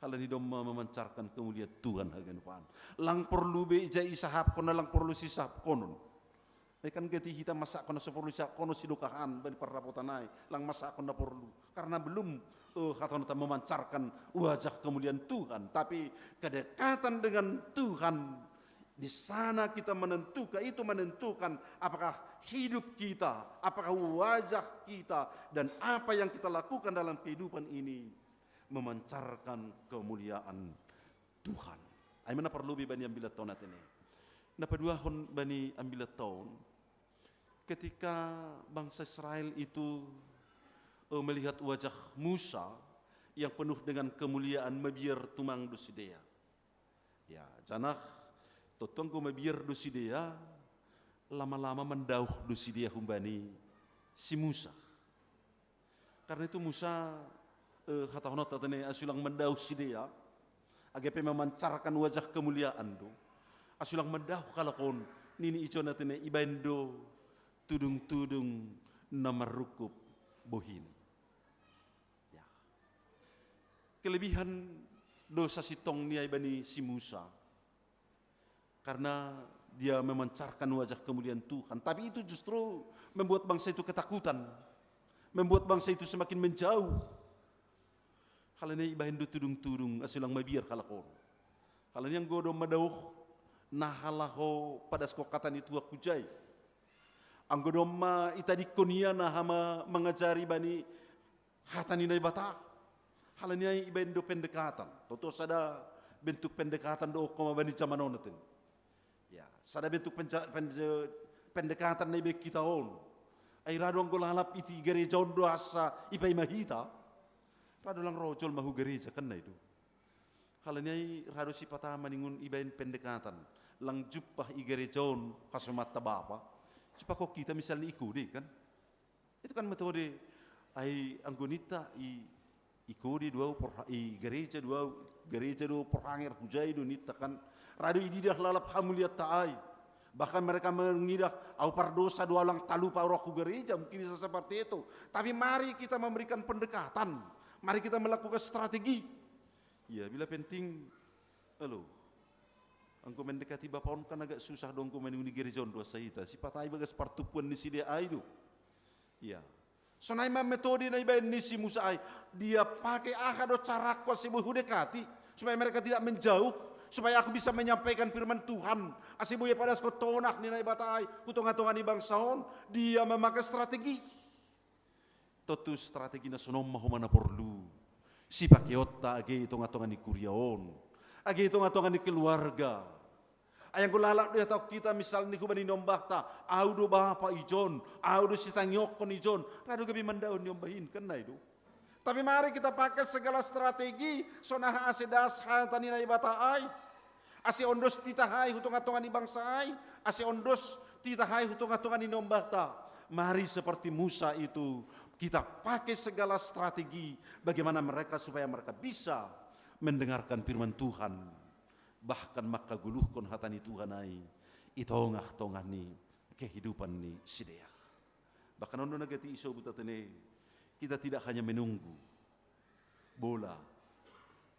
Halani domma memancarkan kemuliaan Tuhan haganupan. Lang porlu be ija isahapkon na lang porlu sisahapkonon. Ai kan gati hita masakkon na so porlu isahapkonon sidokahan bani parrapotan ai, lang masakkon na porlu. Karena belum, eh, hata na memancarkan wajah kemuliaan Tuhan, tapi kedekatan dengan Tuhan di sana kita menentukan, itu menentukan apakah hidup kita, apakah wajah kita, dan apa yang kita lakukan dalam kehidupan ini memancarkan kemuliaan Tuhan. Ai ma na parlobei bani ambilan taon atene. Na paduahon bani ambilan taon, ketika bangsa Israel itu, eh, melihat wajah Musa yang penuh dengan kemuliaan, mabiar tumang do sidea. Ya, janah tontu anggo mabiar do sidea, lama-lama mandauh do sidea humbani si Musa. Karena itu Musa, eh, hatahononta atene, asa ulang mandauh sidea, age pe memancarkan wajah kemuliaan do. Asa ulang mandauh halak on, nini ijon atene, ibaen do tudung-tudung na marrungkub bohini. Ya. Kelebihan do sasintongni ai bani si Musa. Karena dia memancarkan wajah kemuliaan Tuhan. Tapi itu justru membuat bangsa itu ketakutan. Membuat bangsa itu semakin menjauh. Halani ibaen do tudung-tudung, asa ulang mabiar halak on. Halani anggo domma dauh na laho padaskon hata ni Tuhan hujai. Anggo domma itadingkon ia na hama mangajari bani hata ni Naibata. Halani ai ibaen do pendekatan. Tontu sada bentuk pendekatan do homa bani jaman on atene. Ya, sada bentuk penja-, penja-, pendekatan na ibaen hita on. Ai ra do anggo lalap i gareja on do asa ipaima hita. Ra do lang ro jolma hu gareja kan na i do. Halani ai ra do sipata maningon ibaen pendekatan. Lang jumpah i gareja on hasomanta bapa. Jumpahkon hita misalna i kode kan. Itu kan metode, ai anggo ninta i, i kode do au porha-, i gareja do au, gareja do porhanger hujai do ninta kan. Ra do ididah lalap hamulianta ai. Bahkan mereka mengidah, au pardosa do au lang talupa au ro hu gareja, mungkin bisa seperti itu. Tapi mari kita memberikan pendekatan. Mari kita melakukan strategi. Ya, bila penting, alo. Anggo mendekati bapa on kan agak susah do anggo maningon i gareja on do asa hita. Sipata i bagas partumpuan ni sidea ai do. Ya. Sonai ma metode na ibaen ni si Musa ai. Dia pake aha do carangku asa boi hudekati. Supaya mereka tidak menjauh. Supaya aku bisa menyampaikan firman Tuhan. Asa boi padaskon tonah ni Naibata ai. Hu tongah-tongah ni bangsa on. Dia memakai strategi. Tontu strategi na sonon ma homa na porlu sipakeonta age i tongah-tongah ni kuria on, age i tongah-tongah ni keluarga, Ai anggo lalap do ihatahon hita misalna hubani ni ombahta, au do bapa ijon, au do sitangihon ijon, ra do gabe mandaon ni ombahin, kan nai do. Tapi mari kita pakai segala strategi, songon aha ase das hata ni Naibata ai. Ase ondos titah ai hu tonga-tonga ni bangsa ai, ase ondos titah ai hu tonga-tonga ni ombahta. Mari seperti Musa itu, kita pakai segala strategi bagaimana mereka, supaya mereka bisa mendengarkan firman Tuhan, bahkan mangkagoluhkon hata ni Tuhan ai i tongah-tongah ni kehidupan ni sidea. Bahkan on do na gati isobut atene, kita tidak hanya menunggu bola,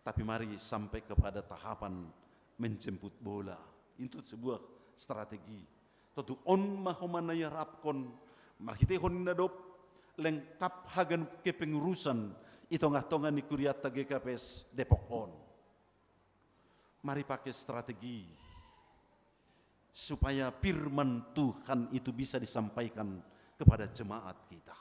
tapi mari sampai kepada tahapan menjemput bola. Itu sebuah strategi. Tontu on ma homa na iarapkon, marhitehon na dob lengkap haganup kepengurusan i tongah-tongah ni kuriata G K P S Depok on. Mari pakai strategi supaya firman Tuhan itu bisa disampaikan kepada jemaat kita.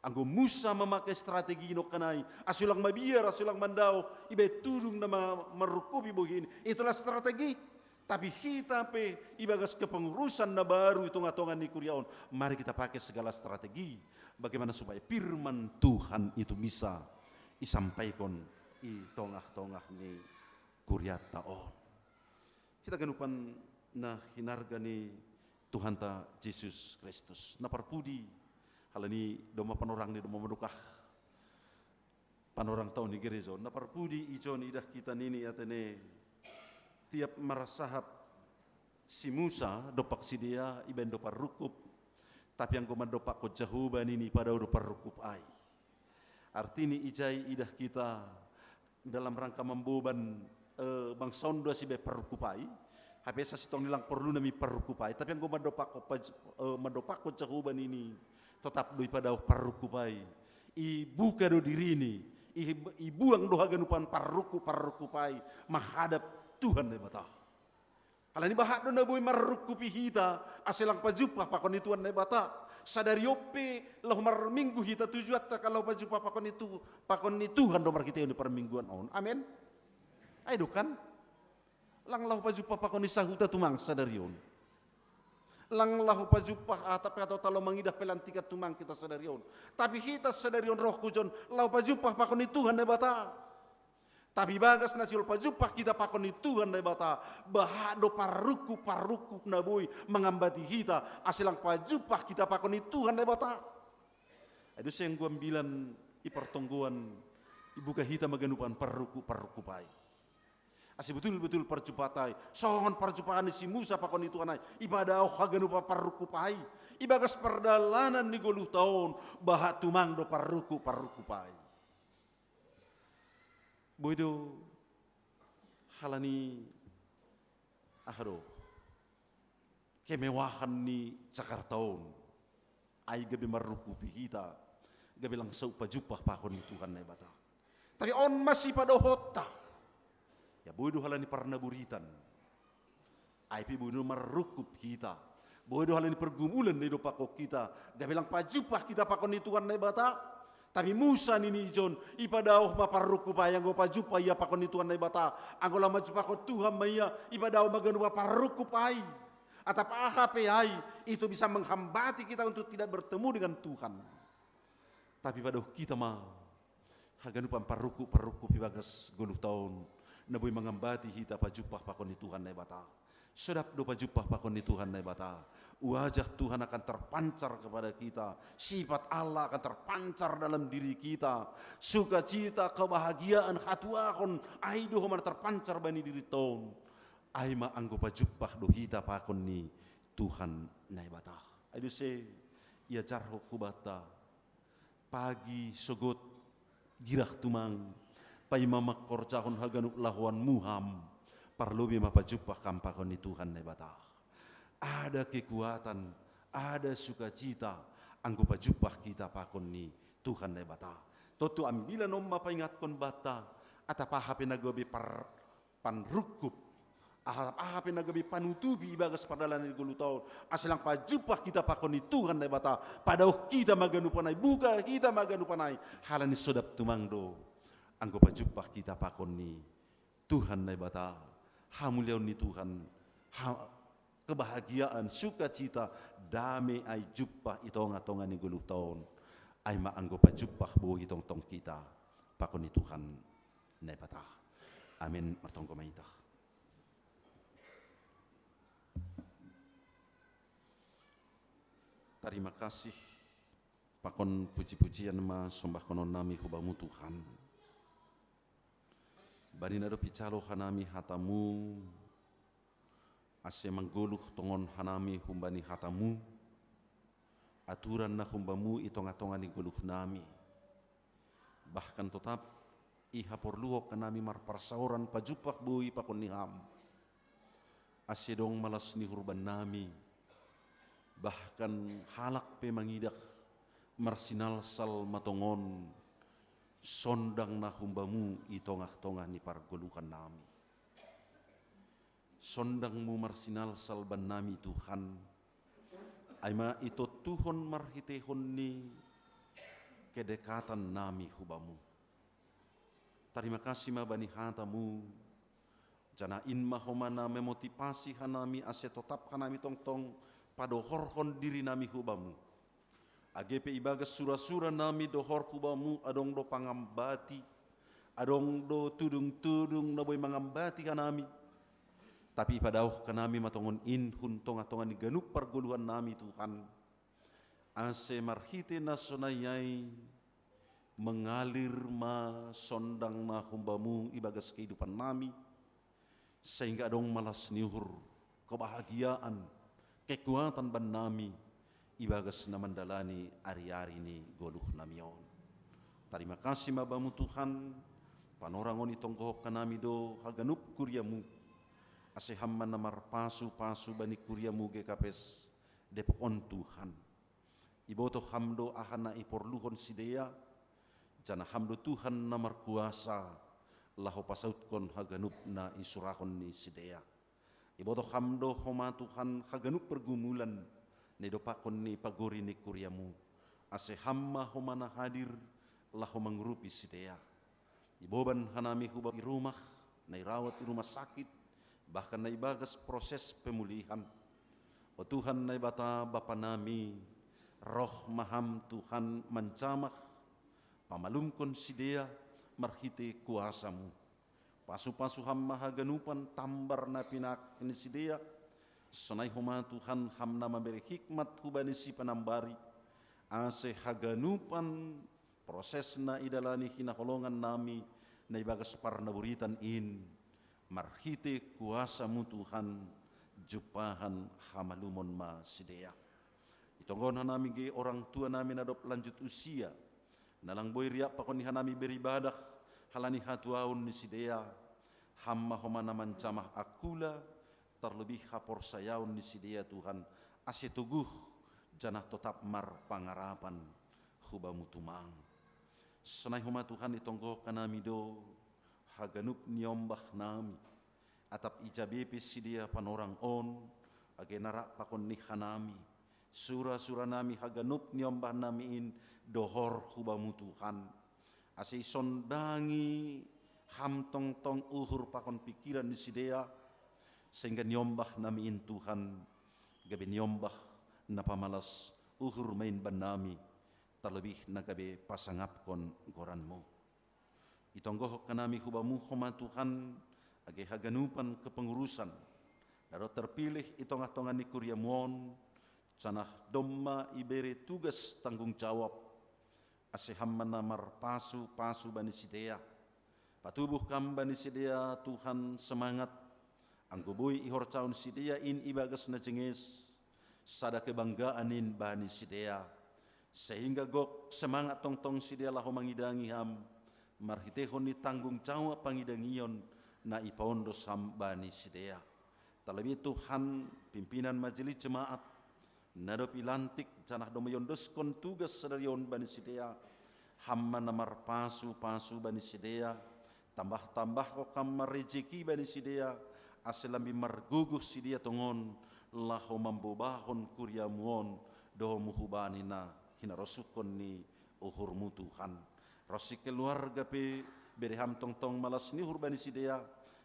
Anggo Musa memakai strategi nongkanai, ase ulang mabiar, ase ulang mandaoh, ibaen tudung na ma-, marrungkupi bohi ni, itulah strategi. Tapi hita pe ibagas kepengurusan na baru i tongah-tongah ni kuria on, mari kita pakai segala strategi bagaimana supaya firman Tuhan itu bisa isampaikon i tongah-tongah ni kuriata on. Hita ganupan na hinarga ni Tuhanta Jesus Kristus. Na parpudi, halani domma panorang ni domma madokah panorang taon ni gereja on. Na parpudi ijon idah hita nini atene, tiap marsahap si Musa dompak sidea ibaen do parrungkup, tapi anggo mandompakkon Jahowa nini, padao do parrungkup ai. Artini ijai idah hita dalam rangka mamboban, eh, bangsa on do asa ibaen parrungkup ai. Hape sasintongni lang porlu nami parrungkup ai, tapi anggo mandompakkon paj-, eh, mandompakkon Jahowa nini, totap do ipadaoh parrungkup ai. Ibuka do dirini, i-, ibuang do haganupan parrungkup-parrungkup ai manghadap Tuhan Naibata. Halani bahat do na boi marrungkupi hita, asa lang pajumpah pakon ni Tuhan Naibata. Sadari on pe laho marminggu hita, tujuanta kan laho pajumpah pakon ni Tu-, pakon ni Tuhan do marhitehon ni parmingguan on. Amen. Ai do kan? Lang laho pajumpah pakon ni sahuta tumang sadari on. Lang laho pajumpah, ah, tapi atau talo mangidah pelantikan tumang hita sadari on. Tapi hita sadari on roh hujon, laho pajumpah pakon ni Tuhan Naibata. Tapi bagas na sihol pajumpah hita pakon ni Tuhan Naibata, bahat do parrungkup-parrungkup na boi mangambati hita, asa lang pajumpah hita pakon ni Tuhan Naibata. Ai do senggo ambilan i partonggoan, ibuka hita ma ganupan parrungkup-parrungkup ai. Asa betul-betul parjumpahanta i songon parjumpahan ni si Musa pakon ni Tuhan ai, ipadaoh haganupan parrungkup ai. Ibagas pardalanan ni goluhta on, bahat tumang do parrungkup-parrungkup ai. Boi do halani, aha do, kemewahan ni Jakarta on, ai gabe marrungkupi hita, gabe lang saut pajumpah pakon ni Tuhan Naibata. Tapi on ma sipadaohonta. Ya boi do halani parnaburitan. Ai pe boi do marrungkup hita. Boi do halani pergumulan na idompakkon hita, gabe lang pajumpah hita pakon ni Tuhan Naibata. Tapi Musa nini ijon, ipadaoh ma parrungkup ai, anggo pajumpah ia pakon ni Tuhan Naibata. Anggo laho manjumpahkon Tuhan ma ia, ipadaoh ma ganupan parrungkup ai. Atap aha pe ai, itu bisa menghambati kita untuk tidak bertemu dengan Tuhan. Tapi padaoh hita ma haganupan parrungkup-parrungkup ibagas goluhta on, na boi mangambati hita pajumpah pakon ni Tuhan Naibata. Sodap do pajumpah pakon ni Tuhan Naibata, wajah Tuhan akan terpancar kepada kita, sifat Allah akan terpancar dalam diri kita, sukacita, kebahagiaan, hatuahon, ai do homa na terpancar bani dirita on. Ai ma anggo pajumpah do hita pakon ni Tuhan Naibata. Ai do se iajarhon hubanta, pagi sogot girah tumang, paima mangkorjahon haganup lahoanmu ham, parlobei ma pajumpah ham pakon ni Tuhan Naibata. Ada kekuatan, ada sukacita, anggo pajumpah hita pakon ni Tuhan Naibata. Tontu ambilan on ma paingathon banta, atap aha pe na gabe par-, panrungkup, aha, aha pe na gabe panutupi ibagas pardalanan ni goluhta on, asa lang pajumpah hita pakon ni Tuhan Naibata, padaoh hita ma ganupan ai, buka hita ma ganupan ai, halani sodap tumang do anggo pajumpah hita pakon ni Tuhan Naibata. Hamuliaon ni Tuhan, ha-, kebahagiaan, sukacita, dame ai jumpah i tonga-tonga ni goluhta on. Ai ma anggo pajumpah boi tongtong hita pakon ni Tuhan Naibata. Amin. Martonggo ma hita. Tarima kasih, pakon puji-pujian ma sombahkonon nami hu Bamu Tuhan. Bani na dob ijalo hanami hataMu, ase manggoluh tongon hanami humbani hataMu, aturan na humbaMu i tonga-tonga ni goluh nami. Bahkan totap ihaporluhon hanami marparsaoran pajumpah boi pakon ni Ham. Ase dong malas ni uhur bannami, bahkan halak pe mangidah marsinalsal ma tongon sondang na humbaMu i tongah-tongah ni pargoluhan nami. SondangMu marsinalsal bannami Tuhan, ai ma itontuhon marhiteihon ni kedekatan nami hu Bamu. Tarima kasih ma bani hataMu, janah in ma homa na memotivasi hanami ase totap hanami tongtong padohorhon diri nami hu Bamu. Age pe ibagas sura-sura nami dohor hu Bamu adong do pangambati, adong do tudung-tudung na boi mangambati hanami. Tapi ipadaoh hanami ma tongon in hun tonga-tonga ni ganup pargoluhan nami Tuhan. Ase marhite na sonai ai mangalir ma sondang na humbaMu ibagas kehidupan nami, sehingga adong malas ni uhur, kebahagiaan, kekuatan bannami ibagas na mandalani ari-ari ni goluh nami on. Tarima kasih ma Bamu Tuhan, panorang on itonggohon hanami do haganup kuriaMu, ase Ham ma na marpasu-pasu bani kuriaMu G K P S Depok on Tuhan. Ibotoh Ham do aha na iporluhon sidea, janah Ham do Tuhan na markuasa laho pasautkon haganup na isurahon ni sidea. Ibotoh Ham do homa Tuhan haganup pergumulan na idompakkon ni pagori ni kuriaMu, ase Ham ma homa na hadir laho mangurupi sidea. Iboban hanami hu Bamu i rumah, na irawat i rumah sakit, bahkan na ibagas proses pemulihan. O Tuhan Naibata Bapa nami, roh ma Ham Tuhan manjamah, pamalumkon sidea marhite kuasaMu. Pasu-pasu Ham ma haganupan tambar na pinangkap ni sidea, sonai homa Tuhan Ham na mambere hikmat hubani sipanambari, ase haganupan proses na idalani hinaholongan nami na ibagas parnaburitan in, marhite kuasaMu Tuhan, jumpahan hamalumon ma sidea. Itonggohon hanami ge orang tua nami na dob lanjut usia, na lang boi riap pakon ni hanami beribadah halani hatuaon ni sidea, Ham ma homa na manjamah angkula, tarlebih haporsayaon ni sidea Tuhan, ase toguh janah totap marpangarapan hu Bamu tumang. Sonai homa Tuhan itonggohon hanami do haganup niombah nami, atap ija be pe sidea panorang on, age na rap pakon ni hanami, sura-sura nami haganup niombah nami in dohor hu Bamu Tuhan, ase isondangi Ham tongtong uhur pakon pingkiran ni sidea, sehingga niombah nami in Tuhan, gabe niombah na pamalas uhur ma in bannami, tarlebih na gabe pasangapkon goranMu. Itonggohon hanami hu Bamu homa Tuhan, age haganupan kepengurusan na dob terpilih i tongah-tongah ni kuriaMu on, janah domma ibere tugas tanggung jawab, ase Ham ma na marpasu-pasu bani sidea. Patubuh Kam bani sidea Tuhan semangat, anggo boi ihorjahon sidea in ibagas na jenges, sada kebanggaan in bani sidea, sehingga gok semangat tongtong sidea laho mangidangi Ham, marhiteihon ni tanggung jawab pangidangion na ipaondos Ham bani sidea. Tarlebih Tuhan, pimpinan majelis jemaat, na dob ilantik janah domma iondoskon tugas sadari on bani sidea, Ham ma na marpasu-pasu bani sidea, tambah-tambahkon Kam ma rejeki bani sidea, ase lambin margogoh sidea tongon, laho mambobahon kuriaMu on, domu hubani na hinarosuhkon ni uhurMu Tuhan. Ronsi keluarga pe, bere Ham tongtong malas ni uhur bani sidea,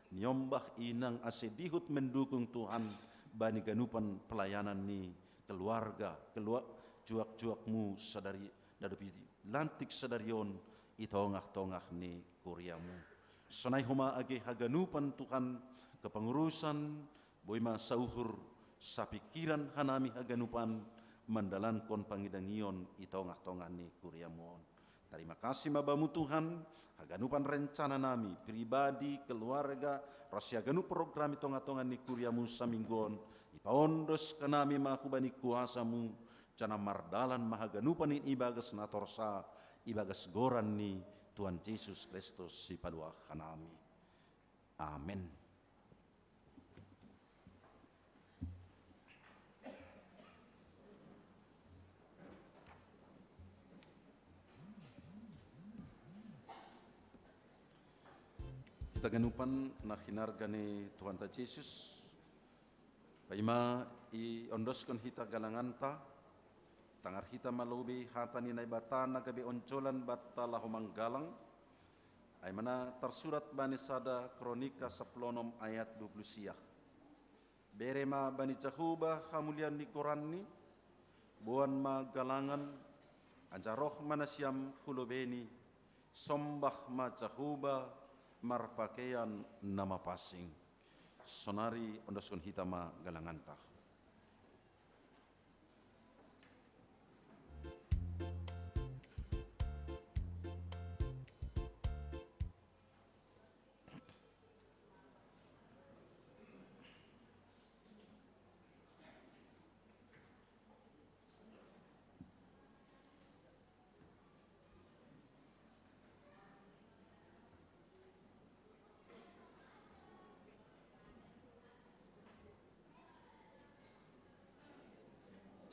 Niombah i nang ase dihut mendukung Tuhan bani ganupan pelayanan ni keluarga, kelua-, juak-juakmu sadari, na dob i lantik sadari on i tongah-tongah ni kuriamu. Sonai homa age haganupan Tuhan kepengurusan, boi ma sauhur sapikiran hanami haganupan mandalankon pangidangion i tongah-tongah ni kuriamu on. Tarima kasih ma Bamu Tuhan, haganupan rencana nami, pribadi, keluarga, ras haganup program i tongah-tongah ni kuriamu saminggu on, ipaondos hanami ma hubani kuasamu, janah mardalan ma haganupan in ibagas na torsa, ibagas goran ni Tuhan Jesus Kristus sipaluah hanami. Amen. Hita ganupan na hinarga ni Tuhanta Jesus, paima iondoskon hita galanganta, tangar hita ma lobei hata ni Naibata na gabe onjolan banta laho manggalang, ai ma na tarsurat bani sada Kronika sapuluh onom ayat dua puluh sia. Bere ma bani Jahowa hamulian ni goranni, boan ma galangan, anjaha roh ma nasiam hu lobeini, sombah ma Jahowa marpakeian na mapansing. Sonari ondoskon hita ma galanganta.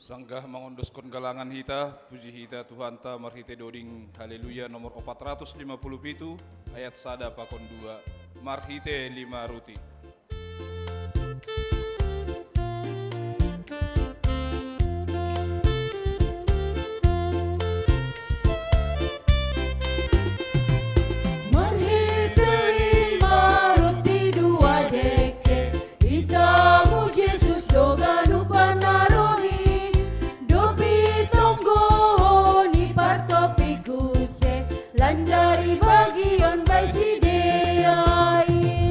Sanggah mangondoskon galangan hita, puji hita Tuhanta marhitei doding Haleluya nomor opat ratus lima puluh pitu, ayat sada pakon dua, marhitei lima ruti. Marhitei lima ruti dua deke, itamu Jesus do ganupan na roh i, dob i tonggohon i partopik use, lanjar ibagion bai sidea i.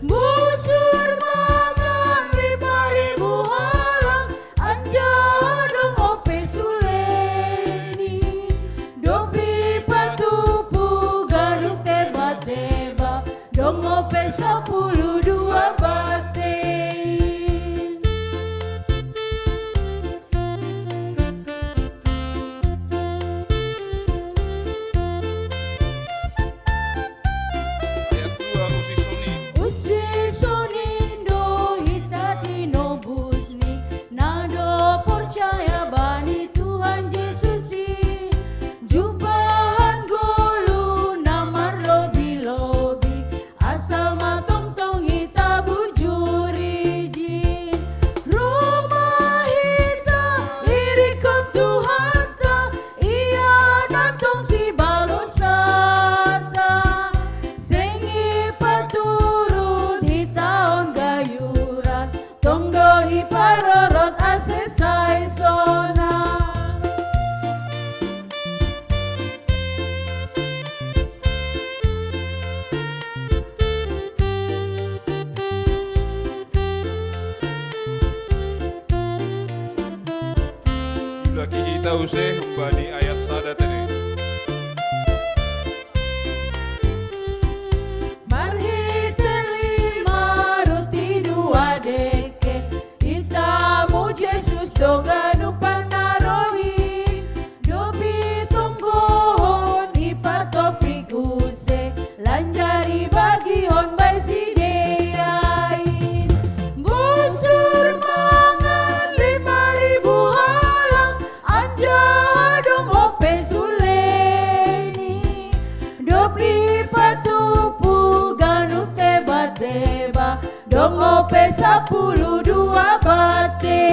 Busur mangan lima ribu halak, anjaha dong ope suleni. Dob i patupu ganup teba-teba, dong ope sapuluh dua bate. Ayat dua, usi sonin. Usi sonin do hita tinobus ni na dob porcaya bani Tuhan Jesus i. Jumpahan goluh na marlobi-lobi, asal ma tongtong hita bujur ijin. Roh ma hita irikkon Tuhanta, Ia na tong sibaloshonta. Seng ipaturut hita on gayuran, tong do iparorot ase sai sonang. Iulaki hita use humbani ayat sada tene. Marhitei lima ruti dua deke, itamu Jesus do ganupan na roh i, dob i tonggohon i partopik use, lanjar ibagihon bai sidea i. Busur mangan lima ribu halak, anjaha dong ope suleni. Dob i patupu ganup teba-teba, dong ope sapuluh dua bate.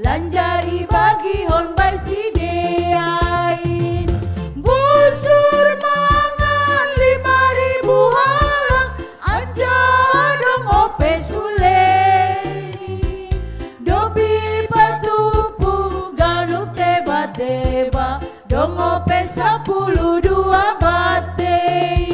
Lanjari bagihon bai sidea i. Busur mangan lima ribu halak, anjaha dong ope sulei. Dobi patupu ganup teba-teba, dong ope sapuluh dua batei.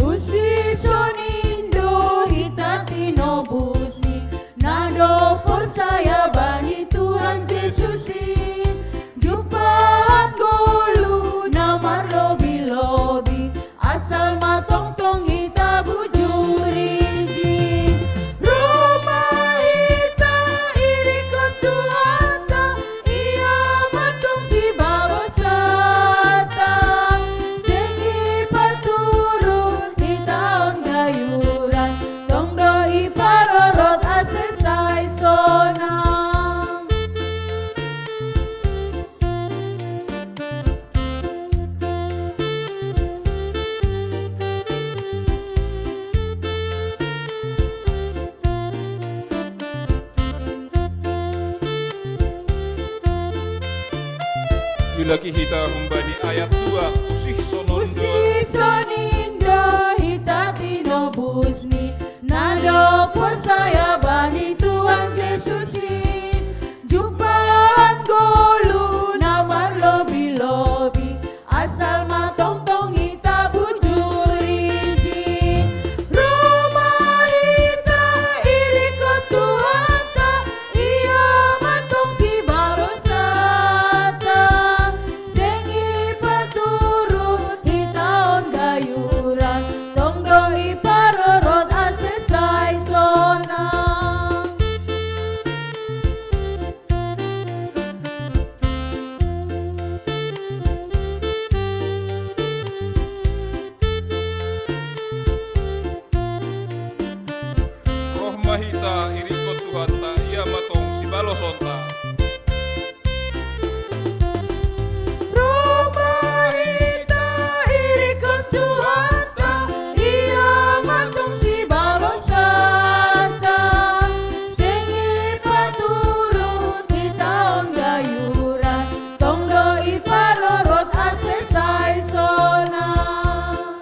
Husi sonin do hita tinobus ni, na dob porsaya bani Tuhan Jesus i. Jumpahan ngolu na marlobi-lobi, asal ma tongtong hita bujur ijin. Rumah hita irikon Tuhanta, Ia ma tong sibaloshonta. Seng ipaturut hita on gayuran, tong do iparorot ase sai sonang. Mulak hita humbani ayat dua, usih sonon do. Usih sonin do hita tinobus ni, na dob porsaya bani Tuhan Jesus i. Jumpahan ngolu na marlobi-lobi, asal ma tongtong hita bujur ijin. Rumah hita irikon Tuhanta, Ia ma tong sibaloshonta. Seng ipaturut hita on gayuran, tong do iparorot ase sai sonang. Roh ma hita irikon Tuhanta, Ia ma tong sibaloshonta. Roh ma hita irikon Tuhanta, Ia ma tong sibaloshonta. Seng ipaturut hita on gayuran, tong do iparorot ase sai sonang.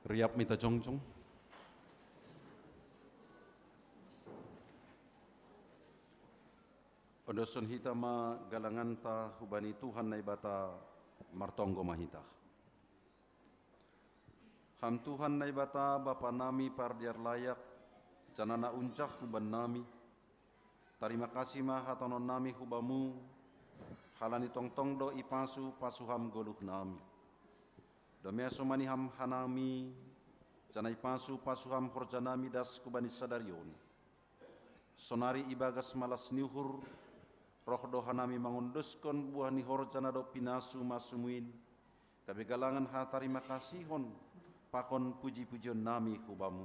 Riap ma hita jongjong. Ondoshon hita ma galanganta hubani Tuhan Naibata, martonggo ma hita. Ham Tuhan Naibata, Bapa nami pardiar layak, janah na unjah huban nami, tarima kasih ma hatonon nami hu Bamu, halani tongtong do ipasu-pasu Ham goluh nami. Dob ai asomani Ham hanami, janah ipasu-pasu Ham horja nami das hubani sadari on. Sonari ibagas malas ni uhur, roh do hanami mangondoskon buah ni horja na dob pinasu-masuMu in, gabe galangan hatarima kasihon pakon puji-pujion nami hu Bamu.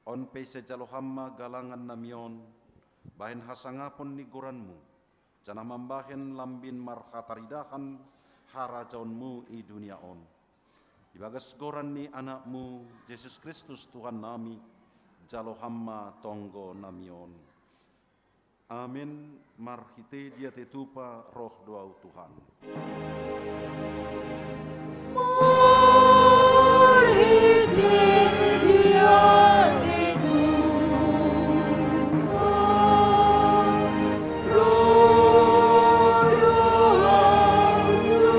On pe sijalo Ham ma galangan nami on, bahen hasangapon ni goranMu, janah mambahen lambin marhataridahan harajaonMu i dunia on. Ibagas goran ni AnakMu, Jesus Kristus Tuhan nami, jalo Ham ma tonggo nami on. Amen. Marhite diatei tupa roh do ahu Tuhan. Marhite diatei tupa roh do ahu Tuhan.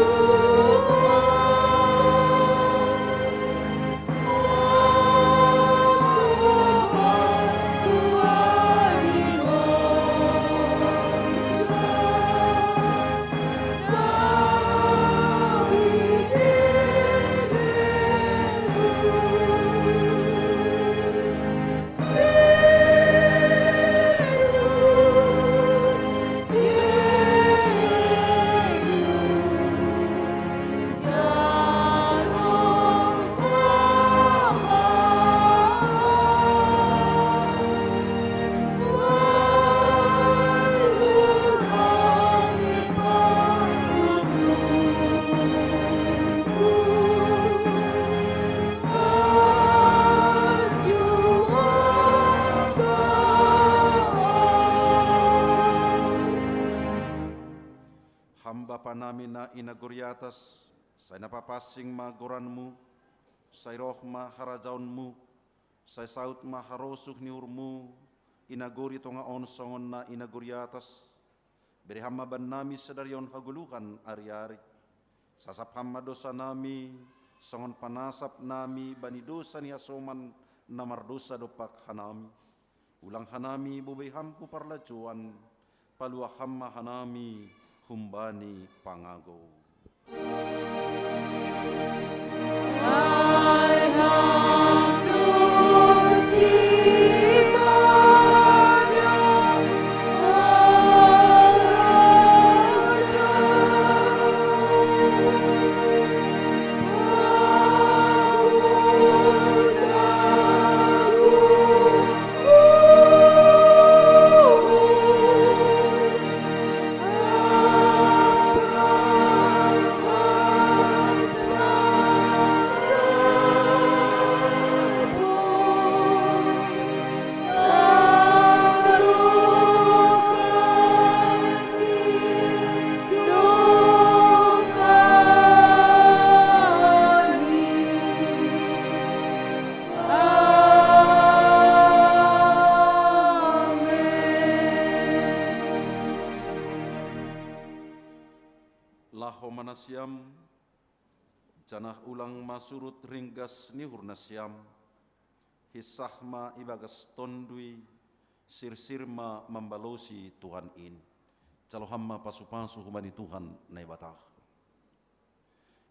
Ham Bapa nami na i nagori atas, sai na papansing ma goranmu, sai roh ma harajaonmu, sai saut ma harosuh ni uhurmu, i nagori tonga on songon na i nagori atas. Bere Ham ma bannami sadari on hagoluhan ari-ari. Sasap Ham ma dosa nami, songon panasap nami bani dosa ni hasoman na mardosa dompak hanami. Ulang hanami bobei Ham hu parlajouan, palua Ham ma hanami humbani pangago. Laho ma nasiam, janah ulang ma surut ringgas ni uhur nasiam, hinsah ma ibagas Tonduy, sirsir ma mambalosi Tuhan in. Jalo Ham ma pasu-pasu humbani Tuhan Naibata.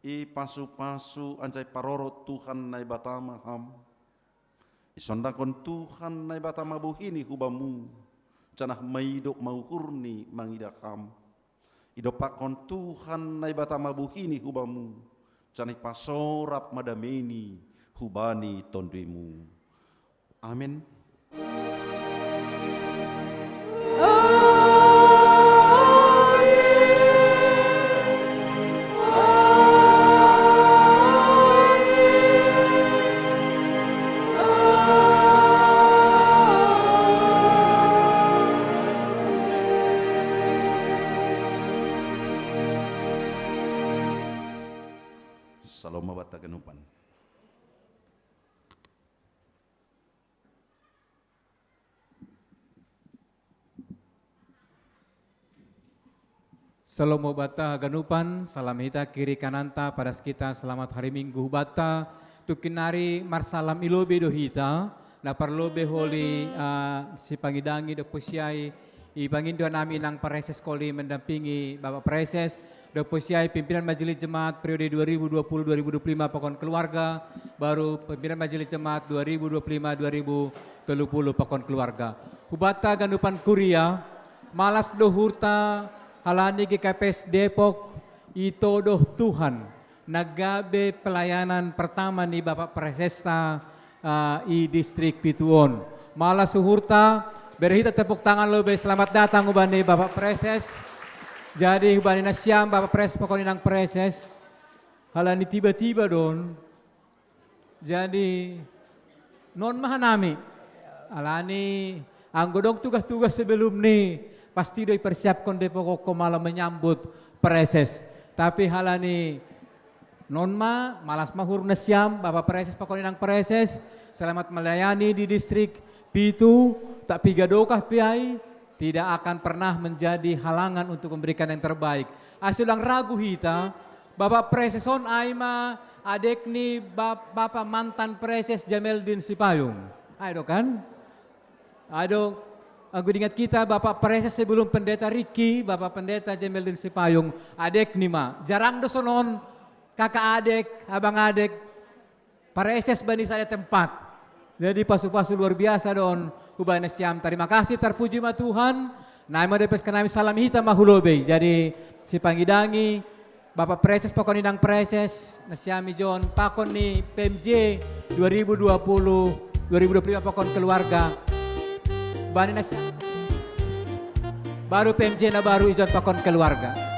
Ipasupasu anjaha iparorot Tuhan Naibata ma ham. Isondangkon Tuhan Naibata ma bohini hu bamu, janah maidop ma uhurni mangidah ham. Idompakkon Tuhan Naibata ma bohini hu bamu, janah ipasorap ma dameini hubani tonduimu. Amen. Salom ma banta haganupan. Salom ma banta haganupan, salam hita kiri kananta, padas hita selamat hari Minggu banta. Tungkin nari marsalam i lobei do hita, na parlobei holi, ah, sipangidangi dohot siai, ipangido nami inang praeses holi mendampingi Bapak Praeses, dohot siai pimpinan Majelis Jemaat periode dua ribu dua puluh dua ribu dua puluh lima pakon keluarga, baru pimpinan Majelis Jemaat dua ribu dua puluh lima dua ribu tiga puluh pakon keluarga. Hubanta haganupan kuria, malas do uhurta halani G K P S Depok itodoh Tuhan na gabe pelayanan pertama ni Bapak Praesesta, ah, i distrik pitu on. Malas uhurta, bere hita tepuk tangan lobei selamat datang hubani Bapak Praeses. Jadi hubani nasiam Bapak Praeses pakon inang praeses, halani tiba-tiba do on. Jadi, non ma hanami. Halani, anggo adong tugas-tugas sebelum ni, pasti do ipersiapkon Depok on malam menyambut praeses. Tapi halani, non ma, malas ma uhur nasiam, Bapak Praeses pakon inang praeses, selamat melayani di distrik pitu, tak piga dokah pe ai, tidak akan pernah menjadi halangan untuk memberikan yang terbaik. Asa unang ragu hita, Bapak Praeses on ai ma adek ni bap-, Bapak mantan Praeses Jameldin Sipayung. Ai do kan? Ai do, anggo diingat hita Bapak Praeses sebelum Pendeta Riki, Bapak Pendeta Jameldin Sipayung, adek ni ma. Jarang do sonon, kakak adek, abang adek, praeses bani sada tempat. Jadi pasu-pasu luar biasa do on hubani nasiam. Terima kasih, terpuji ma Tuhan. Nai ma dope nami salam hita ma hu lobei. Jadi sipangidangi Bapak Praeses pakon inang praeses, nasiam ijon pakon ni P M J dua ribu dua puluh, dua ribu dua puluh lima pakon keluarga. Bani nasiam. Baru P M J na baru ijon pakon keluarga.